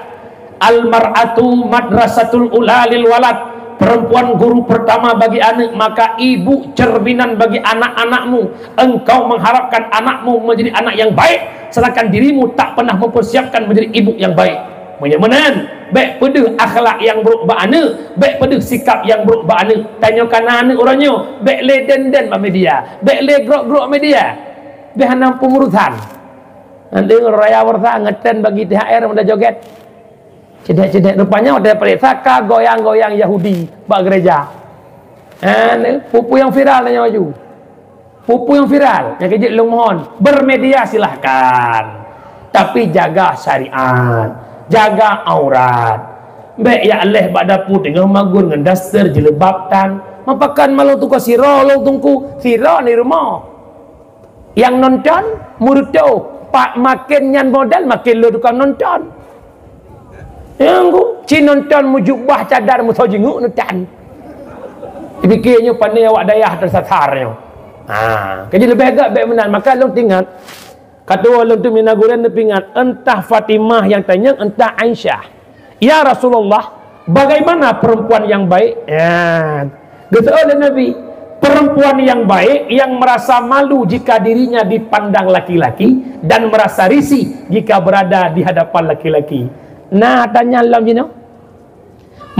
Al-mar'atu madrasatul ula lil walad. Perempuan guru pertama bagi anak, maka ibu cerminan bagi anak-anakmu. Engkau mengharapkan anakmu menjadi anak yang baik, sedangkan dirimu tak pernah mempersiapkan menjadi ibu yang baik. Meunyoe meunan, bèk peudeuh akhlak nyang brôk bak aneuk, bèk peudeuh sikap nyang brôk bak aneuk. Tanyoe ka na aneuk uroe nyoe, bèk lé den-den bak media, bèk lé grok-grok media. Bèk hana peungurusan. Nanti raya warsa ngetren bagi T H R muda joget. Cedek-cedek rupanya udah periksa ka goyang-goyang Yahudi bak gereja. Ha, ni, pupu nyang viral tanyoe laju. Pupu nyang viral, nyang keu jeuet lôn mohon, bermedia silahkan. Tapi jaga syariat, jaga aurat. Bèk jak lheuh bak dapu teungoh magun ngon daster jilbab tan. Meupakan malu tuka siro lôn teungku, siro di rumoh. Nyang nonton, meurutoh, pak maken nyan model maken le tukang nonton. Nyang ku, ci nonton meujubah cadar meusoe jingeuk neutan. Dipike nyoe pandai awak dayah teusasar nyoe. Ha, jadi leubeh gèt bèk meunan. Maka lôn teuingat, ka tuwoe lôn tu mina gurèe neupeuingat, entah Fatimah nyang tanyong, entah Aisyah. "Ya Rasulullah, bagaimana perempuan yang baik?" Ya. Geuseuôt lé Nabi, "Perempuan yang baik yang merasa malu jika dirinya dipandang laki-laki dan merasa risih jika berada di hadapan laki-laki." Nah, tanya lom jinoe.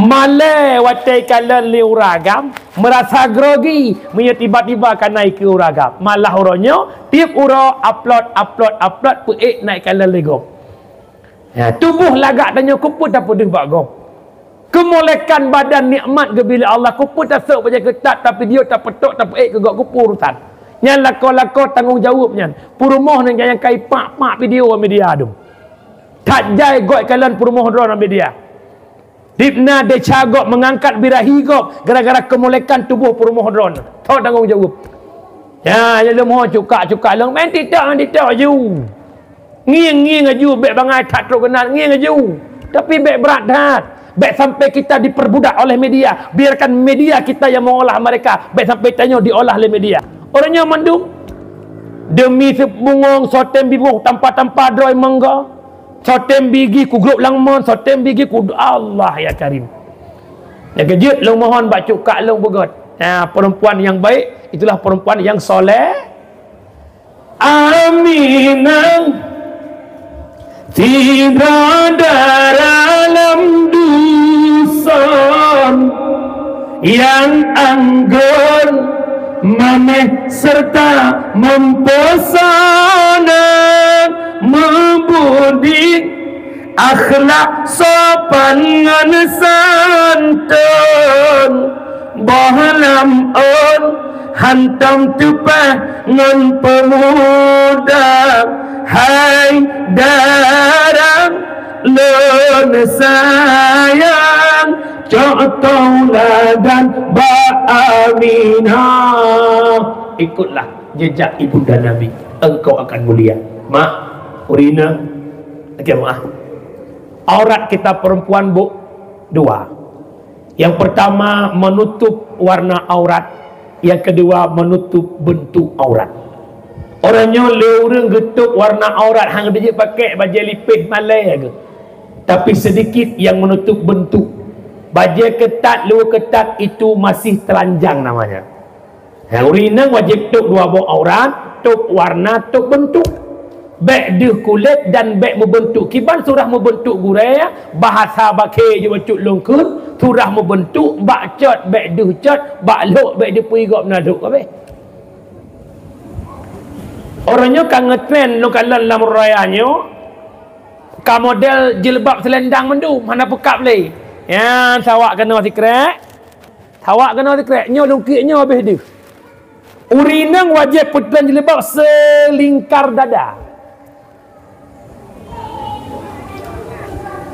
Malèe watèe kalon lé ureueng agam, merasa grogi meunyoe tiba-tiba ka na ikeue ureueng agam. Malah uroe nyoe, tiep uroe upload, upload, upload, peuék na ikalon lé gob. Ya, tuboh lagak tanyoe keupeue tapeudeuh bak gob. Keumolekan badan nikmat geubri lé Allah, keupeue tasôk bajèe keutat, tavideo, tapeutok, tapeuék keu gob, keupeue urusan. Nyan lakoe-lakoe tanggông jaweueb nyan. Peurumoh nyan nyang kai pak-pak video media dum. That jai gob ikalon peurumoh droe lam media. Dibna desya gob meungangkat birahi gob gara-gara keumolekan tuboh peurumoh droe. Tho tanggông jaweueb. Ya, ya leumo cukak-cukak lôn, main TikTok, main TikTok aju. Ngieng-ngieng aju, bèk bangai that trok keunan, ngieng aju. Tapi bèk brat that. Bèk sampai kita diperbudak oleh media. Biarkan media kita yang mengolah mereka. Bèk sampai tanyoe diolah lé media. Uroe nyoe mandum demi seubungong soe tem biboh tampa-tampa droe mangga. Soe tem bigi ku grôp lam mon, soe tem bigi ku, Allah ya Karim. Nyang keu jeuet lôn mohon bak cukak lôn beugèt. Nah, perempuan yang baik itulah perempuan yang soleh. Aminah, tidak dalam dusun yang anggun, manéh serta mempesona, meubudi, akhlak sopan ngon santun, boh lam ôn hantom teupah ngon peumuda. Hai dara lôn sayang, cok tauladan bak Aminah. Ikutlah jejak ibunda Nabi. engkau akan mulia. Mak, ureueng inong, lakèe meu'ah. Aurat kita perempuan, Bu, dua. Yang pertama, menutup warna aurat. Yang kedua, menutup bentuk aurat. Uroe nyoe lé ureueng geutôb warna aurat, han geujeuet pakèk bajèe lipéh malèe geuh. Tapi sedikit yang menutup bentuk. Bajèe keutat, luweue keutat, itu masih telanjang namanya. Nah, ureueng inong wajéb tôb dua boh aurat, tôb warna, tôb beuntuk. Bèk deuh kulét dan bèk meubeuntuk. Kiban surah meubeuntuk gurèe, bahasa bakée jih bacut lôn kheun, surah meubeuntuk, bak cot, bèk deuh cot, bak lhok, bèk deuh peue gob na lhok kabeh. Uroe nyoe ka ngetren lôn kalon lam raya nyoe, ka model jilbab seulendang mandum, hana peukab lé. Nyan sawak keunoe sikrek. Sawak keunoe sikrek, nyoe lungkiek nyoe habéh deuh. Ureueng inong wajéb peutrön jilbab seulingkar dada.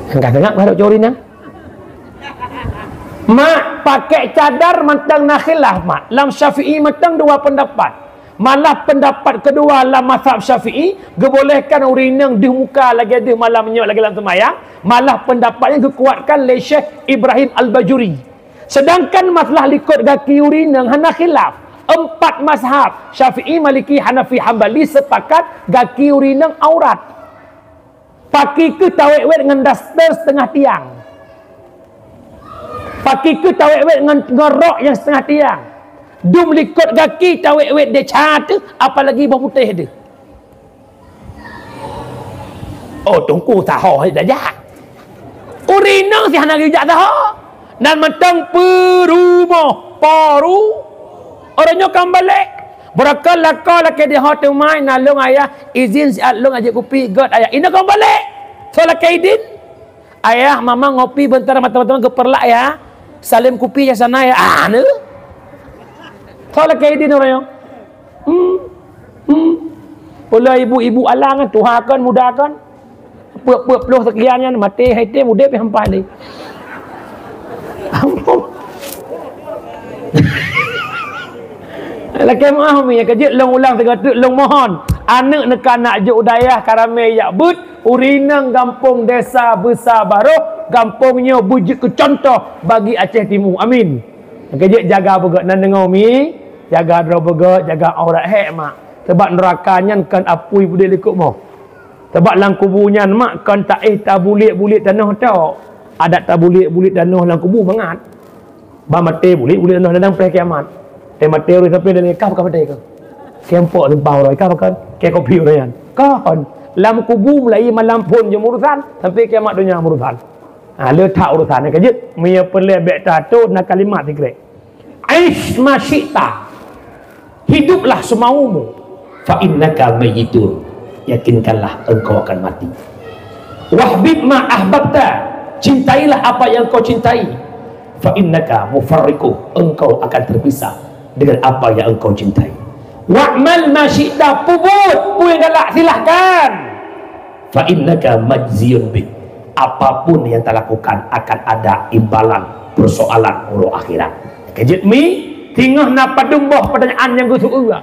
Nyang ka teunak baru curi nang. Mak, pakèk cadar mantong na khilaf, Mak. Lam Syafi'i mantong dua pendapat. Malah pendapat kedua lam mazhab Syafi'i, geubolehkan ureueng inong deuh muka lagèe deuh malam nyoe lagèe lam seumayang. Malah pendapat nyan geukuatkan lé Syekh Ibrahim Al-Bajuri. Sedangkan masalah likot gaki ureueng inong hana khilaf. Empat mazhab, Syafi'i, Maliki, Hanafi, Hambali, sepakat gaki ureueng inong aurat. Paki keuh tawét-wét ngon daster setengah tiang. Paki keuh tawét-wét ngon, ngon rok nyang setengah tiang. Dum likot gaki tawét-wét desya teuh, apalagi boh putéh teuh. Oh, teungku saho dah jak. Ureueng inong si hana geujak saho. Nan mantong peurumoh, paru. Uroe nyoe ka meubalek. Beurokon lakoe lakèe di ho teumai, na lôn ayah, izin siat lôn ajoh kupi, gèt ayah. Inong ka meubalek. Soe lakèe idin? Ayah, mama ngopi bentar sama teman-teman, geupeurlak ya. Salim kupi ya sana ya. Ah, neu. Soe lakèe idin uroe nyoe? Hmm. Hmm. Pula ibu-ibu alang kan, tuha kan, muda kan. Peuet-peuet ploh sekian nyan, maté hai tem, udép pih hampa lé. Ampun. Lakèe meu'ah umi, nyang keujeuet lôn ulang sigoe teuk, lôn mohon. Aneuk neuka nak jok u dayah ka ramé jak beuet, ureueng inong gampông desa Beusa Baroh, gampông nyoe beujeuet keu contoh bagi Aceh Timu. Amin. Nyang keujeuet jaga beugèt nan deungö umi, jaga droe beugèt, jaga aurat hék mak. Sabab neuraka nyan kon apui beudé likot moh. Sabab lam kubu nyan mak kon taéh tabulék-bulék tanoh tok. Adat tabulék-bulék tanoh lam kubu mangat. Ban maté bulék-bulék tanoh lam Peureulèe Kiamat. Teuh maté ureueng sampoe dan kah ka maté kah. Kempok simpang uroe kah pakon. Keu kopi uroe nyan. Kon. Lam kubu mulai malam phôn jeuet meurusan sampai kiamat donya meurusan. Ha, le that urusan nyan ka jeuet. Meunyoe peureulèe bèk tato na kalimat sikrek. Aish ma syi'ta. Hiduplah semaumu. Fa innaka mayyitun. Yakinkanlah engkau akan mati. Wahbib ma ahbabta. Cintailah apa yang kau cintai. Fa innaka mufarriqu. Engkau akan terpisah dengan apa yang engkau cintai. Wa'mal ma syi'ta. Peubuet peue nyang galak, silahkan. Fa innaka majziyun bih. Apapun yang talakukan akan ada imbalan persoalan uroe akhirat. Keujeuet mi, singoh na padum boh pertanyaan nyang geuseu'eue.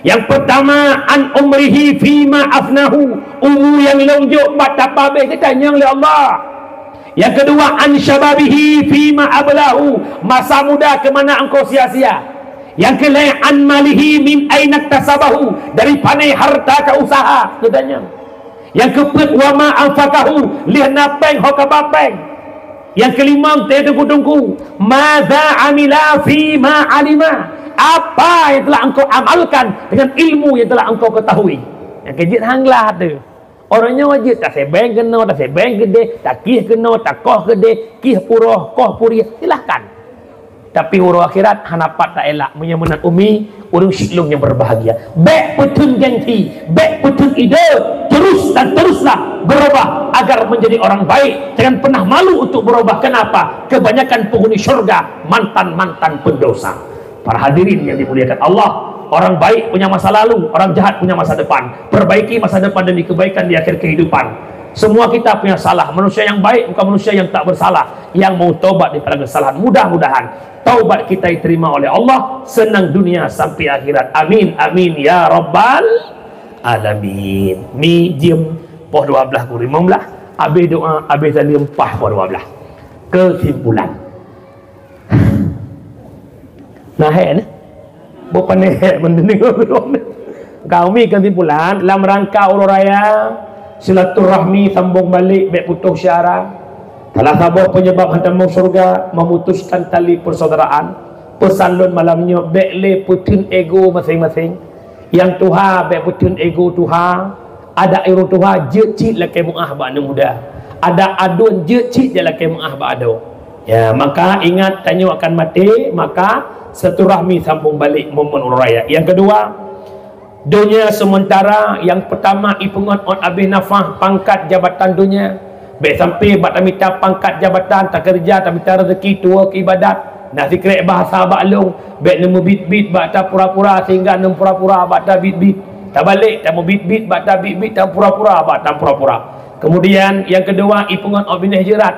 Yang pertama, an umrihi fima afnahu, umu nyang lôn jok bak tapabeh geutanyong lé Allah. Yang kedua, an syababihi fima ablahu, masa muda ke mana engkau sia-sia. Yang kelhèe, an malihi min aina iktasabahu, dari pané harta ka usaha, geutanyong. Nyang keupeuet, wa ma anfaqahu, lheueh na péng ho ka ba péng. Nyang keulimong, teuh teungku-teungku, madza amila fi ma alima, apa yang telah engkau amalkan dengan ilmu yang telah engkau ketahui. Nyang keujeuet han glah teuh. Uroe nyoe jeuet tasebeng keunoe, tasebeng keudeh, takieh keunoe, takoh keudeh, kieh puroh, koh purieh, silahkan. Tapi uroe akhirat hana pat taelak. Meunyoe meunan umi, ureueng siklong nyang berbahagia. Bèk peutheun gengsi, bèk peutheun ide, terus dan teruslah berubah agar menjadi orang baik. Jangan pernah malu untuk berubah. Kenapa? Kebanyakan penghuni syurga mantan-mantan pendosa. Para hadirin yang dimuliakan Allah, orang baik punya masa lalu, orang jahat punya masa depan. Perbaiki masa depan demi kebaikan di akhir kehidupan. Semua kita punya salah. Manusia yang baik bukan manusia yang tak bersalah, yang mau taubat daripada kesalahan. Mudah-mudahan taubat kita diterima oleh Allah, senang dunia sampai akhirat. Amin, amin, ya rabbal. alamin. Mi jeuem poh dua blaih kureueng limong blaih, abéh doa, abéh saleuem, paih poh dua blaih. Keusimpulan. Nah, hé ni. Bukan hé mendengar. Kami keusimpulan, lam rangka uroe raya, silaturahmi, sambung balik, bèk putus syara. Salah saboh penyebab hantom syeuruga, memutuskan tali persaudaraan. Pesan lôn malam nyoe, bèk lé peutheun ego maséng-maséng. Nyang tuha bèk peutheun ego tuha, adak ureueng tuha jeuet cit lakèe meu'ah bak aneuk muda. Adak aduen jeuet cit jak lakèe meu'ah bak adoe. Ya, maka ingat tanyoe akan maté, maka silaturahmi sambung balik momen uroe raya. Nyang keudua, donya sementara, nyang peutama ipeungot ôt abéh nafah, pangkat, jabatan, donya. Bèk sampoe bak tamita pangkat jabatan, takeureuja, tamita reuzeki, tuwoe keu ibadat. Na sikrek bahasa bak lôn, bèk neumeubiet-biet bak tapura-pura sehingga neumeupura-pura bak tabiet-biet. Tabalek, tameubiet-biet bak tabiet-biet, tameupura-pura bak tameupura-pura. Kemudian, nyang keudua, ipeungon ôt binéh jeurat.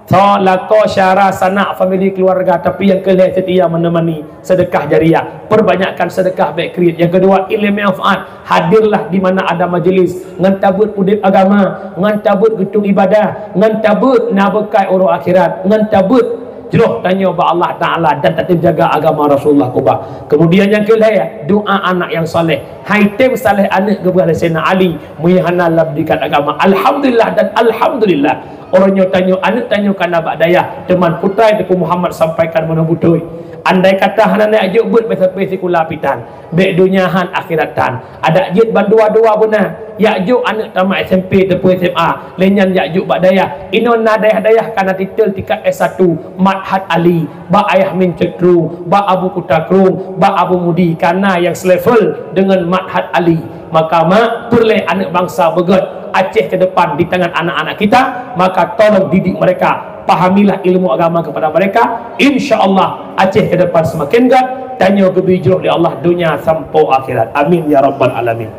Soe lakoe syara sanak famili keuluwarga, tapi nyang keu lhèe seutia meuneumani. Sedekah jariah, perbanyakkan sedekah bèk kriet. Nyang keudua, ileumèe manfaat, hadirlah di mana ada majelis, ngon tabeuet udép agama, ngon tabeuet geutueng ibadah, ngon tabeuet na beukai uroe akhirat, ngon tabeuet jroh tanyoe bak Allah Taala dan tateujaga agama Rasulullah keubah. Kemudian nyang keu lhèe, doa anak nyang saleh. Hai tem saleh aneuk geupeugah lé Saidina Ali, meunyo hana lam dikat agama. Alhamdulillah dan alhamdulillah. Uroe nyoe tanyoe, aneuk tanyoe ka na bak dayah, teuma putra Teungku Muhammad sampaikan meunan beutôi. Andai kata hana neujak jok beuet, bèk sampoe sikula pih tan. Bèk donya han, akhirat tan. Adak jeuet bandua-dua beuna. Jak jok aneuk tamat S M P teupeu S M A, lheuh nyan jak jok bak dayah. Inoe na dayah-dayah ka na titel tingkat S satu, Ma'had Ali, bak Ayah Min Cot Krueng, bak Abu Kuta Krueng, bak Abu Mudi, ka na nyang selevel deungon Ma'had Ali. Maka mak, peureulèe aneuk bansa beugèt Aceh ke depan di tangan anak-anak kita, maka tolong didik mereka, pahamilah ilmu agama kepada mereka. Insya Allah, Aceh ke depan semakin gèt, tanyoe geubri jroh lé Allah donya sampoe akhirat. Amin ya rabbal alamin.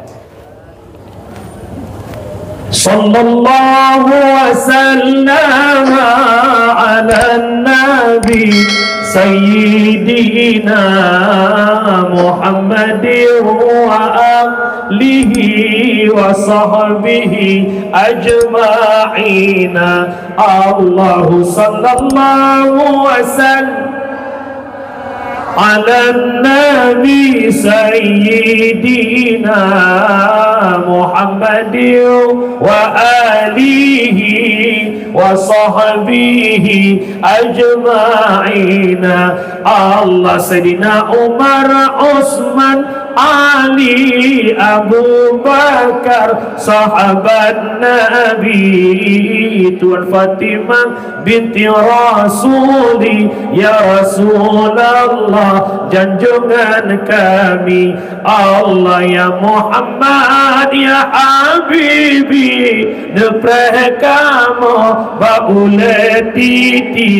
Sallallahu wa sallama ala nabi sayyidina Muhammadin wa alihi wa sahbihi ajma'ina. Allahu sallallahu wa sallam ala nabi sayyidina Muhammadin wa alihi wa sahbihi ajma'ina. Allah, Sayyidina Umar, Utsman, Ali, Abu Bakar, sahabat Nabi, Tuan Fatimah binti Rasuli, ya Rasulullah, junjungan kami. Allah, ya Muhammad, ya Habibi, neupreh kamoe bak ulèe titi.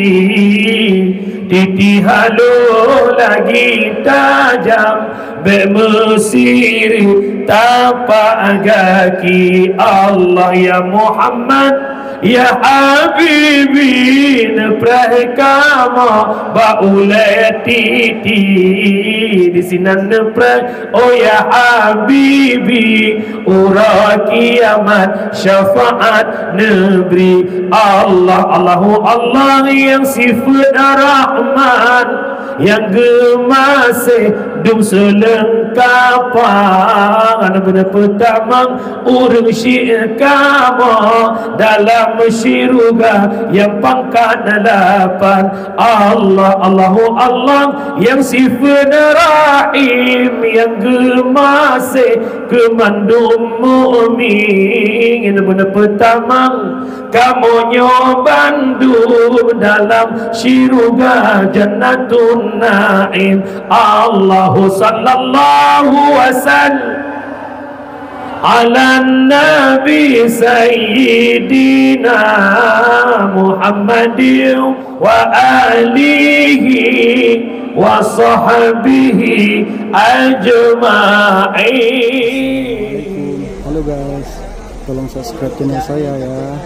Titi halôh lagi tajam, bèk meusiri tapak gaki. Allah, ya Muhammad, ya Habibi, neupreh kamoe bak ulèe titi. Disinan neupreh, oh ya Habibi, uroe kiamat syafaat neubri. Allah, Allahu Allah nyang sifeuet Rahman, nyang geumaséh dum seulengkapa. Ngon beuneupeue tamong ureueng syik kamoe dalam syeuruga nyang pangkat lapan. Allah, Allahu Allah nyang sifeuet Rahim, nyang geumaséh keu mandum mukmin. Ngon beuneupeue tamong kamoe nyoe bandum dalam syeuruga Jannatun Naim. Allahu sallallahu wa sallam ala nabi sayyidina Muhammadin wa alihi wa sahbihi ajma'in. Halo guys, tolong subscribe channel saya ya.